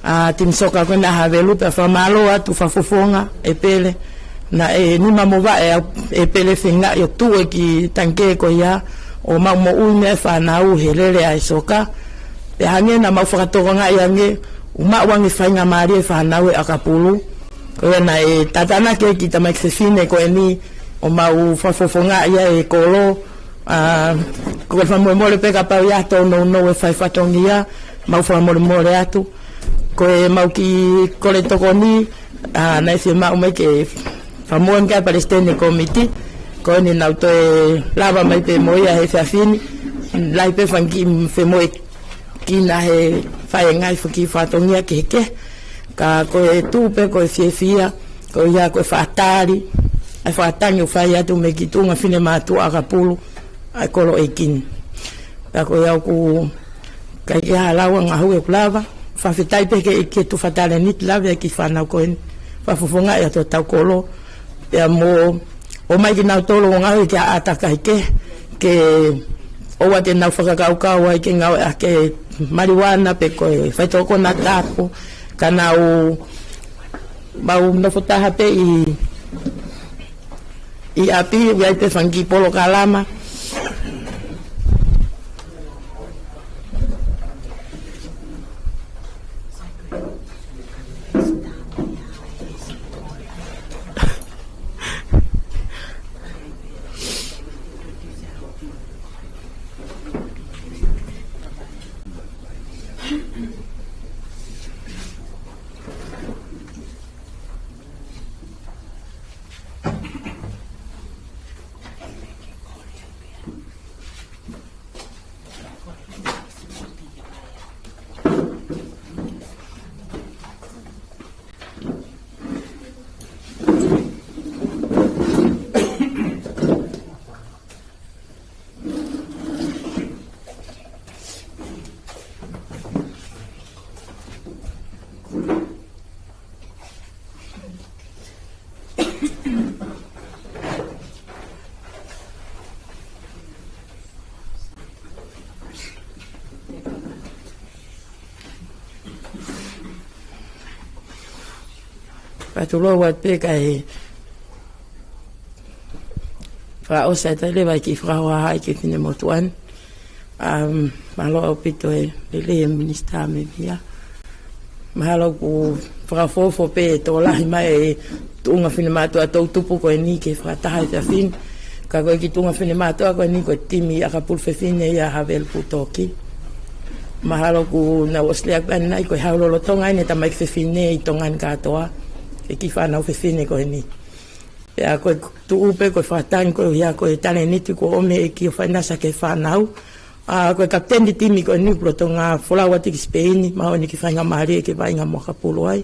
ʻA, timi soka ko ena ʻa Havelu, pea fakamālō atu fakafofonga ʻEpele. Naʻe nima mo vaʻe ʻa ʻEpele feingaʻi ʻo tuʻu e kiʻi tangikē ko ia ʻo maʻu moʻui mei ai e fānau he lele ʻa e soka. Pea hangē naʻa mau fakatokangaʻi ange, ʻoku maʻu ange e faingamālie e fānau he ʻakapulu. Ko ia naʻe tātānaki e kiʻi tamaiki fefine ko eni ʻo mau fakafofongaʻi ʻa e kolo. ʻA, ko e fakamolemole pē kapau ʻe ʻi ai ha tōnounou e fai fatongia, mau fakamolemole atu. Ko ʻemau kiʻi kole tokoni, ʻa, naʻe fiemaʻu mai ke fakamoʻoni ki ai e palesiteni e kōmiti, ko eni naʻá ku toe lava mai pē mo ia he efiafi ni, lahi pē fanga kiʻi femoʻuekina he fai e ngaahi fanga kiʻi fatongia kehekehe. Ka ko e tuʻu pē ko e fiefia, ko ia ko e fakatali ʻa e fakatangi ʻoku fai atu mei he kiʻi tuʻunga finemātuʻa ʻakapulu ʻa e kolo ʻeiki ni. Pea ko ia ʻoku ʻikai ke ʻi ai ha lau ʻe ngāue ʻoku lava. Fakafetaʻi pē ki he ʻEiki he tufa talēniti lave ʻa e kiʻi fānau ko eni. Fakafofongaʻi atu hotau kolo. Pea mo ʻomai kinautolu ʻo ngāue ki ha ʻātakai kehe, ke ʻoua te nau fakakaukau ai ke ngāueʻaki e maliuana pe ko e faitoʻo konatapu, ka nau mau nofo taha pē ʻi, ʻi ʻapi, ʻoku ʻi ai pē fanga kiʻi polokalama. Pea tulou atu pē kae fakaʻosi atu leva e kiʻi fakahohaʻa ki he finemotuʻa ni. Um, mālō ʻaupito e lelei e minisitā mei Mia. Mahalo ʻoku fakaʻofoʻofa pē e tokolahi mai e tuʻunga finemātuʻa toʻutupu ko eni ke fakataha he efiafi ni. Ka ko e kiʻi tuʻunga finemātuʻa ko eni ko e timi ʻakapulu fefine ia ʻa Havelu Putōki. Mahalo ʻoku nau ʻosi lea pē ʻanenai ko e hau lolotonga eni e tamaiki fefine ʻi Tonga ni kātoa, e kiʻi fānau fefine ko eni. Pea ko e tuʻu pē ko e fakatangi ko ia ko e talēniti kuo ʻomi ʻe he ʻEiki ʻo fainasa ki he fānau. ʻA, ko e kapiteni timi ko eni ʻoku lolotonga folau atu ki Sipeini, maʻu ʻene kiʻi faingamālie ke vaʻinga mo ʻakapulu ai.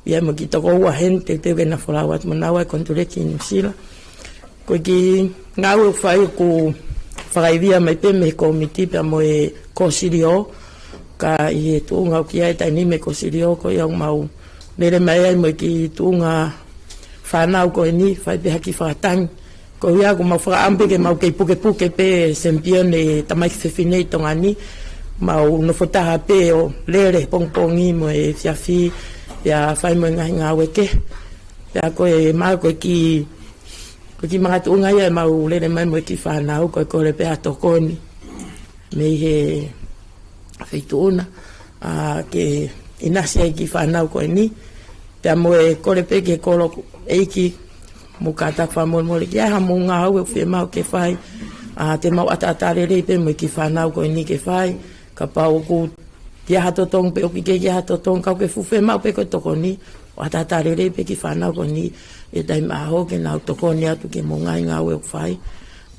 ʻI ai mo e kiʻi tokoua heni, teuteu ke na folau atu mo naua ʻi he konituleki ʻi Nuʻusila. Ko e kiʻi ngāue ʻoku fai ʻoku fakaivia mai pē mei he kōmiti pea mo e kōsilio, ka ʻi he tuʻunga ʻoku ʻi ai e taimi ni mei he kōsilio ko ia ʻoku mau lele mai ai mo e kiʻi tuʻunga fānau ko eni, fai pē ha kiʻi fakatangi Ko ia ʻoku mau fakaʻamu pē ke mau kei pukepuke pē sempione tamaiki fefine ʻi Tonga ni. Mau nofo taha pē ʻo lele pongipongi mo e efiafi, pea fai mo e ngaahi ngāue kehe. Pea ko e mau ko e kiʻi, ko e kiʻi makatuʻunga ia ʻemau lele mai mo e kiʻi fānau, ko e kole pē ha tokoni mei he feituʻu na, ʻa, ke ʻinasi ai e kiʻi fānau ko eni. Pea mo e kole pē ki he kolo ʻeiki, mou kātaki fakamolemole ki ai haʻamou ngāue ʻoku fiemaʻu ke fai. ʻA, te mau ʻataʻatā lelei pē mo e kiʻi fānau ko eni ke fai. Kapau ʻoku ʻi ai ha totongi pe ʻoku ʻikai ke ʻi ai ha totongi, ka ʻoku ke fuʻu fiemaʻu pē ko e tokoni, ʻo ʻataʻatā lelei pē e kiʻi fānau ko eni ʻi he taimi ʻaho ke nau tokoni atu ki he ngaahi ngāue ʻoku fai.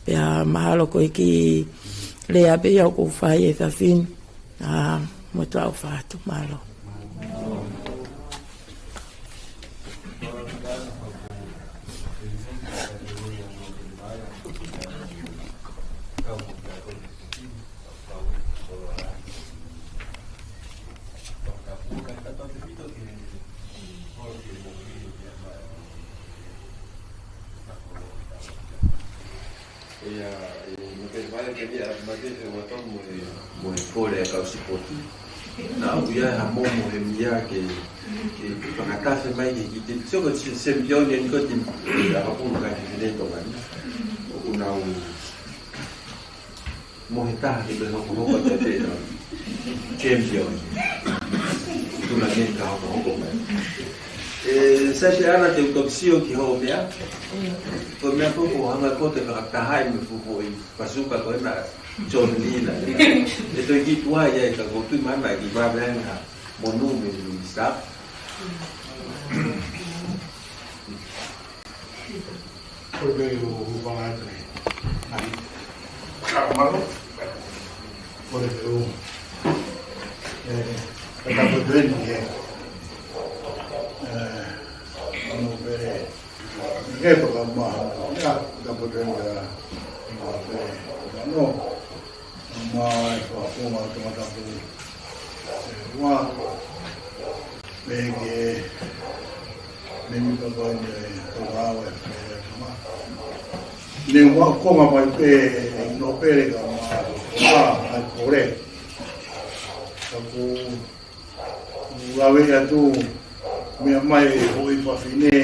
Pea mahalo ko e kiʻi lea pē ia ʻoku ou fai he efiafi ni. ʻA, mo e tuʻa ʻofa atu, mālō. ʻIa, ʻe, mo e fai ke lia, ma te ke ua tau mo e, mo e kole ʻa e kau sipoti. Naʻa ʻoku ʻi ai ha momo he meʻa ke, ke, ke fakatasi mai ke, ke, ke, sio ko e se-, sempione ni ko e timi, ʻa e ʻakapulu kai ke ne Tonga ni. ʻOku nau mo e taha ke pehē hokohoko atu pē ʻa e champion. Tuna ke ka hokohoko mai. ʻE, sai pē ʻana te u toki sio ki hoʻo meʻa. Ko e meʻa ko ē ʻoku hanga ko ē ʻo fakatahaʻi mo e fuʻu foʻi pasuka ko ena John Lee na. ʻE toe kiʻi tuai ai ka ʻoku ou tui mahalo ʻe kiʻi vave ange ha monū mei he minisitā. Ko e meʻa ʻoku ou fakaʻamu atu ai. Ai. Ka mālō. Ko e meʻa ʻoku, ʻe, ka tapu atu eni, ʻe. ʻE, ano pere. Ke toka ma, ia, ka tapu atu eni, ʻe, ano pere. Ano. Ma e fakafofonga ʻo Tongatapu ʻe ua. Pea ke, mei he kakai ni ʻe tau ʻave, pea ke ma. Ne ma konga mai pē, ʻi Nōpele ka ma, ma, ai kole. Ka ko ʻoku lave atu, meʻa mai e houʻeiki fafine,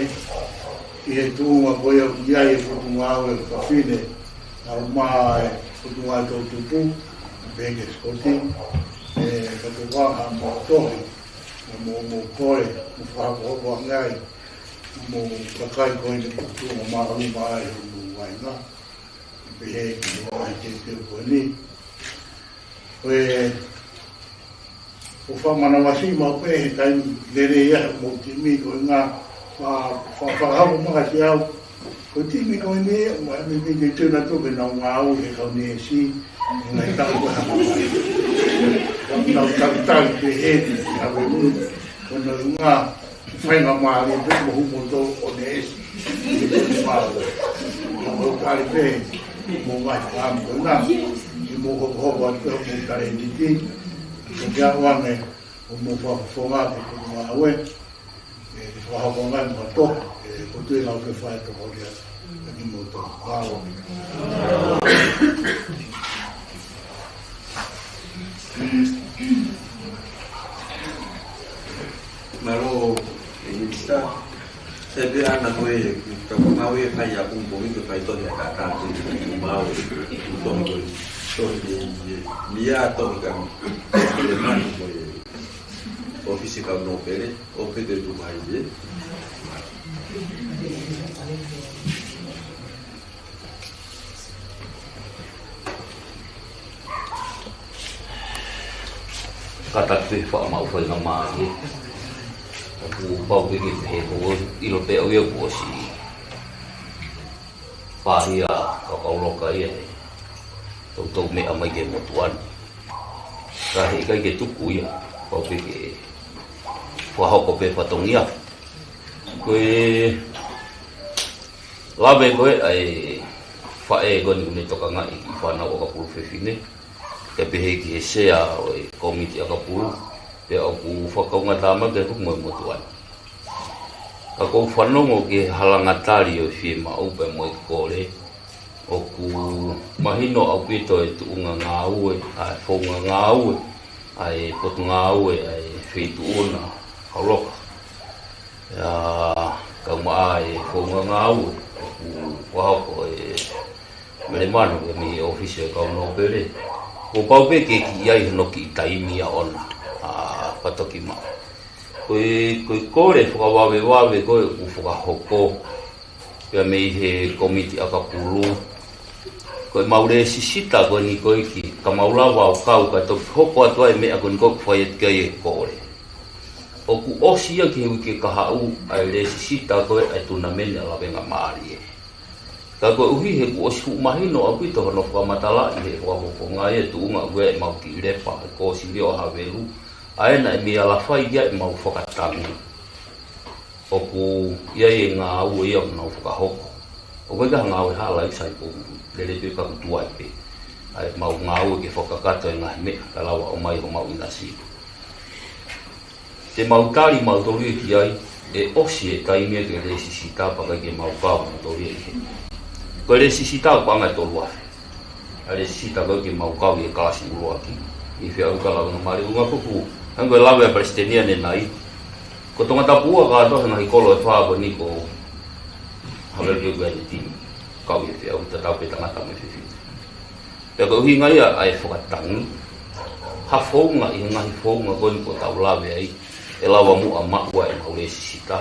ʻi he tuʻunga ko ia ʻoku ʻi ai e potungāue fafine, ʻa e ma e potungāue toʻutupu, pehē ki he Sikoti, ʻe, ka ko e vaha mo tohi, mo, mo, mo kole, mo fakahokohoko ange ai, mo kakai ko eni ʻoku tuʻunga māʻolunga ai, mo vainga, pehē ki he ngaahi teuteu ko eni. Ko e ʻOku fakamanavasiʻi maʻu pē he taimi lelei ia hoʻomou timi ko e ngaahi fa-, fa-, fakahoko mai kiate au. Ko e timi ko eni, ʻoku ʻi ai e meʻa ke tuna atu ke nau ngāue he kau neesi, he ngaahi taʻu ko ē hanga mai. Nau talitali pē he, ʻa e unu, ko e ngaahi faingamālie pē mo hoʻomou tō ʻo neesi. Mālō. Mo e kole pē, mo e ngaahi fāmili ko ena, ke mou hokohoko atu pē hoʻomou talēniti. Ko e ʻaonga ʻo hoʻomou fakafofonga ke ko e ngāue, ʻe, ke fakahoko ange mo e tō, ʻe, ko e tuʻunga ke fai tō ko ia, ʻa kimoutolu. Mālō. Mālō, ʻe, Minisitā. Sai pē ʻana ko e, ka ko e ngāue ʻe fai ʻapongipongi ke fai tohi ʻataʻatā ke mau e, tohi ko e, tohi ʻe, ʻe, meʻa tohi ka, ʻe manu ko e, ʻōfisi kau nōpele, ʻo pete tu mai ʻe. Kātaki pē faʻa maʻu faingamālie. ʻOku pau pē ke pehē ko e ʻilo pē ʻoku ʻi ai kuo ʻosi fai ʻa e kau loka ia he toutou meʻa mai ki he motuʻa ni. Ka heʻikai ke tuku ia, pau pē ke fakahoko pē fatongia. Ko e lave ko ē ʻa e faʻē ko eni ʻoku ne tokangaʻi e kiʻi fānau ʻakapulu fefine. Ke pehē ki he sea ʻo e kōmiti ʻakapulu, pea ʻoku fakaunga tāmaki atu mo e motuʻa ni. Ka ʻoku ou fanongo ki he halanga tali ʻo e fiemaʻu pea mo e kole, ʻOku mahino ʻaupito e tuʻunga ngāue, ʻa e founga ngāue, ʻa e potungāue, ʻa e feituʻu na, Haʻuloka. ʻIa, kau mai e founga ngāue, ʻoku fakahoko e melemanu ʻe mei he ʻōfisi ʻo e kau nōpele. Kuo pau pē ke kiʻi ʻi ai hono kiʻi taimi ia ʻona, ʻa, patoki maʻu. Ko e, ko e kole fakavavevave ko ē ʻoku fakahoko pea mei he kōmiti ʻakapulu. Ko e mau lēsisita ko eni ko ē ki, ka mau lava ʻo kau ka toki hoko atu ai e meʻa ko eni ko ē ʻoku fai atu ki ai e kole. ʻOku ʻosi ia ki he uike kahaʻu ʻa e lēsisita ko ē ʻa e tunameni ʻa Lavengamālie. Ka koeʻuhi he kuo ʻosi fuʻu mahino ʻaupito hono fakamatalaʻi he fakafofonga e tuʻunga ko ē ʻemau kiʻi lepa he kōsilio ʻa Havelu, ʻa ē naʻe mei ala fai ia ʻemau fakatangi. ʻOku ʻi ai e ngāue ia ʻoku nau fakahoko. ʻOku ʻikai ha ngāue hala ia sai, ʻoku lele pē ka ʻoku tuai pē ʻa ʻemau ngāue ke fakakakato e ngaahi meʻa ka lava ʻo ʻomai homau ʻinasi. Te mau tali mautolu ia ki ai, ʻe ʻosi e taimi ia ke lēsisita pea ʻikai ke mau kau mautolu ia ʻi he. Ko e lēsisita ʻoku ʻanga ʻe tolu afe. ʻA e lēsisita ko ē ke mau kau ʻi he kalasi ʻuluaki. ʻI he feʻauhi ka Lavengamālie, ʻuhinga ko ē ʻoku hangē ko e lave ʻa e palesiteni ʻanenai. Ko Tongatapu ua kātoa he ngaahi kolo ʻe fā ko eni ko Havelu, Keuku, Anitini. Kau ʻi he feʻauhi tatau pē tangata mo e fefine. Pea ko e ʻuhinga ia ʻa e fakatangi ha founga ʻi he ngaahi founga ko eni ʻoku tau lave ai, ʻe lava muʻa maʻu ai ʻemau lēsisita.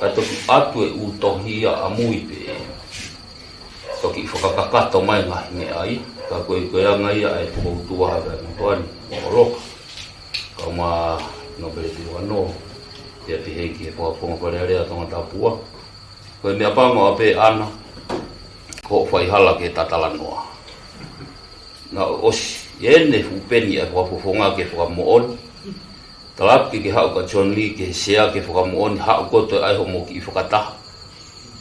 Ka toki ʻatu e ʻū tohi ia ʻamui pē. Toki fakakakato mai e ngaahi meʻa ia, ka ko e, ko e anga ia ʻa e pukoutua ha ka motuani, Haʻuloka. Kau mai e nōpele Tuʻi Vano, pea pehē ki he fakafofonga Fale Alea ʻa Tongatapu ua. Ko e meʻa pango ʻa pē ʻana, ko e faihala ke tatalanoa. Naʻe ʻosi ʻi ai ʻene fuʻu peni ʻa e fakafofonga ke fakamoʻoni. Talaatu ke ke haʻu ka John Lee ke sea ke fakamoʻoni, haʻu koe ʻo ʻai hoʻomo kiʻi fakataha.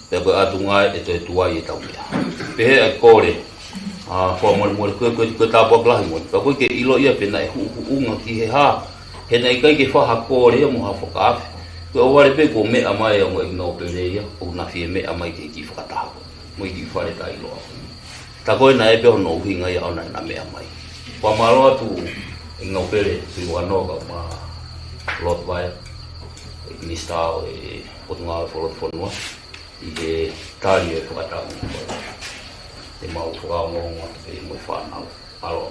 Pea ko e ʻatunga ʻe toe tuai e tau meʻa. Pehē ʻa e kole, ʻa, fakamolemole ko e, ko e, ko e tāpuaki lahi moʻoni. Ka ko e ke ʻilo ia pe naʻe huʻuhuʻunga ki he hā. He naʻe ʻikai ke fai ha kole ia mo ha fakaafe. Ko e ʻohovale pē kuo meʻa mai ʻa e ongo ʻeiki nōpele ia, ʻo na fie meʻa mai ki he kiʻi fakataha ko ē. Mo e kiʻi fale taʻeʻiloa. Tā ko ē naʻe pē hono ʻuhinga ia ʻona naʻa na meʻa mai. Fakamālō atu ʻeiki nōpele Tuʻi Vano kau mai Lord Vaea, ʻeiki minisitā ʻo e Potungāue Fakalotofonua, ʻi he tali e fakatangi. Te mau fakaongoongo atu pē mo e fānau. Mālō.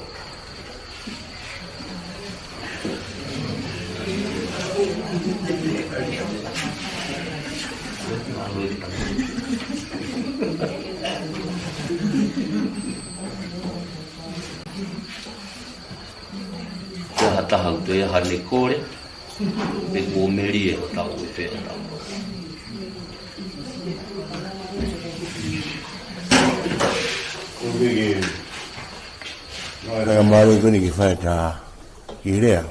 Ko ha taha ʻoku toe ʻi ai haʻane kole, pe kuo melie hotau ʻi fē hotau. Ko e ke, nō e kaka mālie ko eni ke fai ʻeta kiʻi lea.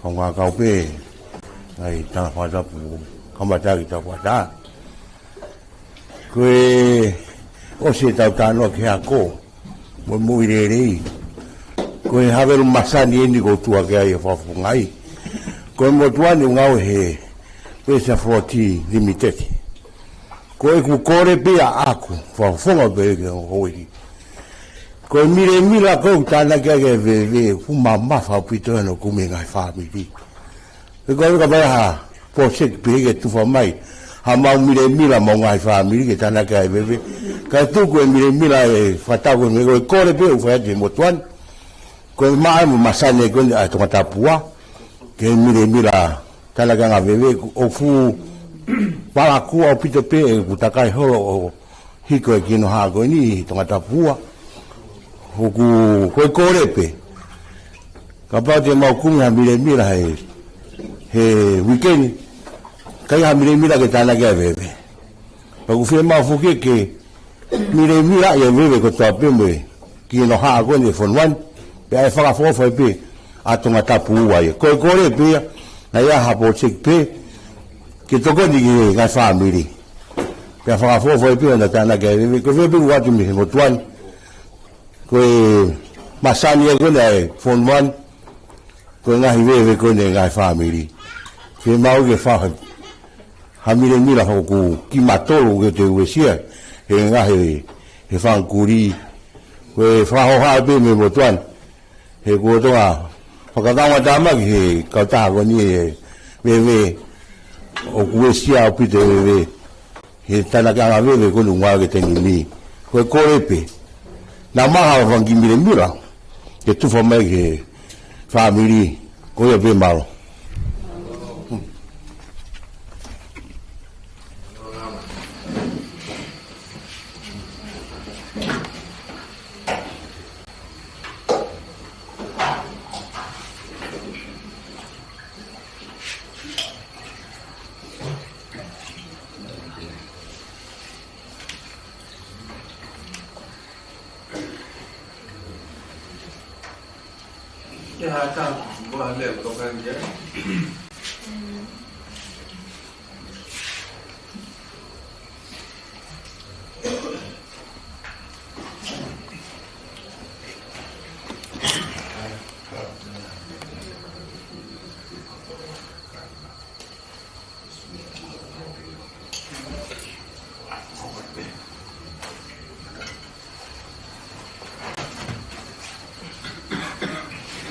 Ko e ngaahi kau pē, ngaahi tala fakatapu, kamata ki tau fakataha. Ko e ʻosi ʻetau talanoa ki he ako mo e moʻui lelei. Ko e Havelu masani eni ʻoku ou tuʻu ki ai ʻo fakafofongaʻi. Ko e motuʻa ni ʻoku ngāue he West Floating Limited. Ko ʻeku kole pē ʻaʻaku, fakafofonga pē ke hoʻi. Ko e milemila ko ē ʻoku tānaki ʻaki e veve, fuʻu mamafa ʻaupito ʻena ʻoku kumi e ngaahi fāmili. He ko e ka mai ha pōseki pē ke tufa mai ha mau milemila mo e ngaahi fāmili ke tānaki ʻa e veve. Kae tuku e milemila ʻe fakatau ko e meʻa ko e kole pē ʻoku fai atu he motuʻa ni. Ko e maʻa mo e masani ko eni ʻa Tongatapu ua. Ke milemila tānaki ʻa e veve ʻoku fuʻu palakū ʻaupito pē ʻeku takai holo ʻo hiko e kinohaʻa ko eni ʻi Tongatapu ua. ʻOku, ko e kole pē. Kapau te mau kumi ha milemila he, he uike ni, ʻikai ha milemila ke tānaki ʻa e veve. Pea ʻoku fiemaʻu foki ke milemila ʻa e veve kotoa pē mo e kinohaʻa ko eni e fonua ni, pea ʻe fakaʻofoʻofa pē ʻa Tongatapu ua ia. Ko e kole pē ia, naʻe ʻi ai ha pōseki pē, ke tokoni ki he ngaahi fāmili. Pea fakaʻofoʻofa pē ʻo na tānaki ʻa e veve, ko e veve ʻoku ʻoatu mei he motuʻa ni. Ko e masani ia ko eni ʻa e fonua ni, ko e ngaahi veve ko eni e ngaahi fāmili. Fiemaʻu ke fai ha milemila ʻoku kimatolu ke te uesia, he ngaahi he fanga kulī, ko e fakahohaʻa pē mei he motuʻa ni. He kuo tō ʻa e fakakaungātāmaki he kautaha ko eni he veve, ʻoku uesia ʻaupito e veve he tānaki ʻanga veve ko eni ʻoku ngāueʻaki he taimi ni. Ko e kole pē naʻa maha fanga kiʻi milemila ke tufa mai ki he fāmili. Ko ia pē, mālō. Ia, tā, ko e hā e meʻa ʻoku tokanga ki ai?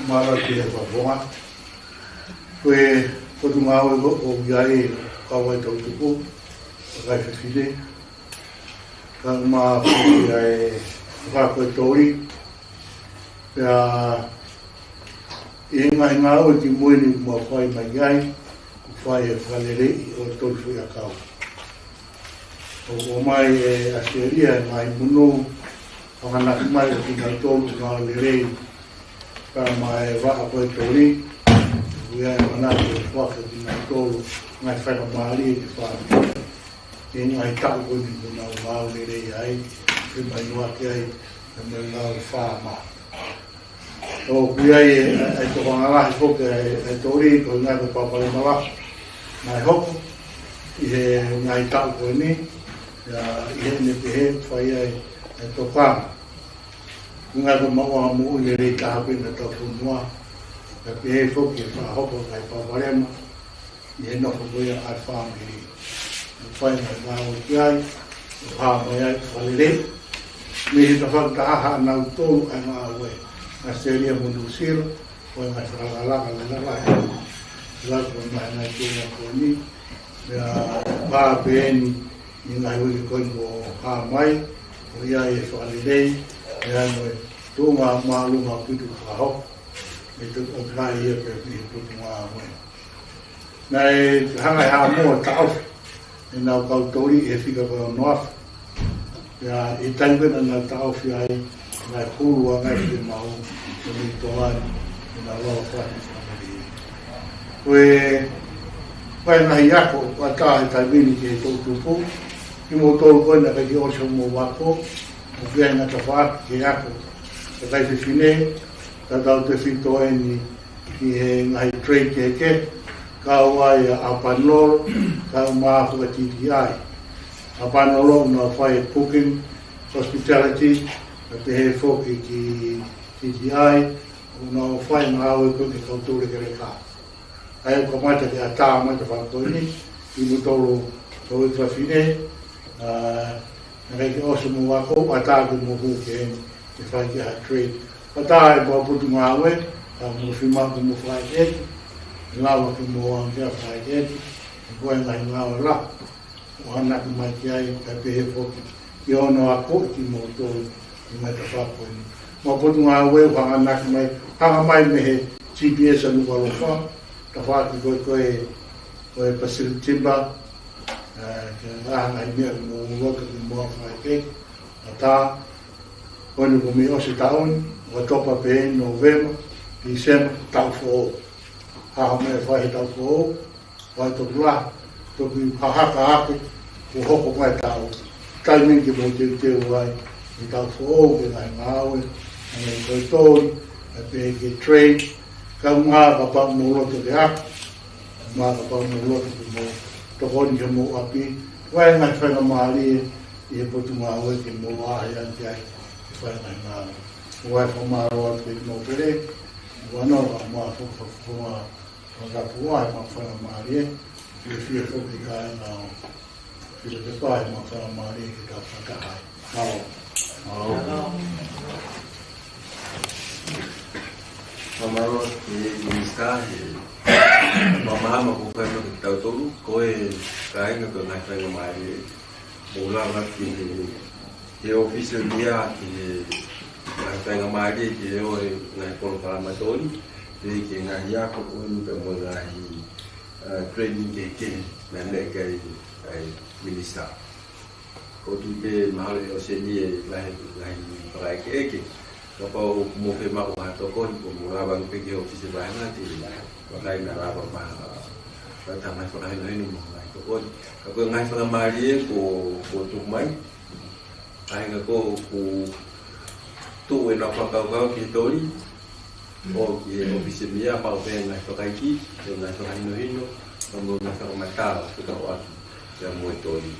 Mālō ki he fakafofonga. Ko e potungāue ko ē ʻoku ʻi ai e kau ai tau tupu, kakai fefine, kae ʻumaʻā foki ʻa e fakakoloa, pea ʻi he ngaahi ngāue kimui ni ʻoku mau fai mai ai, ʻoku fai e fakaleleiʻi ʻo e tolu foʻi ʻakau. ʻOku ʻomai ʻe ʻAositelēlia e ngaahi monū, ʻo hanaki mai ʻo kinautolu ʻoku nau lelei, pea mo e vaʻa ko e toli, ʻoku ʻi ai e manatu ʻo fai ʻe kinautolu ngaahi faingamālie ki he fāmili. ʻI he ngaahi taʻu ko eni ʻoku nau lelei ai, ʻoku mahino ʻaki ai, ʻa e meʻa ngāue fāmili. ʻOku ʻi ai e, e tokanga lahi foki ʻa e, e toli, ko e ngaahi palopalema lahi naʻe hoko ʻi he ngaahi taʻu ko eni, ʻa ia ʻi heʻene pehē fai ai e tokanga. Ko e ngaahi maʻuʻanga moʻui lelei taha pē ʻa e fonua, kae pehē foki e fakahoko e ngaahi palopalema ʻi he nofo ko ia ʻa e fāmili. ʻOku fai e ngaahi ngāue ki ai, ʻo hā mai ai e fakalelei. Mei he tafaʻaki taha ʻa nautolu ʻa e ngāue, ʻAositelēlia mo Nuʻusila, ko e ngaahi fakalakalaka lelei lahi. Laka mai ngaahi tōna ko eni, meʻa pā pē eni, ʻi he ngaahi uike ko eni kuo hā mai, ʻoku ʻi ai e fakalelei, ʻi ai mo e tuʻunga māʻolunga ʻaupito fakahoko mei he toko ʻoku ʻi ai ia pē ʻi he potungāue. Naʻe hanga ʻe Haʻamoa ʻo taʻofi ʻenau kau toli he fika ko e ono afe. Pea ʻi he taimi ko ē naʻa nau taʻofi ai, naʻe hulu ʻa e ngaahi fiemaʻu, ʻo mei Tonga ni, ʻenau lava fai e fāmili. Ko e, ko e ngaahi ako, ʻoku ʻatā he taimi ni ki he toʻutupu, kimoutolu ko ē naʻe ʻikai ke ʻosi hoʻomou ako, ʻoku ʻi ai e ngaahi tafaʻaki ke ako, kakai fefine, tautautefito eni ki he ngaahi trade kehekehe, kau ai ʻa Apanolo, kae ʻumaʻā foki ʻa T T I. ʻApanolo ʻoku nau fai e cooking, hospitality, kae pehē foki ki T T I, ʻoku nau fai e ngāue ko ē ki he kau toulekeleka. ʻA ia ʻoku kamata ke ʻatā mai e tafaʻaki ko eni, kimoutolu kakai fefine, ʻa, naʻe ʻikai ke ʻosi hoʻomou ako, ʻatā ke mou hū ki heni, ke fai ki ai ha trade. ʻAtā e mau potungāue, ʻa mo e fiemaʻu ke mou fakaʻekeʻeke, lava ke mou ʻalu ki ai ʻo fakaʻekeʻeke, he ko e ngaahi ngāue lahi ʻoku hanaki mai ki ai, kae pehē foki ki hono akoʻi kimoutolu ʻi he ngaahi tafaʻaki ko eni. Mau potungāue ʻoku hanganaki mai, hanga mai mei he G P S ʻa Nukuʻalofa, tafaʻaki ko ē, ko e, ko e Pacific Timber, ʻa, ke ʻi ai ha ngaahi meʻa ke mou loto ke mou fakaʻekeʻeke, ʻatā, ko eni kuo mei ʻosi e taʻu ni, ʻOkatopa pē, Nōvema, Tīsema, taʻu foʻou. Hā ha meʻa ʻe fai he taʻu foʻou, fai toku lahi, toki hahaka ake, kuo hoko mai e taʻu. Taimi ni ke mou teuteu ai, he taʻu foʻou, ki he ngaahi ngāue, ʻa e ngaahi koe toli, ʻa e pehē ki he trade, kae ʻumaʻā kapau ʻoku mou loto ke ako, ʻumaʻā kapau ʻoku mou loto ke mou tokoni ki homou ʻapi, ʻoku ʻi ai e ngaahi faingamālie ʻi he potungāue ke mou ʻaʻahi ange ki ai, ke fai e ngaahi ngāue. ʻOku ou fakamālō atu ki he Nōpele, ʻoku ou ʻofa atu ki he fakafofonga, fakafofonga ʻa e maʻu faingamālie, fiefia foki e kāinga ʻo Filatepa he maʻu faingamālie ke tau fakataha ai. Mālō. Fakamālō ki he Minisitā he fakamaama kuo fai maʻa kitautolu, ko e kāinga, ko e ngaahi faingamālie. Mou lava ki he, he ʻōfisi ʻo e M I A ki he ngaahi faingamālie ki he ʻo e ngaahi polokalama toli, pea ki he ngaahi ako ko eni pea mo e ngaahi, uh, training kehekehe naʻe meʻa ki ai ʻa e Minisitā. ʻOku ou tui pē mahalo ʻe ʻosi eni e ngaahi, ngaahi fakaʻekeʻeke. Kapau ʻoku mou fiemaʻu ha tokoni, ʻoku mou lava ange pē ki he ʻōfisi vāhenga ke vakai naʻa lava ma, ma tama fakahinohino mo ngaahi tokoni. Ka ko e ngaahi faingamālie kuo, kuo tuku mai. Kāinga, ko ʻoku tuʻu ʻenau fakakaukau ki he toli, ʻo ki he ʻōfisi M I A, maʻu pē ngaahi fakaikiiki, ngaahi fakahinohino, mo e ngaahi fakamatala fekauʻaki pea mo e toli.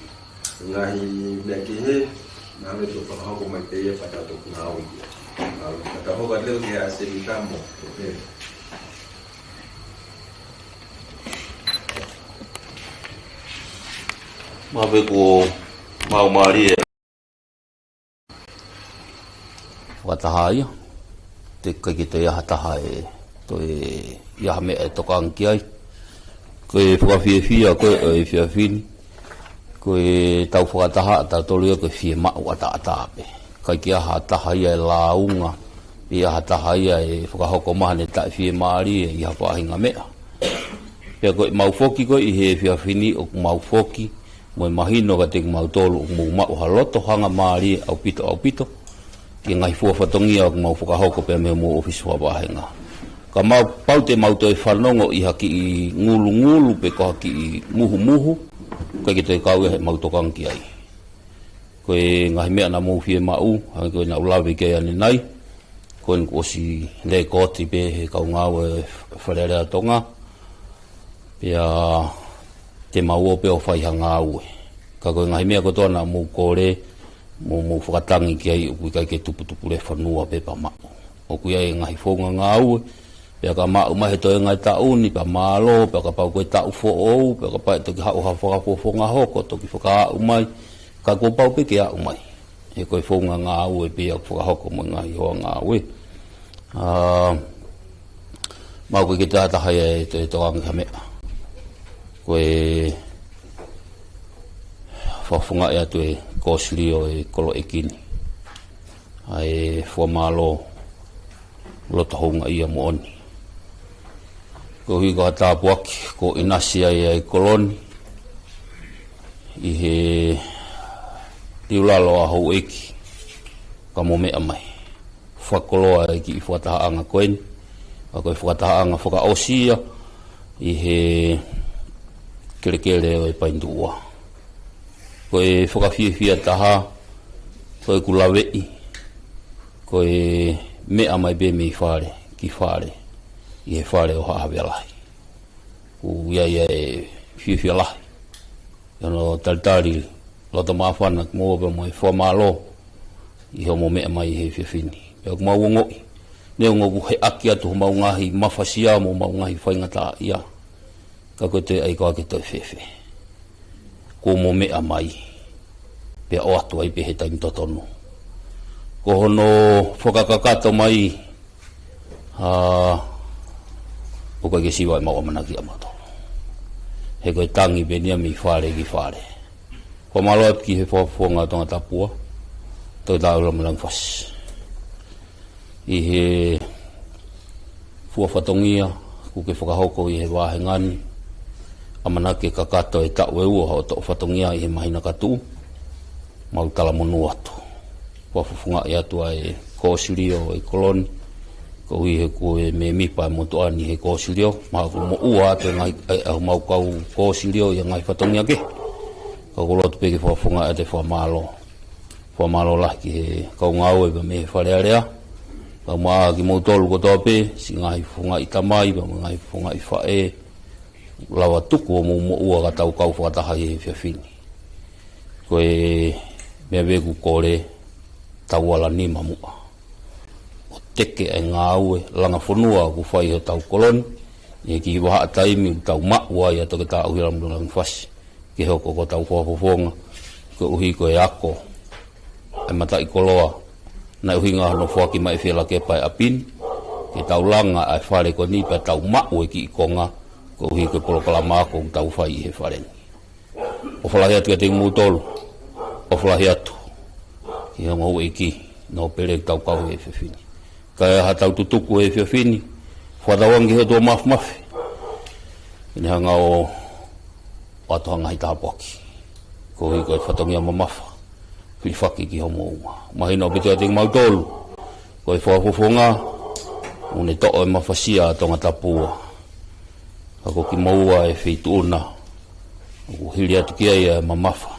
Ngaahi meʻa kehe, naʻa mou toe fakahoko mai pē ia pea tau toki ngāue ki ai. Mālō, pea tau hoko atu leva ki he ʻAsenita mo. Maʻu pē kuo maumālie. Fakataha ia, teʻeki ke toe ʻi ai ha taha ʻe toe ʻi ai ha meʻa ʻe tokanga ki ai. Ko e fakafiefia ko ē ʻo e efiafi ni, ko ʻetau fakataha ʻatautolu ia ko e fiemaʻu ʻataʻatā pē. ʻIkai ke ʻi ai ha taha ia ʻe lāunga, ʻi ai ha taha ia ʻe fakahoko mai haʻane taʻefiemālie ʻi ha faʻahinga meʻa. Pea ko ʻemau foki ko ē ʻi he efiafi ni ʻoku mau foki mo e mahino kiate kimautolu ʻoku mou maʻu ha loto hangamālie ʻaupito, ʻaupito ki he ngaahi fua fatongia ʻoku mau fakahoko pea mei homou ʻōfisi vāhenga. Kapau te mau toe fanongo ʻi ha kiʻi ngulungulu pe ko ha kiʻi muhumuhu, ʻikai ke toe kau ia heʻemau tokanga ki ai. Ko e ngaahi meʻa naʻa mou fiemaʻu, hangē ko ē naʻa ku lave ki ai ʻanenai, ko eni kuo ʻosi lēkooti pē ʻe he kau ngāue Fale Alea Tonga, pea te mau ō pē ʻo fai ha ngāue. Ka ko e ngaahi meʻa kotoa naʻa mou kole, mou, mou fakatangi ki ai, ʻoku ʻikai ke tuputupulefanua pē pea maʻu. ʻOku ʻi ai e ngaahi founga ngāue, pea ka maʻu mai he toenga e taʻu ni, pea mālō, pea kapau ko e taʻu foʻou, pea kapau ʻe toki haʻu ha fakafofonga hoko, toki fakaaʻu mai, ka kuo pau pē ke aʻu mai. He ko e founga ngāue pē ia ʻoku fakahoko mo e ngaahi hoa ngāue. ʻA, maʻu ko ē ke taha taha ia ʻe toe tokanga ki ha meʻa. Ko e fakafofongaʻi atu e kōsilio ʻo e kolo ʻeiki ni. ʻA e fua mālō loto houngaʻia moʻoni. Koeʻuhi ko ha tāpuaki kuo ʻinasi ai ʻa e kolo ni ʻi he liulalo ʻa houʻeiki ka mou meʻa mai. Fakakoloa e kiʻi fakatahaʻanga ko eni, ka ko e fakatahaʻanga fakaʻosi ia ʻi he kelekele ʻo e Paini Tuʻua. Ko e fakafiefia taha, ko ʻeku laveʻi, ko e meʻa mai pē mei fale ki fale, ʻi he fale ʻo Haʻa Havea Lahi. ʻOku ʻi ai e fiefia lahi ʻi hono talitali loto māfana kimoua pea mo e fua mālō ʻi hoʻomou meʻa mai he efiafi ni. Pea ʻoku mau ongoʻi, neongo ʻoku heʻaki atu homau ngaahi mafasia mo homau ngaahi faingataʻaʻia, ka ko e toe ʻai koā ke toe fēfē. Kuo mou meʻa mai, pea ʻoatu ai pē he taimi totonu. Ko hono fakakakato mai, ʻa, ʻoku ʻikai ke siva ʻemau ʻamanaki ʻamautolu. He ko e tangi pē eni ia mei fale ki fale. Fakamālō atu ki he fakafofonga Tongatapu, Toketā ʻUhilamoelangi Fasi. ʻI he fua fatongia kuo ke fakahoko ʻi he vāhenga ni, ʻamanaki ke kakato e taʻu ʻe ua hoʻo toʻo fatongia ʻi he māhina ka tuʻu, mau talamonū atu. Fakafofongaʻi atu ʻa e kōsilio ʻo e kolo ni, koeʻuhi he ko e mēmipa e motuʻa ni he kōsilio, mahalo kuo moʻua atu e ngaahi, ʻa e, ʻa homau kau kōsilio ʻi he ngaahi fatongia kehe. Ka ʻoku ou loto pē ke fakafofongaʻi atu e fakamālō. Fakamālō lahi ki he kau ngāue pea mei he Fale Alea. Pea mo kimoutolu kotoa pē, siʻi ngaahi fofongaʻi tamai, pea mo e ngaahi fofongaʻi faʻē, lava tuku hoʻomou moʻua ka tau kau fakataha ʻi he efiafi ni. Ko e meʻa pē ʻoku kole, tau ala nima muʻa ʻo teke ʻa e ngāue langa fonua ʻoku fai ʻe hotau kolo ni, ʻi he kiʻi vahaʻa taimi ʻoku tau maʻu ai ʻa Toketā ʻUhilamoelangi Fasi ke hoko ko hotau fakafofonga, koeʻuhi ko e ako ʻa e mataʻikoloa naʻe ʻuhinga hono foaki mai ʻe Fielakepa e ʻapi ni, ke tau langa ʻa e fale ko eni pea tau maʻu e kiʻi konga, koeʻuhi ko e polokalama ako ʻoku tau fai ʻi he fale ni. ʻOfa lahi atu kiate kimoutolu, ʻofa lahi atu ki he ongo houʻeiki nōpele ʻoku tau kau he efiafi ni. Ka ʻi ai haʻatau tutuku he efiafi ni, fakatauange ki he ʻOtua Māfimafi ke ne hanga ʻo ʻoatu ha ngaahi tāpuaki koeʻuhi ko e fatongia mamafa, hilifaki ki hoʻomou uma. Mahino ʻaupito kiate kimautolu, ko e fakafofonga ʻoku ne toʻo e mafasia ʻa Tongatapu, ka ko kimoua e feituʻu na ʻoku hili atu ki ai e mamafa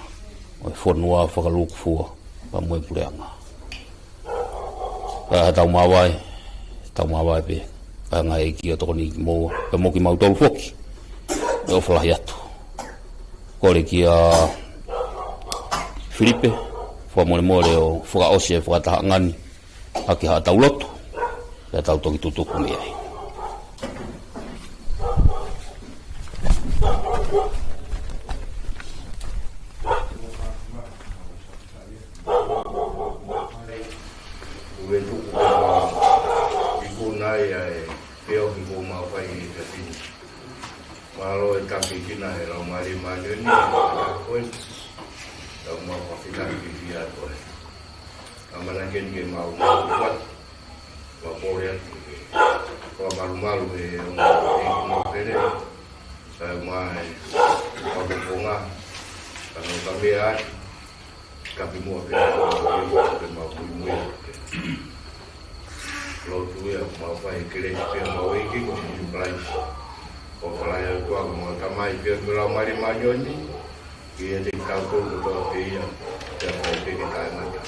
ʻo e fonua fakalūkufua pea mo e puleʻanga. Ka ʻi ai haʻatau māvae, tau māvae pē, ka ʻi ai e ngaahi ʻeiki ʻo tokoni kimoua pea mo kimautolu foki. ʻE ʻofa lahi atu. Kole kia Filipe fakamolemole ʻo fakaʻosi e fakatahaʻanga ni ʻaki haʻatau lotu, pea tau toki tutuku mei ai. Ue tuku ʻa e ikuna ia ʻe peo ki ko mau fai e kapini. Mālō e taki kina he Laumālie Māʻoniʻoni, ʻa koe. Tau mau fakafetaʻi ki he ʻOtua. ʻAmanaki eni ke mau mau kuat, mau pole atu ke fakamalumalu he ongo ʻeiki nōpele. Sai mai, mau kuponga, tau mau kamea atu, kapi mua pē, ke mau muimui. Lotu ia, mau fai kelesi pē mau ʻEiki ko Sīsū Kalaisi. ʻOfa lahi ʻa e ʻOtua ko homau Tamai pea mo e Laumālie Māʻoniʻoni, ke ʻiate kitautolu kotoa pē ia, pea mo e peke taʻengata.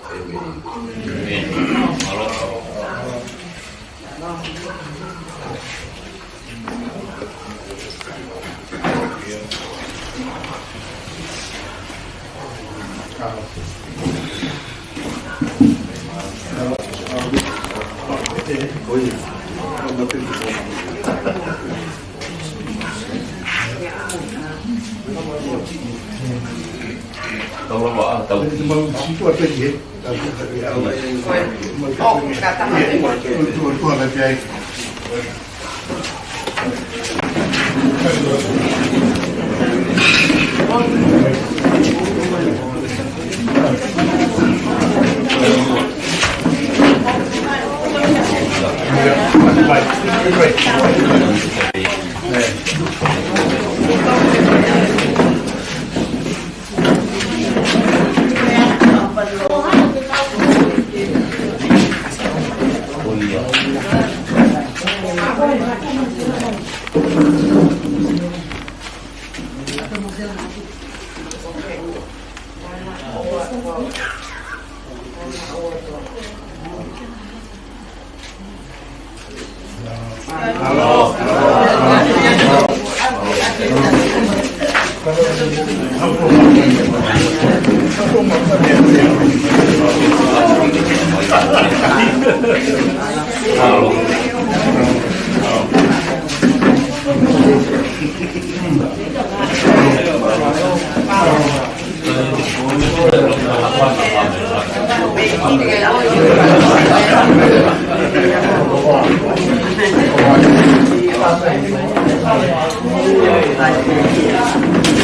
ʻĒmeni.